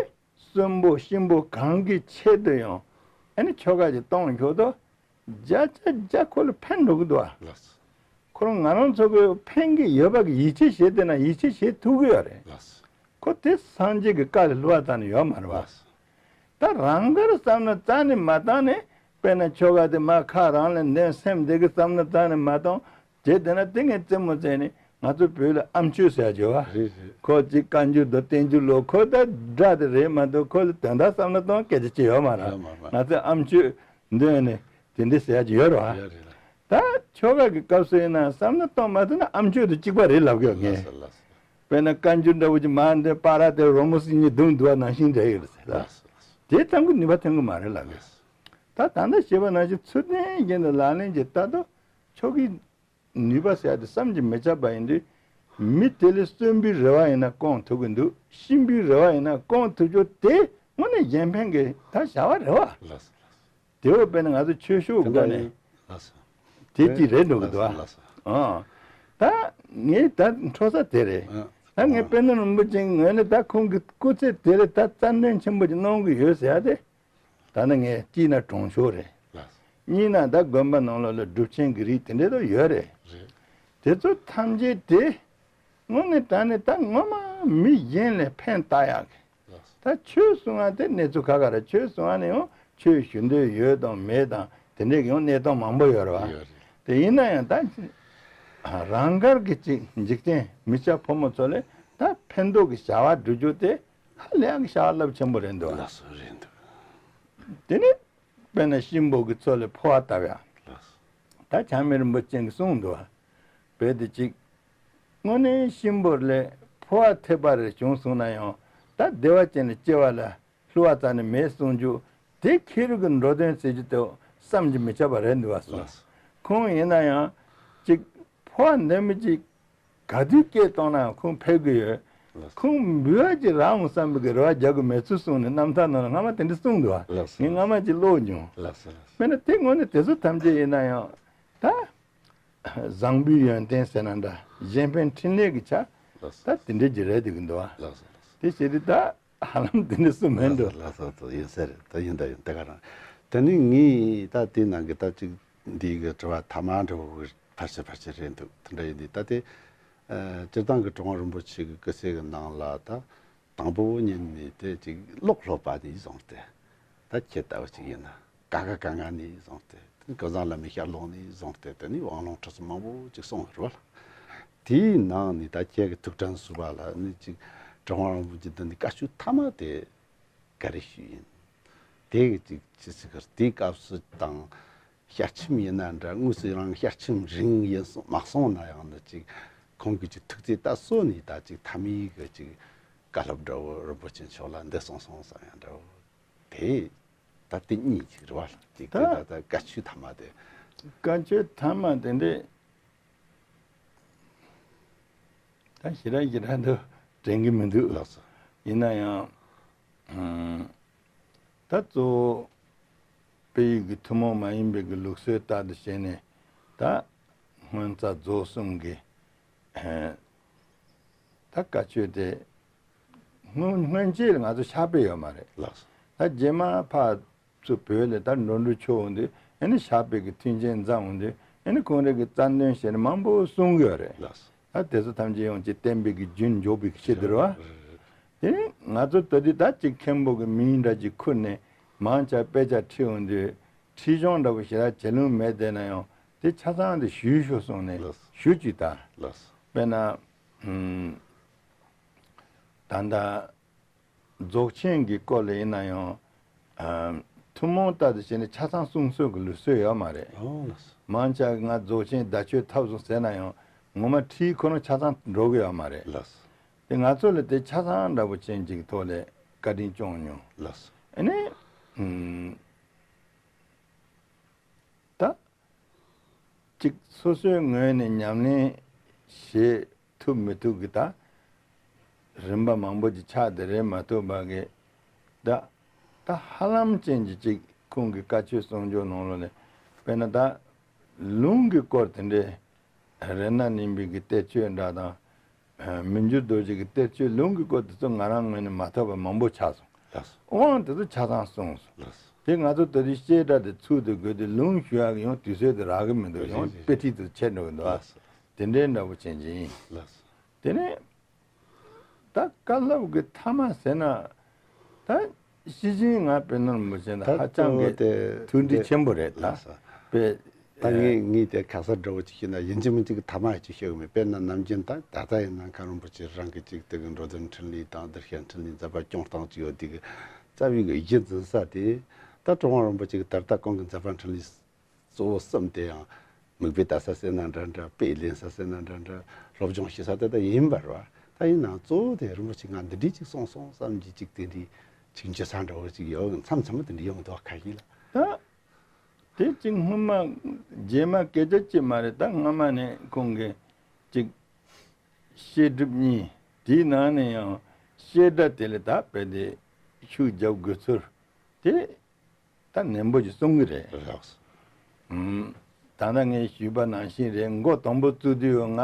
གསོན་པོ་གཤིན་པོ་གང་གི་ཆེད་དུ་ཡང་ཨ་ནི་ཆོ་ག་ཅིག་གཏོང་ཆོག་དོ། བརྒྱ་ཆ་བརྒྱ་ཁོ་ལ་ཕན་འགྲོ་གི་འདུག་ཨ། ལགས་སོ། ཁོ་རང་ང་རང་ཚོ་གི་ཕན་གི་ཡོད་པ་གི་ཡིད་ཆེས་བྱེད་བསྡད་ན་ཡིད་ཆེས་བྱེད་ཐུབ་གི་ཡོད་རེད། ལགས་སོ། ཁོ་དེ་སངས་རྒྱས་ཀྱི་བཀའ་ལས་ལྷག་པ་རྩ་ནས་ཡོད་མ་རེད་བ། ལགས་སོ། ད་རང་དགར་བསམ་བློ་རྩ་ནས་མ་བཏང་ནས་དཔེར་ན་ཆོ་ག་དེ་མ་ཁ་རང་ལ་འདོན་སེམས་དེ་གི་བསམ་བློ་རྩ་ནས་མ་བཏང་། བྱས་བསྡད་ན་དེ་ངས་རྩེད་མོ་རྩེ་ནས་ང་ཚོ་བོད་ལ་ཨ་མཆོད་ཟེར་ཡ་ཅིག་ཡོད་བ། རེད་རེད། ཁོ་ཅིག་བཀའ་འགྱུར་དང་བསྟན་འགྱུར་ལོ་ཁོ་ད་སྒྲ་དེ་རེད་མ་གཏོགས་ཁོ་ལ་དོན་དག་བསམ་བློ་གཏོང་སྐད་ཆ་ཅིག་ཡོད་མ་རེད། ཡོད་མ་རེད། ང་ཚོས་ཨ་མཆོད་འདོན་ནས་དེ་འདྲ་ཟེར་ཡ་ཅིག་ཡོད་རེད་བ། ཡོད་རེད་ལ། ད་ཆོ་ག་གི་སྐབས་སུ་ཡིན་ན་བསམ་བློ་གཏོང་མ་ཐུབ་ན་ཨ་མཆོད་དང་གཅིག་པ་རེད་ལབ་གི་ཡོད་ངས། ལགས་སོ་ལགས་སོ། དཔེར་ན་བཀའ་འགྱུར་འདྲ་བོ་ཅིག་མར་འདོན་པ་ར་དེ་རོལ་མོ་སིལ་སྙན་བརྡུང་བརྡུང་བ་ནང་བཞིན་འདྲ་ཡོད་རེད་ཟེར་ལ། ལགས་སོ་ལགས་སོ། དེ་ཙམ་གྱིས་ནུས་པ་ཐོན་གི་མ་རེད་ལབ་གི། ལགས་སོ། ད་ད་ལྟ་བཤད་པ་ནང་བཞིན་ཚུལ་ལྡན་གྱི་ནི་ལག་ལེན་གྱི་ལྟ་རྟོག་ཆོ་གའི་ནུས་པ་ཟེར་ཡ་དེ་བསམ་གྱིས་མི་ཁྱབ་པ་ཡིན་དུས། མི་དེ་ལས་གསོན་པོའི་རེ་བ་ཡིན་ན་སྐོང་ཐུབ་ཀྱི་འདུག་གཤིན་པོའི་རེ་བ་ཡིན་ན་སྐོང་ཐུབ་ཆོག་དེ་དངོས་གནས་གཞན་ཕན་གྱི་ད་བྱ་བ་རེད་བ། ལགས་སོ། དེ་བས་དཔེར་ན་ང་ཚོ་ཆོས་ཕྱོགས་དེ་འདྲ་སྒོ་ནས་ཡིན། ལགས་སོ། དེ་གཅིག་རེད་འགྲོ་གི་འདུག་ཨ། ལགས་སོ། ཨ། ད་ངས་ད་འཕྲོ་ས་དེ་རེད། ཨ། ད་ངས་དཔེར་ན་རིན་པོ་ཆེའི་ངོས་ནས་ད་ཁོང་གི་སྐུ་ཚེ་དེ་ལ་ད་རྩ་འདོན་ཆེན་པོ་ཅིག་གནང་གི་ཡོད་ཟེར་ཡ་དེ། ད་ནི་ངས་གཅིག་ན་གྲོང་ཆོག་རེད། ལགས་སོ། གཉིས་ན་ད་དགོན་པ་ནང་ལོགས་ལ་སྒྲུབ་ཆེན་གྱི་རིགས་དེ་འདྲ་ད་ཡོད་རེད། རེད། དེ་ཚོ་ཐམས་ཅད་དེ་དངོས་གནས་དྲང་གནས་ད་ངོ་མ་མི་གཞན་ལ་ཕན་བཏགས་ཡག་གི། ལགས་སོ། ད་ཆོས་གསུང་བ་དེ་གནས་ཚུལ་ཁ་ཁ་རེད། ཆོས་གསུང་བ་ནི་ཡང་ཆོས་ཞུ་འདོད་ཡོད་དང་མེད་དང་དེ་འདྲའི་ཡང་གནས་སྟངས་མང་པོ་ཡོད་རེད་བ། ཡོད་རེད། དེ་ཡིན་ན་ཡང་ད་རང་དགར་གྱི་ཅིག་འཇིག་རྟེན་མི་སྐྱ་ཕོ་མོ་ཚོ་ལ་ད་ཕན་ཐོགས་ཀྱི་བྱ་བ་སྒྲུབ་རྒྱུ་དེ་ཧ་ལས་ཀྱི་བྱ་བ་རླབས་ཆེན་པོ་རེད་འདུག་ལགས་སོ། རེད་འདུག་དེ་ནི་དཔེར་ན་གཤིན་པོ་གི་ཚོགས་ལ་འཕོ་བ་བཏབ་ཡ། ལགས་སོ། ད་བྱམས་མེད་རིན་པོ་ཆེ་གིས་གསུངས་འདུག་བ། བོད་དུ་ཅིག་ དངོས་གནས་གཤིན་པོ་ལས་འཕོ་བ་ཐེབས་པ་རེ་བྱུང་སོང་ན་ཡང་ད་བདེ་བ་ཅན་ལ་སྐྱེ་བ་ལ་བསླུ་བ་རྩ་ནས་མེད་གསུང་རྒྱུ་དེ་ཁེ་རུ་གི་འགྲོ་དོན་ཟེར་རྒྱུ་དེ་བསམ་གྱིས་མི་ཁྱབ་པ་རེད་འདུག་བ་སོང་། ལགས་སོ། ཁོང་ཡིན་ན་ཡང་ཅིག་འཕོ་བ་འདི་མི་ཅིག་ག་དུས་སྐད་གཏོང་ན་ཡང་ཁོང་ཕེབས་ཀྱི་ཡོད། ལགས་སོ། ཁོང་འབུལ་བ་ཅིག་རག་འོང་བསམ་པའི་གི་རེ་བ་རྒྱག་གི་མེད་ཚུལ་གསུངས་ནས་རྣམ་ཐར་ནང་ལ་སྔ་མ་དེ་འདྲ་གསུངས་འདུག་བ། ལགས་སོ། ངས་སྔ་མ་ཅིག་ཀློག་མྱོང་། ལགས་སོ། ལགས་སོ། དཔེར་ན་དེ་དངོས་གནས་དེ་ཚོ་ཐམས་ཅད་ཡིན་ན་ཡང་ད། བཟང་པོའི་ཡོན་ཏན་ཟེར་ན་འདྲ། གཞན་ཕན་འཕྲིན་ལས་ཀྱི་ཆ། ལགས་སོ། ད་དེ་འདྲའི་ཅིག་རེད་འདུག་གི་འདུག་བ། ལགས་སོ། ལགས་སོ། དེ་བྱས་དུས་ད་ཧ་ལམ་དེ་འདྲ་སུ་མེད་འགྲོ། ལགས་སོ། ལགས་སོ། ཡིན་ས་རེད། ད་ཡིན་ད་ཡིན་ད་ག་རང་། དེ་ནི་ངས་ད་དེ་ནང་གི་ད་ཅིག་འདི་གི་དྲི་བ་ཐ་མ་འདྲ་བོ་གི་ཕལ་ཆེར་ཕལ་ཆེར་རེད་འདུག་དེ་འདྲ་ཡིན་དུས་ད་དེ། ཨ། སྤྱིར་བཏང་གི་གྲུབ་དབང་རིན་པོ་ཆེ་གི་སྐུ་ཚེ་གི་ནང་ལ་ད་དང་པོ་ཉིད་ནས་དེ་ཅིག་ཀློག་སློབ་པ་ནས་བཟུང་སྟེ། ད་ཁྱེད་ལྟ་བུ་ཅིག་ཡིན་ན། ག་ག་ག་ང་ནས་བཟུང་སྟེ། དེ་ཀུན་བཟང་བླ་མའི་ཞལ་ལུང་ནས་བཟུང་སྟེ། དེ་ནས་དབང་ལུང་ཁྲིད་གསུམ་མང་པོ་ཅིག་གསུངས་ཡོད་རེད་བ། དེའི་ནང་ནས་ད་ཁྱེད་ཀྱི་ཐུགས་དྲན་གསོས་པ་ལ་ནི་ཅིག་གྲུབ་དབང་རིན་པོ་ཆེ་འདི་ནས་བཀའ་ཆོས་ཐ་མ་དེ་ག་རེ་ཞུས་ཡིན། དེ་གི་ཅིག་ཅི་ཟེར་གི་དེའི་སྐབས་སུ་དང་། བཤད་ཁྲིམས་ཡིན་ན་འདྲ། དངོས་སུ་རང་བཤད་ཁྲིམས་རིང་ཡིན་སོང་མ་སོང་ན་ཡང་ནི་ཅིག་ཁོང་གིས་ཅིག་ཐུགས་བརྩེ་ལྟ་སོ་ནས་ད་ཅིག་ཐ་མའི་གི་ཅིག་བཀའ་སློབ་འདྲ་བོ་རིན་པོ་ཆེ་མཆོག་ལ་འདི་གསུངས་སོང་བསམ་ཡང་འདྲ་བོ། དེ་ད་དེ་གཉིས་ཅིག་རེད་བ། ཅིག་དེ་ད་ད་ད་བཀའ་ཆོས་ཐ་མ་དེ། བཀའ་ཆོས་ཐ་མ་དེ་འདྲས་ད་ཞེ་དྲག་ཞེ་དྲག་འདུག་དྲན་གྱི་མི་འདུག་ལགས་སོ། ཡིན་ན་ཡང་། ཨང་། ད་གཙོ་བོ་དཔལ་ཡུལ་གྱི་ཐུན་མོང་མ་ཡིན་པའི་གི་ལུགས་སྲོལ་ལྟར་དུ་བྱས་ནས་ད་སྔོན་རྩ་རྫོགས་གསུམ་གྱི། ཨེ། ད་བཀའ་ཆོས་དེ་སྔོན་སྔོན་ཆད་ལ་ང་ཚོ་ཕྱག་དཔེ་ཡོད་མ་རེད། ལགས་སོ། ད་རྗེས་མ་ཕར་ཚུར་བོད་ལ་ད་འགྲོ་འགྲུལ་ཆོག་འོང་དུས་ཨ་ནི་ཕྱག་དཔེ་གི་མཐུན་རྐྱེན་བརྩམས་འོང་དུས་ཨ་ནི་ཁོང་རང་གི་རྩ་འདོན་བྱས་ནས་མང་པོ་གསུང་གི་ཡོད་རེད། ལགས་སོ། ད་དེ་ཚོ་ཐམས་ཅད་ཡང་ཅིག་བསྟན་པའི་གི་རྒྱུན་འཇོག་པའི་གི་ཆེད་དུ་རེད་བ། དེ་ནི་ང་ཚོ་ད་དུས་ད་ཅིག་མཁན་པོ་གི་མིང་འདྲ་ཅིག་ཁུར་ནས་མང་ཆེ་དཔེ་ཆ་ཁྲིད་འོང་དུས་ཁྲིད་གཞུང་འདྲ་པོ་ཞེ་དྲག་བྱེད་ལོང་མེད་བསྡད་ན་ཡང་དེ་ཆ་ཚང་དེ་ཞུས་ཤོག་གསུངས་ནས། ལགས་སོ། ཞུ་ཅིག་ད། ལགས་སོ། དཔེར་ན། ཨུམ། ད་ལྟ་རྫོགས་ཆེན་གྱི་སྐོར་ལ་ཡིན་ན་ཡང་། ཨ། ཐུན་མོང་ལྟར་དུ་བྱས་ནས་ཆ་ཚང་གསུང་སྲོལ་གྱི་ལུགས་སྲོལ་ཡོད་མ་རེད། ཨོ་ལགས་སོ། མང་ཆེ་ང་རྫོགས་ཆེན་བརྡ་ཆོས་ཐབས་གསུམ་ཟེར་ན་ཡང་ངོ་མ་ཁྲིད་ཁོ་རང་ཆ་ཚང་འགྲོ་གི་ཡོད་མ་རེད། ལགས་སོ། དེ་ང་ཚོ་ལ་དེ་ཆ་ཚང་འདྲ་པོ་ཅན་ཅིག་ཐོག་ལས་བཀའ་དྲིན་སྐྱོང་མྱོང་། ལགས་སོ། ཨ་ནི། ཨུམ། ད། གཅིག་སོ་སོའི་ངོས་ནས་ཉམས་ལེན་བྱེད་ཐུབ་མི་ཐུབ་ཀྱི་ད་རིམ་པ་མང་པོ་ཅིག་ཆགས་བསྡད་རེད་མ་གཏོགས་པ་གི་ད་ད་ཧ་ལམ་ཅན་གྱི་གཅིག་ཁོང་གི་བཀའ་ཆོས་གསུང་ཆོས་ནང་ལོགས་ནས་དཔེར་ན་ད་ལུང་གི་སྐོར་དེ་འདྲའི་རཏྣ་རྙིང་པའི་གི་གཏེར་ཆོས་འདྲ་དང་། མི་འགྱུར་རྡོ་རྗེ་གི་གཏེར་ཆོས་ལུང་གི་སྐོར་དེ་ཚོ་ང་རང་ངོས་ནས་མ་ཐོབ་པ་མང་པོ་ཆགས་སོང་། ལགས་སོ། དབང་དེ་ཚོ་ཆ་ཚང་གསུངས་སོང་། ལགས་སོ། དེ་ང་ཚོ་ད་དུང་བཤད་གྲྭ་དེ་ཚུགས་དུས་དགོས་དུས་ལུང་ཞུ་ཡག་གི་ཡང་དུས་ཚོད་དེ་རག་གི་མི་འདུག་རེད་ཡང་རེད་དཔེ་ཁྲིད་དེ་ཆད་འགྲོ་གི་འདུག་ལགས་སོ། དེ་འདྲའི་འདྲ་པོ་ཅན་ཅིག་ཡིན། ལགས་སོ། དེ་ནས་ད་བཀའ་སློབ་ཀྱི་ཐ་མ་ཟེར་ན་ད། ཤེར་ཕྱིན་ང་དཔེར་ན་མི་བྱེད་ན་ད་ཧ་ཅང་གི་གཙོ་བོ་དེ་ཐུགས་འདྲིས་ཆེན་པོ་རེད་ད། ལགས་སོ། དཔེ། ད་ངས་ངས་དེ་ཁ་གསལ་འདྲ་བོ་ཅིག་ཤེས་ན་ཡིན་གཅིག་མིན་གཅིག་གི་ཐ་མ་ཡི་ཅིག་ཤོད་གི་མེད། དཔེར་ན་ནམ་རྒྱུན་ད་ད་ལྟ་ཡིན་ན་མཁན་རིན་པོ་ཆེ་རང་གི་ཅིག་དེ་གི་འགྲོ་དོན་འཕྲིན་ལས་དང་བདེ་གཤེགས་འཕྲིན་ལས་མཛད་པ་སྐྱོང་སྟངས་ཅིག་ཡོད་དེ་གི་རྩ་བའི་གི་གཞི་འཛིན་ས་དེ་ད་གྲུབ་དབང་རིན་པོ་ཆེ་གི་ད་ལྟ་ཁོང་གི་མཛད་པ་འཕྲིན་ལས་གཙོ་བོ་གསུམ་དེ་ཡང་། མིག་དཔེ་ལྟ་ས་ཟེར་ན་འདྲ་འདྲ། དཔེ་ལེན་ས་ཟེར་ན་འདྲ་འདྲ། སློབ་སྦྱོང་བྱེད་ས་དེ་ད་ཡིན་པ་རེད་བ། ད་ཡིན་ནའང་གཙོ་བོ་དེ་རིན་པོ་ཆེ་ང་འདི་འདྲའི་ཅིག་གསུངས་སོང་བསམ་གྱི་ཅིག་དེ་འདྲའི་ཅིག་འགྱོ་ས་འདྲ་བོ་ཅིག་ཡོད། མཚམས་མཚམས་མ་དེ་འདྲ་ཡོང་འདུག་ཁ་ཤས་ལ། ད་དེ་ཅིག་སྔོན་མ་རྗེས་མ་སྐད་ཆ་ཅིག་མ་རེད། ད་སྔ་མ་ནས་ཁོང་གིས་ཅིག་བཤད་སྒྲུབ་གཉིས། དེའི་ནང་ནས་ཡང་བཤད་སྒྲ་དེ་ལ་ད་དཔེ་དེ་ཤུགས་རྒྱབ་དགོས་ཚུལ་དེ། ད་ནན་པོ་ཞིག་གསུང་གི་རེད། རེད། ཨུམ། ད་ལྟ་ངས་ཞུས་པ་ནང་བཞིན་རེད། མགོ་དང་པོ་བཙུགས་དུས་ང་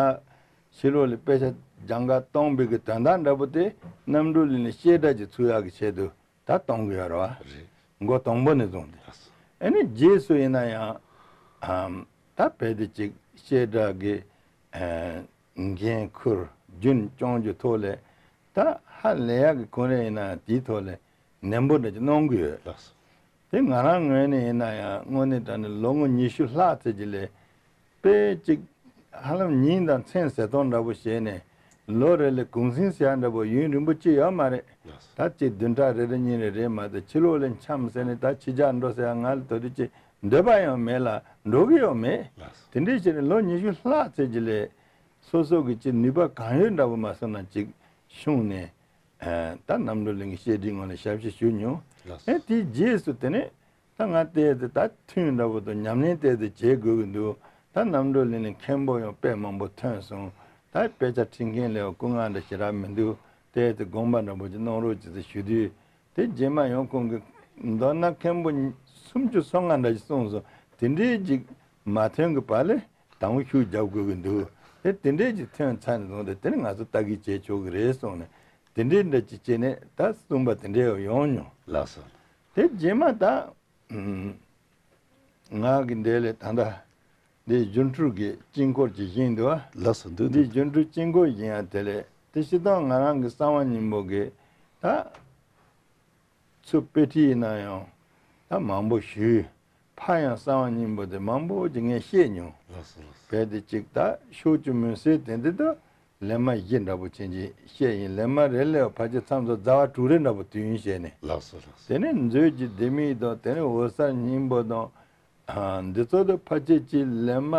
ཕྱི་ལོགས་ལ་དཔེ་ཆ་སྦྱང་ག་གཏོང་བའི་གི་དོན་དག་འདྲ་པོ་དེ་གནམ་གྲུ་ལས་ནས་བཤད་གྲྭ་ཅིག་ཚུགས་ཡག་གི་ཆེད་དུ་ད་གཏོང་གི་ཡོད་རེད་བ། རེད། མགོ་དང་པོ་ནས་བཟུང་སྟེ། ལགས་སོ། ཨ་ནི་རྗེས་སུ་ཡིན་ན་ཡང་ཨམ། ད་བལ་དེ་ཅིག་བཤད་གྲྭ་གི་ཨ། འགན་ཁུར་རྒྱུན་སྐྱོང་རྒྱུ་ཐོག་ལས་ད་ཧ་ལས་ཡག་གི་ཁོ་རང་ཡིན་ན་དེའི་ཐོག་ལས། ནན་པོ་འདྲ་ཅིག་གནང་གི་ཡོད། ལགས་སོ། དེ་ང་རང་ངོས་ནས་ཡིན་ན་ཡང་དངོས་གནས་དྲང་གནས་ལོ་ངོ་ཉི་ཤུ་ལྷག་ཙམ་ཅིག་ལས་དཔེ་ཅིག་ཧ་ལམ་ཉིན་དང་མཚན་ཟད་སྟངས་འདྲ་པོ་བྱས་ནས་ལོ་རེ་ལ་གུང་སེང་ཟེར་ཡག་འདྲ་པོ་ཡུན་རིང་པོ་ཅིག་ཡོད་མ་རེད། ལགས་སོ། ད་ཅིག་བདུན་ཕྲག་རེ་རེ་གཉིས་རེ་རེ་མ་གཏོགས་ཕྱི་ལོགས་ལ་འཁྱམས་ཟེར་ནས་ད་ཕྱི་རྒྱལ་འགྲོ་ཟེར་ཡག་ང་ལ་ད་དུང་ཅིག་འདོད་པ་ཡང་མེད་ལ་འགྲོ་གི་ཡང་མེད། ལགས་སོ། དེ་འདྲའི་བྱས་ནས་ལོ་ཉི་ཤུ་ལྷག་ཙམ་ཅིག་ལས་ སོ་སོ་གི་ཅིག་ནུས་པ་གང་ཡོད་འདྲ་པོ་མ་སོང་ན་ཅིག་ཤོང་ནས། ད་རྣམ་གྲོལ་གླིང་གི་བཤད་ཁྲིད་ངོས་ལ་ཞབས་ཕྱི་ཞུ་མྱོང་། ལགས་སོ། ཨེ་དེའི་རྗེས་སུ་དེ་ནས་ད་ང་དེ་དེ་ད་ཐུན་འདྲ་པོ་དང་ཉམས་ལེན་དེ་དེ་བྱེད་དགོས་ཀྱི་འདུག་ད་རྣམ་གྲོལ་གླིང་ནས་མཁན་པོ་ཡང་དཔེ་མང་པོ་ཐོན་སོང་། ད་དཔེ་ཆ་ཁྲིད་མཁན་ལས་སྐུ་ངག་འདྲ་ཞེ་དྲག་མི་འདུག་དེ་དེ་དགོངས་པ་འདྲ་པོ་ཅིག་གནང་རོགས་ཅེས་ཞུ་དུས། དེ་རྗེས་མ་ཡང་ཁོང་གིས་མདོར་ན་མཁན་པོ་སུམ་ཅུ་སོ་ལྔ་འདྲ་ཞིག་གསུངས་སོང་། དེ་འདྲའི་ཅིག་མ་ཐོན་གྱི་བར་ལས་དང་པོ་ཤུགས་རྒྱབ་དགོས་ཀྱི་འདུག་དེ་དེ་འདྲའི་ཅིག་ཐོན་ཚར་ནས་བཟུང་སྟེ་དེ་ནི་ང་ཚོ་ལྟ་གི་བྱེད་ཆོག་གི་རེད་གསུངས་ནས། དེ་འདྲའི་འདྲ་ཅིག་བྱས་ནས་ད་གསུངས་པ་དེ་འདྲའི་ཡོང་མྱོང་། ལགས་སོ། དེ་རྗེས་མ་ད་ཨུམ། ང་གི་འདི་ལས་ད་ལྟ་འདི་སྒྱུ་འཕྲུལ་གྱི་དཀྱིལ་འཁོར་གྱི་བཞེངས་འདུག་བ། ལགས་སོ། འདུག་འདི་འདུག་སྒྱུ་འཕྲུལ་དཀྱིལ་འཁོར་བཞེངས་ཡ་དེ་ལས་དེ་སྤྱིར་བཏང་ང་རང་གི་གསང་བ་སྙིང་པོ་གི་ད་ཚུར་དཔེ་ཁྲིད་ཡིན་ན་ཡང་ད་མང་པོ་ཞུས། ཕར་ཡང་གསང་བ་སྙིང་པོ་དེ་མང་པོ་ཅིག་ངས་བཤད་མྱོང་། ལགས་སོ། ལགས་སོ། བས་དེ་གཅིག་ད་ཕྱོགས་བཅུ་མུན་སེལ་དེ་འདི་ད་ལེན་མ་བཞི་འདྲ་པོ་ཅན་གྱི་བཤད་ཡིན། ལེན་མ་རེ་ལས་ཕལ་ཆེར་མཚམས་སུ་ཟླ་བ་དྲུག་རེ་འདྲ་པོ་དུས་ཡུན་བཤད་ནས། ལགས་སོ། ལགས་སོ། དེ་ནས་མཛོད་ཀྱི་ལྡེ་མིག་དང་དེ་ནས་འོད་གསལ་སྙིང་པོ་དང་། ཨ། འདི་ཚོ་དུ་ཕལ་ཆེར་གྱི་ལེན་མ་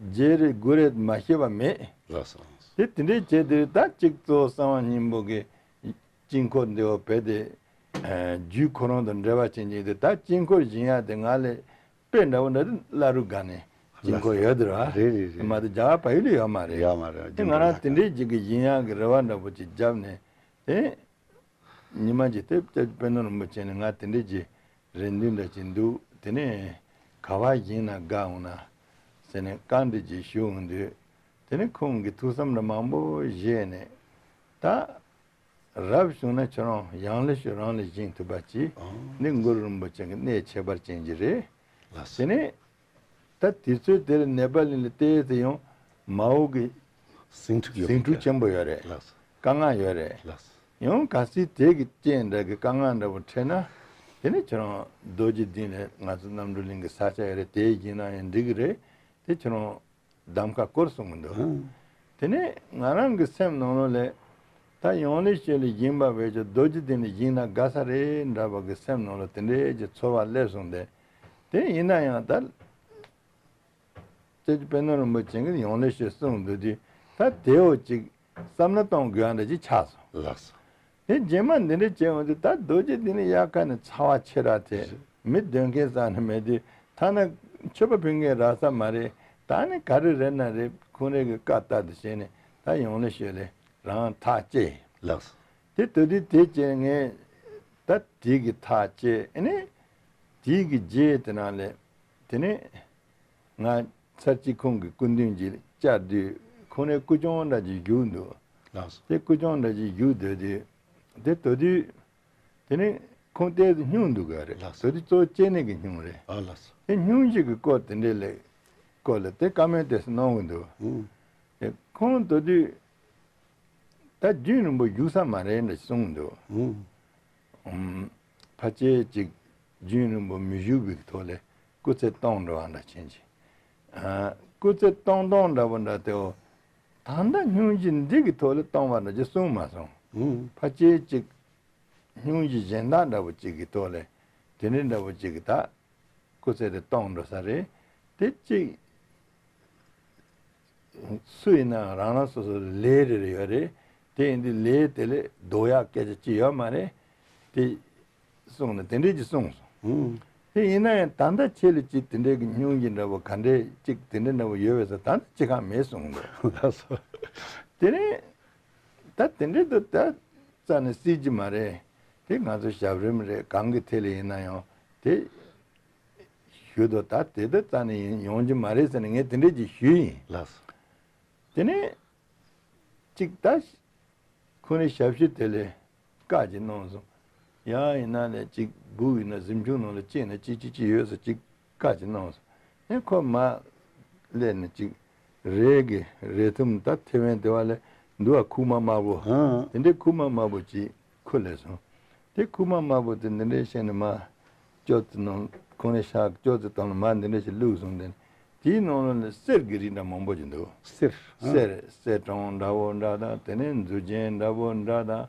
བརྒྱད་རེ་དགུ་རེ་མ་བཤད་པ་མེད། ལགས་སོ། དེ་དེ་འདྲའི་བྱས་དེ་ད་གཅིག་གཙོ་བོ་གསང་བ་སྙིང་པོ་གི་དཀྱིལ་འཁོར་འདི་འོ་བས་དེ། ཨ། རྒྱུད་ཁོ་རང་དང་འབྲེལ་བ་ཅན་གྱི་དེ་ད་དཀྱིལ་འཁོར་བཞེངས་ཡ་དེ་ང་ལས་དཔེ་འདྲ་བོ་འདྲ་དེ་བླ་རུང་སྒར་ནས་དཀྱིལ་འཁོར་ཡོད་དེ་ར། རེད་རེད་རེད། མ་དེ་རྒྱ་གར་བལ་ཡུལ་ལ་ཡོད་མ་རེད། ཡོད་མ་རེད། དེ་ང་རང་དེ་འདྲའི་ཅིག་གི་བཞེངས་ཡག་གི་རེ་བ་འདྲ་པོ་ཅིག་བརྒྱབ་ནས་དེ། ཉི་མ་གཅིག་དེ་སྐྱབས་རྗེ་དཔལ་ལྡན་རིན་པོ་ཆེ་ནས་ང་དེ་འདྲའི་ཅིག་རེ་འདུན་འདྲ་ཅིག་འདུག་དེ་ནས་ག་པར་བཞེངས་ན་དགའ་འོང་ན་ཟེར་ནས་བཀའ་འདྲི་ཅིག་ཞུ་འོང་དུས། དེ་ནས་ཁོང་གིས་ཐུགས་བསམ་འདྲ་མང་པོ་བཞེས་ནས་ད། རབ་བྱུང་ན་ཁྱོད་རང་ཡང་ལེ་ཤོད་རང་ལ་བཞེངས་ཐུབ་པ་ཅིག་ཨང་། འདི་གུ་རུ་རིན་པོ་ཆེ་གི་གནས་ཁྱད་པར་ཅན་ཅིག་རེད། ལགས་སོ། དེ་ནས་ད་དུས་ཚོད་དེར་ནེ་པ་ལི་ལ་བལྟས་ཚེ་ཡང་མའོ་གི་ཟིང་འཁྲུག་ཡོད་ཟིང་འཁྲུག་ཆེན་པོ་ཡོད་རེད། ལགས་སོ། དཀའ་ངལ་ཡོད་རེད། ལགས་སོ། ཡང་གལ་སྲིད་དེ་གི་རྐྱེན་འདྲ་གི་དཀའ་ངལ་འདྲ་པོ་འཕྲད་ན། དེ་ནས་ཁྱོད་རང་རྡོ་རྗེ་གདན་ལ་ང་ཚོ་རྣམ་གྲོལ་གླིང་གི་ས་ཆ་ཡོད་རེད། དེ་བཞེངས་ན་ཡང་འགྲིག་གི་རེད། དེ་ཁྱོད་རང་གདམ་ཁ་བསྐོར་གསུངས་གི་འདུག་ཨང་། དེ་ནས་ང་རང་གི་སེམས་ནང་ལོགས་ལ་ད་ཡང་ལེ་ཤོད་ལ་བཞེངས་པ་བས་ཀྱང་རྡོ་རྗེ་གདན་ལ་བཞེངས་ན་དགའ་ས་རེད་འདྲ་བ་གི་སེམས་ནང་ལ་དེ་འདྲའི་གི་ཚོར་བ་སླེབས་སོང་སྟེ། དེ་ཡིན་ན་ཡང་ད་སྐྱབས་རྗེ་དཔལ་ལྡན་རིན་པོ་ཆེ་གིས་ཡང་ལེ་ཤོད་གསུངས་འདུག་དུས། ད་དེའོ་ཅིག་བསམ་བློ་གཏོང་དགོས་ཡ་འདྲ་ཅིག་ཆགས་སོང་། ལགས་སོ། དེ་རྗེས་མ་འདི་འདྲ་བྱས་འོང་དུས་ད་རྡོ་རྗེ་གདན་ནི་དབྱར་ཁ་ནས་ཚ་བ་ཆེ་དྲགས་ཏེ་མི་སྡོད་མཁན་ས་ནི་མེད་དུས། ཐ་ན་མཆོད་པ་ཕུལ་མཁན་རག་ས་མ་རེད། ད་ནི་ག་རེ་རེད་ན་རེད། ཁོང་རང་གི་བཀའ་ལྟར་དུ་བྱས་ནས་ད་ཡང་ལེ་ཤོད་ལ་རང་ཐག་བཅད། ལགས་སོ། དེ་དུས་དུས་དེ་བྱས་ངས་ད་དེ་གི་ཐག་བཅད། ཨ་ནི་དེ་གི་རྗེས་དེ་ནང་ལ་དེ་ནས། ང་ཚར་གཅིག་ཁོང་གི་སྐུ་མདུན་གྱི་བཅར་དུས་ཁོང་ནས་སྐུ་ཆུང་འདྲ་ཅིག་བཞུགས་འདུག་ལགས་སོ། དེ་སྐུ་ཆུང་འདྲ་ཅིག་བཞུགས་སྡོད་དུས། དེ་དོ་དུས། དེ་ནས་ཁོང་ལྟས་སུ་སྙུང་འདུག་ག་རེད། ལགས་སོ། དོ་དུས་གཙོ་བོ་སྐྱེ་གནས་ཀྱི་སྙུང་རེད། ཨ་ལགས་སོ། དེ་སྙུང་གཞི་གི་སྐོར་དེ་འདྲས་ལས་སྐོར་ལ་དེ་བཀའ་མོལ་དེ་སུ་གནང་གི་འདུག་ཨུ། དེ་ཁོང་དོ་དུས། ད་རྒྱུན་རིང་པོ་བཞུགས་ས་མ་རེད་འདྲ་གསུངས་འདུག་ཨུ། ཨུམ། ཕལ་ཆེར་ཅིག་རྒྱུན་རིང་པོ་མི་བཞུགས་པའི་ཐོག་ལས་སྐུ་ཚེ་སྟོང་འགྲོ་བ་འདྲ་ཕྱིན་ཅི། ཨ། སྐུ་ཚེ་སྟོང་སྟོང་འདྲ་པོ་འདྲ་དེའོ། ད་ལྟ་སྙུང་གཞི་འདི་གི་ཐོག་ལས་སྟོང་བ་འདྲ་ཅིག་གསུངས་མ་སོང་། ཨུམ། ཕལ་ཆེར་ཅིག་སྙུང་གཞི་གཞན་དག་འདྲ་པོ་ཅིག་གི་ཐོག་ལས་དེ་འདྲ་འདྲ་པོ་ཅིག་གི་ད། སྐུ་ཚེ་དེ་སྟོང་འགྲོ་ས་རེད། དེ་གཅིག་སུ་ཡིན་ནའང་རང་རང་སོ་སོ་ལས་རེ་རེ་ཡོད་རེད། དེ་ཡིན་དུས་ལས་དེ་ལས་ལྡོག་ཡག་སྐད་ཆ་ཅི་ཡོད་མ་རེད། དེ་གསུངས་ནས་དེ་འདྲས་ཀྱི་གསུངས་སོང་། ཨུ། དེ་ཡིན་ན་ཡང་ད་ལྟ་ཁྱེད་ལ་ཅིག་དེ་འདྲས་ཀྱི་སྙུང་གཞི་འདྲ་པོ་ག་འདྲས་ཅིག་དེ་འདྲས་འདྲ་པོ་ཡོད་པས་ཟེར་ད་ལྟ་ཅི་གང་མེད་གསུངས་འདུག་ལགས་སོ། དེ་ནས་ད་དེ་འདྲས་དུ་ད་རྩ་ནས་སྲིད་ཀྱི་མ་རེད། དེ་ང་ཚོ་ཞབས་རིམ་རེད། གང་གི་ཐད་ལ་ཡིན་ན་ཡང་དེ་ཞུ་དོ། ད་དེ་ལྟར་རྩ་ནས་ཡིན་ཡོང་རྒྱུ་མ་རེད་ཟེར་ནས་ངས་དེ་འདྲས་ཀྱི་ཞུས་ཡིན། ལགས་སོ། དེ་ནས་གཅིག་ད་ཁོ་ནས་ཞབས་ཕྱི་དེ་ལས་བཀའ་ཅིག་གནང་སོང་། ཡང་ཡིན་ན་ལས་གཅིག་སྦུག་ཡིན་ན་གཟིམ་ཆུང་ནང་ལ་ཅིག་ན་ཅིག་ཅིག་ཅིག་ཡོད་ཟེར་གཅིག་བཀའ་ཅིག་གནང་སོང་། ཨེ་ཁོ་མ་སླེབས་ནས་གཅིག་རས་ཀྱི་རས་ཐུམ་ད་ཐེ་ཝན་དེ་བ་ལས་འདུག་བ། ཁུག་མ་དམར་པོ། ཧང་། དེ་འདྲའི་ཁུག་མ་དམར་པོ་ཅིག་ཁུར་སླེབས་སོང་། དེ་ཁུག་མ་དམར་པོ་དེ་འདི་འདྲའི་བཤད་ནས་མ། ཅོག་ཙེ་ནང་ཁོང་ནས་ཤག་ཅོག་ཙེ་སྟེང་ལ་མ་འདི་འདྲ་ཞིག་བླུགས་སོང་། དེ་དེའི་ནང་ལ་ནི་གསེར་གྱི་རིགས་འདྲ་མང་པོ་ཅིག་འདུག་གསེར། ཨ། གསེར་གསེར་སྲང་འདྲ་བོ་འདྲ་དང་། དེ་ནས་མཛུབ་རྒྱན་འདྲ་བོ་འདྲ་དང་།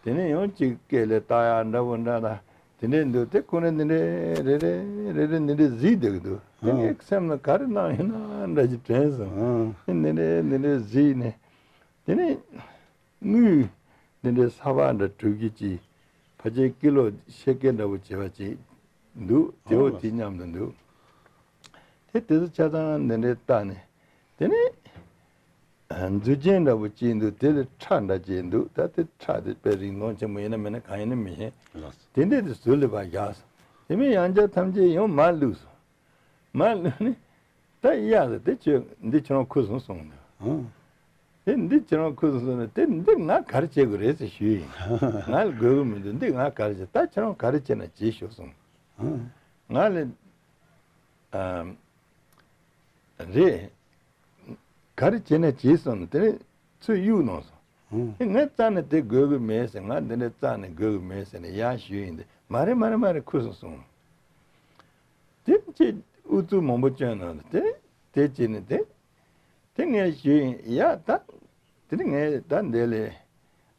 དེ་ནས་ཡང་ཅིག་སྐེ་ལ་བཏགས་ཡག་འདྲ་བོ་འདྲ་དང་། དེ་འདྲས་འདུག་དེ་ཁོང་ནས་འདི་འདྲས་རེ་རེ་རེ་རེ་འདི་འདྲས་གཟིགས་བསྡད་ཀྱི་འདུག་དེ་ངའི་སེམས་ལ་ག་རེ་སྣང་ཡོད་ན་འདྲ་ཞིག་དྲན་སོང་། ཨ། འདི་འདྲའི་འདི་འདྲའི་གཟིགས་ནས། དེ་ནས་དངུལ་འདི་འདྲའི་ས་ཕག་འདྲ་གྲུ་བཞི་ཅིག་ཕལ་ཆེར་ཀི་ལོ་ཕྱེད་ཀ་འདྲ་བོ་བྱེད་པ་ཅིག་འདུག་དེ་འོ་དེ་མཉམ་དུ་འདུག་དེ་དེ་ཚོ་ཆ་ཚང་འདི་འདྲའི་བལྟས་ནས། དེ་ནས་མཛུབ་ཅན་འདྲ་བོ་ཅིག་འདུག་དེ་ལ་ཁྲ་འདྲ་ཅིག་འདུག་ད་དེ་ཁྲ་དེ་དཔེ་རིང་ཐུང་ཆེན་པོ་ཡིན་ན་མིན་ན་གང་ཡིན་ན་མི་ཤེས། ལགས་སོ། དེ་འདྲས་དེ་ཟུར་ལ་ཕར་བཞག་སོང་། དེ་མིན་ཡང་བསྐྱར་ཐམས་ཅད་ཡང་མར་བླུགས་སོང་། མར་བླུགས་ནས་ད་གཡར་ཟེར། དེ་ཁྱོད་འདི་ཁྱོད་རང་ཁུར་སོང་གསུངས་འདུག་ཨང་། དེ་འདི་ཁྱོད་རང་ཁུར་སོང་གསུངས་ནས། དེ་འདི་ང་ག་རེ་བྱེད་དགོས་རེད་ཟེར་ཞུས་ཡིན། ང་ལ་དགོས་ཀྱི་མི་འདུག་འདི་ང་ག་རེ་བྱེད། ད་ཁྱོད་རང་ག་རེ་བྱེད་ན་བྱེད་ཤོག་གསུངས། ཨང་། ང་ལ་ཨ་རེད། ག་རེ་བྱས་ན་བྱས་སོང་ནས་དེ་ནས་ཚུར་གཡུག་གནང་སོང་། ཨང་། ཨེ་ངས་རྩ་ནས་དེ་དགོས་ཀྱི་མེད་ཟེར། ང་འདི་འདྲ་རྩ་ནས་དགོས་ཀྱི་མེད་ཟེར་ནས་ཡར་ཞུས་ཡིན་ཏེ། མ་རེད་མ་རེད་མ་རེད། ཁུར་སོང་གསུངས། དེ་ཅི་ཨུ་ཚུགས་མང་པོ་བསྐྱོན་གནང་སྟེ། དེ་བྱས་ནས་དེ་དེ་ངས་ཞུས་ཡིན། ཡ་ད་དེ་ནས་ངས་ད་འདི་ལས་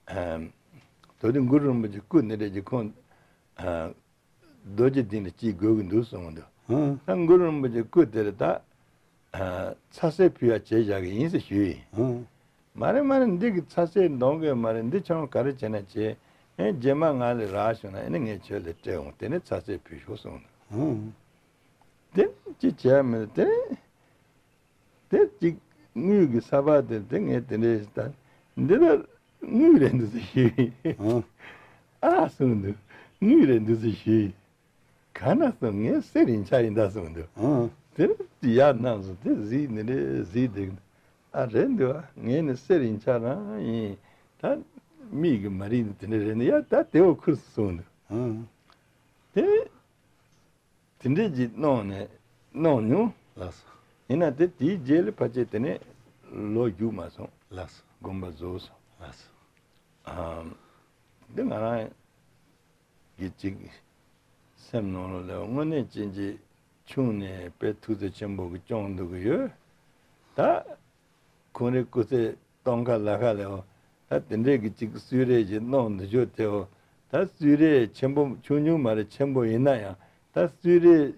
ཨམ་ད་དེ་གུ་རུ་རིན་པོ་ཆེ་སྐུ་འདི་འདྲ་ཅིག་ཁོང་ཨ། རྡོ་རྗེ་གདན་ལ་ཅིག་དགོས་ཀྱི་འདུག་གསུངས་འདུག་ཨང་། ད་གུ་རུ་རིན་པོ་ཆེ་སྐུ་དེར་ད་ཚ་སེ་ཕུལ་ཡག་བྱས་བཞག་གི་ཡིན་ཟེར་ཞུས་ཡིན། ཨང་། མ་རེད་མ་རེད། འདི་གི་ཚ་སེ་འདོན་གི་མ་རེད། འདི་ཁྱོད་རང་ག་རེ་བྱས་ན་བྱེད། ཨེ་རྗེས་མ་ང་ལ་རག་བྱུང་ན་ཨེ་ནི་ངས་ཁྱོད་ལ་སྤྲད་འོང་། དེ་ནས་ཚ་སེ་ཕུལ་ཤོག་གསུངས་འདུག་ཨང་། དེ་ཅི་བྱས་མི་དེ། དེ་གཅིག་དངུལ་གྱི་ས་ཕག་དེ་དེ་ངས་དེ་འདྲས་ད་འདི་ལ་དངུལ་རེད་འདུག་ཟེར་ཞུས། ཨང་། ཨ་གསུངས་འདུག་དངུལ་རེད་འདུག་ཟེར་ཞུས། ག་ན་སོང་། ངའི་གསེར་ཡིན་ཆ་ཡིན་ད་གསུངས་འདུག་ཨང་། དེ་ཡར་གནང་སོང་། དེ་གཟིགས་འདི་འདྲས་གཟིགས་བསྡད་ཀྱི་འདུག་ཨ་རེད་འདུག་ཨ་ངས་ནི་གསེར་ཡིན་ཆ་རང་ཡིན། ད་མིག་གི་མ་རིག་ནི་དེ་འདྲས་རེད་འདུག་ཡ་ད་དེ་འོ་ཁུར་སོང་འདུག་ཨང་། དེ། དེ་འདྲས་ཅིག་གནང་ནས་གནང་མྱོང་། ལགས་སོ། ཡིན་ན་དེ་དེའི་རྗེས་ལ་ཕལ་ཆེར་དེ་ནས་ལོ་རྒྱུགས་མ་སོང་། ལགས་སོ། དགོངས་པ་རྫོགས་སོང་། ལགས་སོ། ཨམ། འདི་ང་རང་གི་ཅིག་སེམས་ནང་ལ་ལས་དངོས་གནས་ཅན་གྱི་ཆུང་ནས་དཔེ་ཐུགས་བརྩེ་ཆེན་པོ་གི་སྐྱོང་འདུག་གི་ཡོད། ད་ཁོང་རའི་སྐུ་ཚེ་སྟོན་ཁ་ལ་ཁ་ལའོ། ད་དེ་འདྲས་ཀྱི་ཅིག་གསོལ་རས་ཅིག་གནང་འདི་ཆོ་དེའོ། ད་གསོལ་རས་ཆེན་པོ་ཆུང་ཆུང་མ་རེད། ཆེན་པོ་ཡིན་ན་ཡང་ད་གསོལ་རས་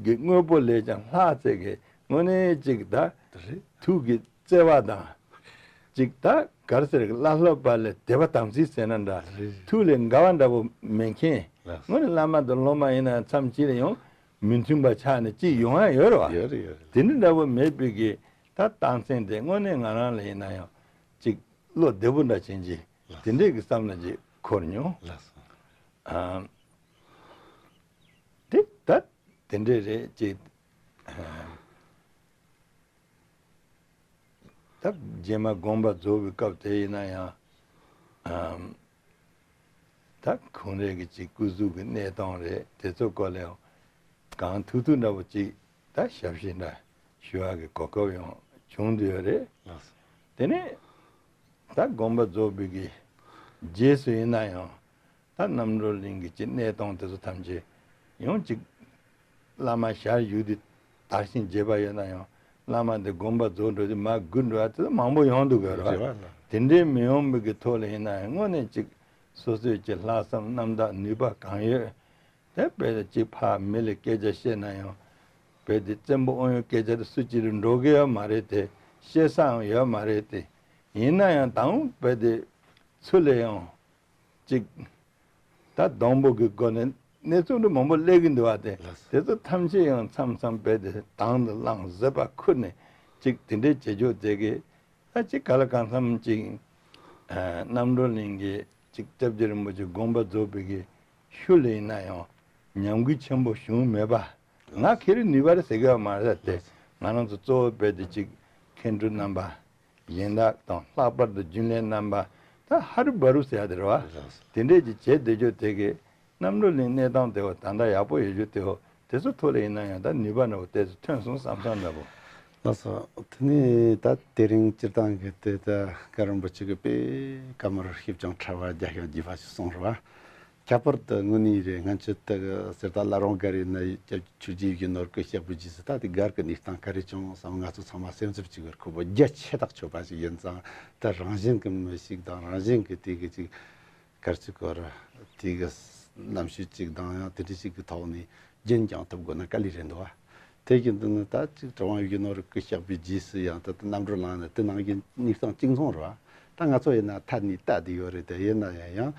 ཀྱི་དངོས་པོ་ལས་ཀྱང་ལྷག་ཚད་ཀྱི་དངོས་གནས་ཅིག་ད་རེད། ཐུགས་ཀྱི་བརྩེ་བ་དང་ཅིག་ད་ག་རེ་ཟེར་གི། བླ་སློབ་པ་ལས་དད་པ་དམ་ཚིག་ཟེར་ན་འདྲ། རེད། ཐུགས་ལས་འགལ་བ་འདྲ་པོ་མེད་མཁན། ལགས། དངོས་གནས་བླ་མ་དང་སློབ་མ་ཡིན་ན་མཚམས་གཅིག་ལ་ཡང་མི་མཐུན་པ་ཆགས་ནས་ཅིག་ཡོང་ཡ་ཡོད་རེད་བ། ཡོད་རེད་ཡོད་རེད། དེ་འདྲ་འདྲ་པོ་མེད་པའི་གི་ད་རྟགས་མཚན་དེ་དངོས་གནས་ང་རང་ལ་ཡིན་ན་ཡང་ཅིག་བློ་བདེ་པོ་འདྲ་བྱེད་ཀྱི། ལགས། དེ་འདྲས་ཀྱི་བསམ་བློ་ཅིག་འཁོར་མྱོང་། ལགས་སོ། ཨ། དེ་ད་དེ་འདྲས་རེད་ཅེས། ཨ། ད་རྗེས་མ་དགོངས་པ་རྫོགས་པའི་སྐབས་དེ་ཡིན་ན་ཡང་། ཨ། ད་ཁོང་རའི་གི་ཅིག་སྐུ་གཟུགས་ཀྱི་གནས་སྟངས་རེད། དེ་ཚོ་སྐོར་ལ་ཡང་གང་ཐུབ་ཐུབ་འདྲ་པོ་ཅིག་ད་ཞབས་ཕྱི་འདྲ་ཞུ་བ་གི་གོ་སྐབས་ཡང་བྱུང་བསྡད་ཡོད་རེད། ལགས་སོ། དེ་ནས་ད་དགོངས་པ་རྫོགས་པའི་གི་རྗེས་སུ་ཡིན་ན་ཡང་། ད་རྣམ་གྲོལ་གླིང་གི་ཅིག་གནས་སྟངས་དེ་ཚོ་ཐམས་ཅད་ཡང་ཅིག་བླ་མ་ཞལ་བཞུགས་དེ་དར་ཞིང་རྒྱས་པ་ཡོད་ན་ཡང་། བླ་མ་དེ་དགོངས་པ་རྫོགས་འགྲོ་དུས་མར་སྒུག་འགྲོ་བ་དེ་ཚོ་མང་པོ་ཡོང་འདུག་གི་རེད་བ། རེད་བ། དེ་འདྲའི་མི་ཡོང་བའི་གི་ཐོག་ལ་ཡིན་ན་ཡང་དངོས་གནས་ཅིག་སོ་སོའི་ཅིག་ལྷག་བསམ་རྣམ་དག་ནུས་པ་གང་ཡོད་དེ་དཔེ་ཅིག་ཕར་མི་ལ་སྐད་ཆ་བཤད་ན་ཡང་། དཔེ་དེ་བཙན་པོ་དབང་ཡོད་སྐད་ཆ་དེ་སུ་གཅིག་ལ་འགྲོ་གི་ཡོད་མ་རེད་དེ། བཤད་སའང་ཡོད་མ་རེད་དེ། ཡིན་ན་ཡང་དང་དཔེ་དེ་ཚུར་ལ་ཡང་ཅིག་ད་སྡོང་པོ་གི་སྒོ་ནས་གནས་ཚུལ་འདི་མང་པོ་སླེབས་ཀྱི་འདུག་བ་དེ། ལགས་སོ། དེ་ཚོ་ཐམས་ཅད་ཡང་མཚམས་མཚམས་དཔེ་དེ་དང་དུ་བླངས་བཟོད་པ་ཁུར་ནས་ཅིག་དེ་འདྲའི་བྱེད་ཕྱོགས་དེ་གི། ད་ཅིག་ག་ལ་གང་འཚམ་ཅིག་ཨ་རྣམ་གྲོལ་གླིང་གི་ཅིག་སྐྱབས་རྗེ་རིན་པོ་ཆེ་དགོངས་པ་རྫོགས་པའི་གི་ཤུལ་ལ་ཡིན་ན་ཡང་ཉམས་རྒུད་ཆེན་པོ་བྱུང་མེད་པ། ང་ཁེ་རི་ནུས་པ་རེད་ཟེར་གི་ཡོད་མ་རེད་དེ། ང་རང་ཚོ་གཙོ་བོ་དཔེ་དེ་ཅིག་མཁན་སྤྲུལ་རྣམ་པ། གཞན་དག་དང་ལྷག་པར་དུ་རྒྱུན་ལས་རྣམ་པ། ད་ཧ་རུ་བ་རུ་ཟེར་ཡ་དེ་རེད་བ། དེ་འདྲས་ཀྱི་བྱེད་སྡོད་རྒྱུ་དེ་གི་རྣམ་གྲོལ་གླིང་གནས་སྟངས་དེ་བ་ད་ལྟ་ཡག་པོ་ཡོད་རྒྱུ་དེ་བ་དེ་ཚོ་ཐོག་ལ་ཡིན་ན་ཡང་ད་ནུས་པ་འདྲ་བོ་དེ་ཚོ་ཐོན་སོང་བསམ་བསམ་འདྲ་བོ། ལགས་སོ། དེ་ནས་ད་དེ་རིང་སྤྱིར་བཏང་གི་དེ་ད་བཀའ་རིན་པོ་ཆེ་གི་དཔེ་བཀའ་མོལ་ཞིབ་ཅིང་ཕྲ་བ་རྒྱ་ཤོག་རྒྱས་པ་ཞིག་གསུངས་རེད་བ། ཁྱད་པར་དུ་དངོས་གནས་རེད། ང་ཚོ་དེ་གི་ཟེར་ད་བླ་རུང་སྒར་ཡིན་ན་སྐྱབས་ཆོས་རྗེ་ཡིད་བཞིན་ནོར་བུ་སྐུ་གཤེགས་པའི་རྗེས་སུ་ད་དེ་སྒར་གི་གནས་སྟངས་ག་རེ་བྱུང་བསམ། ང་ཚོ་ཚང་མ་སེམས་འཚབ་ཅིག་གི་ཁོ་བོ་རྒྱ་ཆེ་ཐག་ཆོད་པ་ཞིག་ཡིན་ཙང་། ད་རང་བཞིན་གི་མི་ཞིག་དང་རང་བཞིན་གི་དེ་གི་ཅིག་གར་ཅིག་གོ་ར་དེ་གི་རྣམ་ཤེས་ཅིག་དང་ཡང་དེ་འདྲ་ཞིག་གི་ཐོག་ནས་རྒྱུན་བསྐྱངས་ཐུབ་དགོས་ན་དཀའ་ལས་རེད་འདུག་བ། དེ་བཞིན་དུ་ནི་ད་ཅིག་གྲུབ་དབང་ཡིད་བཞིན་ནོར་བུ་གི་གཤེགས་པའི་རྗེས་སུ་ཡང་ད་ལྟ་རྣམ་གྲོལ་གླིང་ནི་དེ་ནང་བཞིན་གཉིས་སྟོང་གཅིག་མཚུངས་རེད་བ། ད་ང་ཚོ་ཡིན་ན་ཐད་ནས་ལྟ་བསྡད་ཡོད་རེད་དེ། ཡིན་ན་ཡང་ཡང་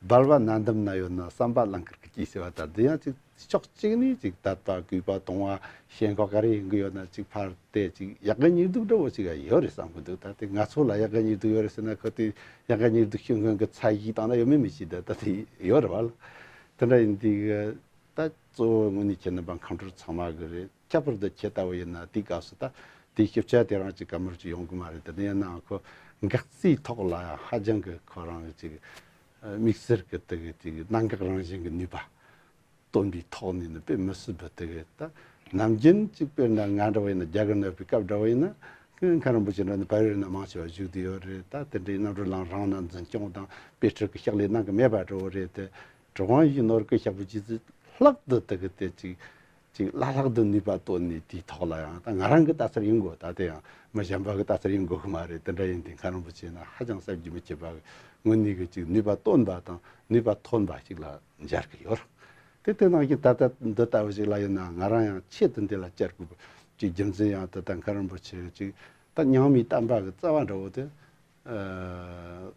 སྦལ་པ་ན་འདམ་ན་ཡོད་ན་བསམ་པ་གླང་དཀར་གྱི་སྐྱེས་ཟེར་བ་ལྟར། འདི་ཡང་ཅིག་ཕྱོགས་གཅིག་ནས་ཅིག་དད་པ་གུས་པ་གཏོང་བ་ཞེན་ཁོག་ག་རེ་ཡིན་གི་ཡོད་ན་ཅིག་ཕར་བལྟས་ཅིག་ཡག་གི་ཉེས་སྡུག་འདྲ་བོ་ཅིག་ཡོད་རེད་བསམ་གི་འདུག་ད་དེ་ང་ཚོ་ལ་ཡག་གི་ཉེས་སྡུག་ཡོད་རེད་ཟེར་ན་ཁོ་དེ་ཡག་གི་ཉེས་སྡུག་ཤེས་མཁན་གི་ཚད་གཞི་བཏང་ན་ཡོད་མེད་མི་ཤེས། ད་ད་དེ་ཡོད་རེད་བ་ལ། དེ་འདྲ་ཡིན་དུས་གི་ད་གཙོ་བོ་དངོས་གནས་ཁྱེད་རྣམ་པ་མཁའ་འགྲོ་ཚང་མ་གི་རེད། ཁྱད་པར་དུ་ཁྱེད་ལྟ་བུ་ཡིན་ན་དེའི་སྐབས་སུ་ད་དེའི་ཞིབ་ཆ་དེ་རང་ཅིག་ག་མར་ཅིག་ཡོང་གི་མ་རེད། དེ་ཡིན་ནའང་ཁོ་འགག་རྩའི་ཐོག་ལ་ཡང་ཧ་ཅང་གི་ཁོ་རང་ཅིག་དམིགས་བསལ་གི་དེ་གི་ཅིག་གནད་འགག་རང་བཞིན་གི་ནུས་པ་སྟོན་པའི་ཐོག་ནས་ནི་དཔེ་མི་སྲིད་པ་དེ་གི་ད་ནམ་རྒྱུན་ཅིག་དཔེར་ན་ང་འདྲ་བ་ཡིན་ན་རྒྱ་གར་ནས་པའི་སྐབས་འདྲ་བ་ཡིན་ན་མཁན་རིན་པོ་ཆེ་འདྲ་ནི་བལ་ཡུལ་ན་མང་ཆེ་བ་བཞུགས་བསྡད་ཡོད་རེད། ད་དེ་འདྲའི་རྣམ་གྲོལ་གླིང་རང་ན་འཛིན་སྐྱོང་དང་དཔེ་ཁྲིད་ཀྱི་ཕྱག་ལས་གནང་གི་མེད་པ་འདྲ་བོ་རེད་དེ། གྲུབ་དབང་ཡིད་བཞིན་ནོར་བུ་གི་གཤེགས་པའི་རྗེས་སུ་ལྷག་ཏུ་དེ་གི་དེ་ཅིག་ཅིག་བླ་ལྷག་ཏུ་ནུས་པ་བཏོན་ནས་དེའི་ཐོག་ལ་ཡང་ད་ང་རང་གི་ལྟ་ཚུལ་ཡིན་དགོས། ད་དེ་ཡང་མི་གཞན་པ་གི་ལྟ་ཚུལ་ཡིན་དགོས་གི་མ་རེད། དེ་འདྲ་ཡིན་དུས་མཁན་རིན་པོ་ཆེ་ན་ཧ་ཅང་བསམ་གྱིས་མི་ཁྱབ་པ་གི་དངོས་གནས་གི་ཅིག་ནུས་པ་བཏོན་པ་དང་ནུས་པ་ཐོན་པ་ཅིག་ལ་མཇལ་གི་ཡོད་རེད། དེ་དེ་ནང་བཞིན་ད་ལྟ་འདི་ལྟ་བུ་ཞིག་ལ་ཡིན་ན་ང་རང་ཡང་ཆེད་དུ་འདི་ལ་བཅར་དགོས་པ་ཅིག་རྒྱུ་མཚན་ཡང་ད་ལྟ་མཁན་རིན་པོ་ཆེ་ཅིག་ད་རྙིང་མའི་བསྟན་པ་གི་རྩ་བ་འདྲ་བོ་དེ། ཨ།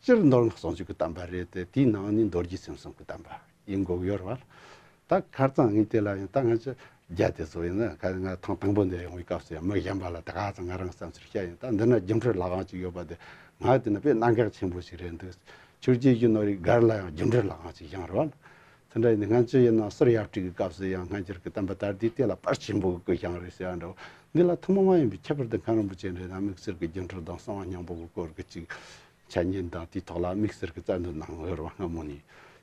སྤྱིར་མདོ་སྔགས་ཟུང་འཇུག་གི་བསྟན་པ་རེད་དེ། དེའི་ནང་ནས་མདོ་སྒྱུ་སེམས་གསུམ་གྱི་བསྟན་པ་ཡིན་དགོས་ཀྱི་ཡོད་རེད་བ། ད་ཁ་རྩང་ངས་དེ་ལ་ཡང་ད་ང་ཚོ་རྒྱ་དེ་ཚོ་ཡིན་ན་ཁ་ང་ཐེངས་དང་པོ་འདིར་ཡོང་བའི་སྐབས་སུ་ཡང་མི་གཞན་པ་ལ་ད་ག་ཚོད་ང་རང་བསམ་ཚུལ་བཤད་ཡིན། ད་འདི་ན་སྒྱུ་འཕྲུལ་ལྷ་ཁང་ཅིག་ཡོད་པ་དེ་ང་དེ་ན་དཔེ་གནད་འགག་ཆེན་པོ་ཞིག་རེད་འདུག་ཆོས་རྗེ་ཡིད་བཞིན་ནོར་བུའི་སྒར་ལ་ཡང་སྒྱུ་འཕྲུལ་ལྷ་ཁང་ཅིག་བཞེངས་རེད་བ། དེ་འདྲ་ཡིན་ན་ང་ཚོ་ཡིན་ན་ཟུར་ཡབ་བྲིས་ཀྱི་སྐབས་སུ་ཡང་སྔ་འགྱུར་གྱི་བསྟན་པ་དར་དུས་དེ་ལ་པར་ཆེན་པོ་གི་བཀོད་བཞེངས་རེད་ཟེར་བ་འདྲ་བོ། འདི་ལ་ཐུན་མོང་མ་ཡིན་པའི་ཁྱད་པར་དུ་མཁན་རིན་པོ་ཆེ་འདྲ་ན་དམིགས་བསལ་གྱི་སྒྱུ་འཕྲུལ་དང་གསང་བ་སྙིང་པོ་གི་སྐོར་གྱི་ཅིག་འཆད་ཉན་དང་དེའི་ཐོག་ལ་དམིགས་བསལ་གྱི་བསྩལ་འདོན་གནང་ཡོད་རེད་བ་སྔ་མོ་ནས།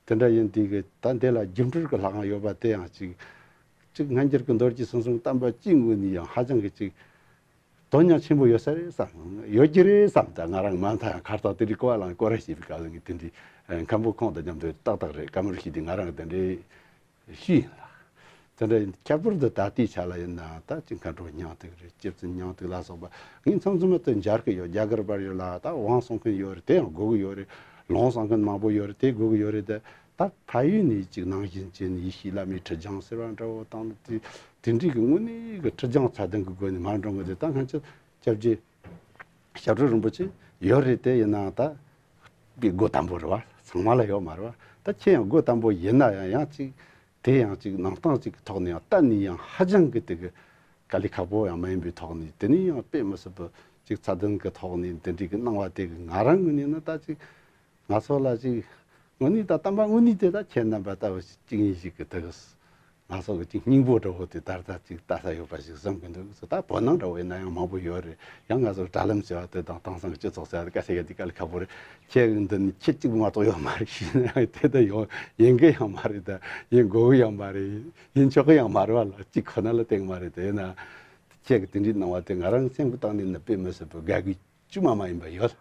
དེ་འདྲ་ཡིན་དུས་ཀྱི་ད་འདི་ལ་སྒྱུ་འཕྲུལ་གྱི་ལྷ་ཁང་ཡོད་པ་དེ་ཡང་ཅིག་ཅིག་སྔ་འགྱུར་གྱི་མདོ་སྒྱུ་སེམས་གསུམ་བསྟན་པ་སྤྱིའི་ངོས་ནས་ཡང་ཧ་ཅང་གི་ཅིག་དོན་ཡང་ཆེན་པོ་ཡོད་ས་རེད་བསམ། ཡོད་ཀྱི་རེད་བསམ། ད་ང་རང་མ་མཐའ་ཡང་ཁ་རྩང་དེ་འདྲའི་གོ་བ་ལངས་སྐོར་ར་བྱེད་པའི་སྐབས་ལ་ངས་དེ་འདྲའི་མཁན་པོ་ཁོང་དང་མཉམ་དུ་ཏག་ཏག་རེད། བཀའ་མོལ་ཞུས་དུས་ང་རང་གི་དེ་འདྲའི་ཤུལ་ཡིན་ལ། དེ་འདྲ་ཡིན། ཁྱད་པར་དུ་ད་ལྟའི་ཆ་ལ་ཡིན་ན་ད་ཅིག་མཁའ་འགྲོ་སྙིང་ཐིག་རེད། སྐྱབས་རྗེ་སྙིང་ཐིག་ལ་སོགས་པ་ངས་མཚམས་མཚམས་དུ་མཇལ་གི་ཡོད། རྒྱ་གར་བར་ཡོད་ལ་ད་དབང་གསུང་མཁན་ཡོད་རེད། དེ་ཡང་དགོས་གི་ཡོད་རེད། ལུང་གསུང་མཁན་མང་པོ་ཡོད་རེད། དེ་དགོས་གི་ཡོད་རེད། ད་ད་ཕ་ཡུལ་ནས་ཅིག་ནང་བཞིན་བྱས་ནས་ཡེ་ཤེས་བླ་མའི་ཁྲི་བྱང་ཟེར་བ་འདྲ་བོ་དང་དེ་དེ་འདྲའི་གི་དངོས་གནས་གི་ཁྲི་བྱང་ཚད་ལྡན་གི་སྒོ་ནས་མར་འགྲོ་གི་དེ་ད་ང་ཚོ་སྐྱབས་རྗེ་ཞབས་དྲུང་རིན་པོ་ཆེ་ཡོད་རེད། དེ་ཡིན་ནའང་ད་པའི་སྒོ་དམ་པོ་རེད་བ། ཚང་མ་ལ་ཡོད་མ་རེད་བ། ད་ཁྱེད་ཡང་སྒོ་དམ་པོ་ཡིན་ན་ཡང་ཡང་ཅིག་དེ་ཡང་ཅིག་ནང་སྟངས་ཅིག་གི་ཐོག་ནས་ཡང་གཏན་ནས་ཡང་ཧ་ཅང་གི་དེ་གི་དཀའ་ལས་ཁག་པོ་ཡང་མ་ཡིན་པའི་ཐོག་ནས། དེ་ནས་ཡང་དཔེ་མི་སྲིད་པ་ཅིག་ཚད་ལྡན་གི་ཐོག་ནས་དེ་འདྲའི་གི་གནང་བ་དེ་གི་ང་རང་ངོས་ནས་ནི་ད་ཅིག་ང་ཚོ་ལ་ཅིག་དངོས་གནས་ད་བསྟན་པ་དངོས་གནས་དེ་ད་ཁྱེད་རྣམ་པ་ལྟ་བུ་ཅིག་ཡིན་ཞིག་གི་དེ་གི་ང་ཚོ་གི་ཅིག་སྙིང་པོ་འདྲ་བོ་དེ་ད་ལྟ་ཅིག་ལྟ་ས་ཡོད་པ་ཞིག་བསམ་གི་འདུག་ད་བོད་ནང་འདྲ་བོ་ཡིན་ན་ཡང་མང་པོ་ཡོད་རེད། ཡང་ང་ཚོ་དྲ་ལམ་ཟེར་བ་དེ་དང་དེང་སང་གི་སྤྱི་ཚོགས་ཟེར་བ་དེ་དཀའ་ཚེགས་དེ་དཀའ་ལས་ཁག་པོ་རེད། ཁྱེད་འདི་ནི་ཁྱེད་གཅིག་མ་གཏོགས་ཡོད་མ་རེད་ཞེས་ན་ཡང་དེ་ད་ཡོང་ཡིན་གི་ཡང་མ་རེད། ད་ཡིན་དགོས་གི་ཡང་མ་རེད། ཡིན་ཆོག་གི་ཡང་མ་རེད་བ་ལ། གཅིག་ཁོ་ན་ལ་བརྟེན་མ་རེད། དེ་ཡིན་ན་ཁྱེད་ཀྱི་དེ་འདྲའི་གནང་བ་དེ་ང་རང་སེམས་ཀྱི་སྟེང་ནས་ནི་དཔེ་མི་སྲིད་པའི་དགའ་གི་བཅུ་མ་མ་ཡིན་པ་ཡོད།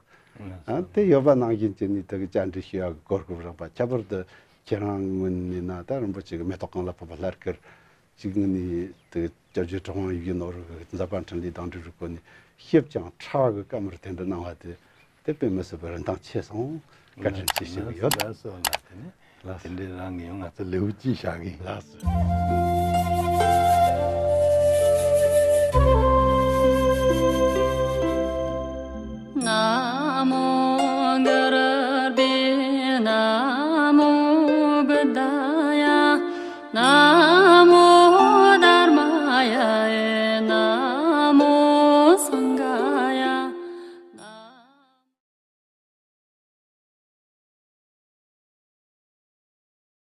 ཨ་དེ་ཡོད་པ་ནང་བཞིན་བྱས་ནས་དེ་གི་བཅར་འདྲི་ཞུ་ཡག་གི་གོ་སྐབས་རག་པ། ཁྱད་པར་དུ་ཁྱེད་རང་ངོས་ནས་ན་ད་རིན་པོ་ཆེ་གི་མེ་ཏོག་གང་ལ་ཕོག་པ་ལྷར་བཀུར་ཅིག་ངོས་ནས་དེ་སྐྱབས་རྗེ་གྲུབ་དབང་ཡིད་བཞིན་ནོར་བུ་གི་མཛད་པ་འཕྲིན་ལས་དང་འབྲེལ་བའི་སྒོ་ནས་ཞིབ་ཅིང་ཕྲ་བ་གི་བཀའ་མོལ་དེ་འདྲ་གནང་བ་དེ་དེ་དཔེ་མི་སྲིད་པའི་རིན་ཐང་ཆེ་སོང་། བཀའ་དྲིན་ཆེ་ཞུ་གི་ཡོད། ལགས་སོ། ལགས་དེ་ནས་ལགས་དེ་འདྲའི་རང་ངས་ང་ཚོ་ལེའུ་གཅིག་བཞག་གི་ཡིན། ལགས་སོ།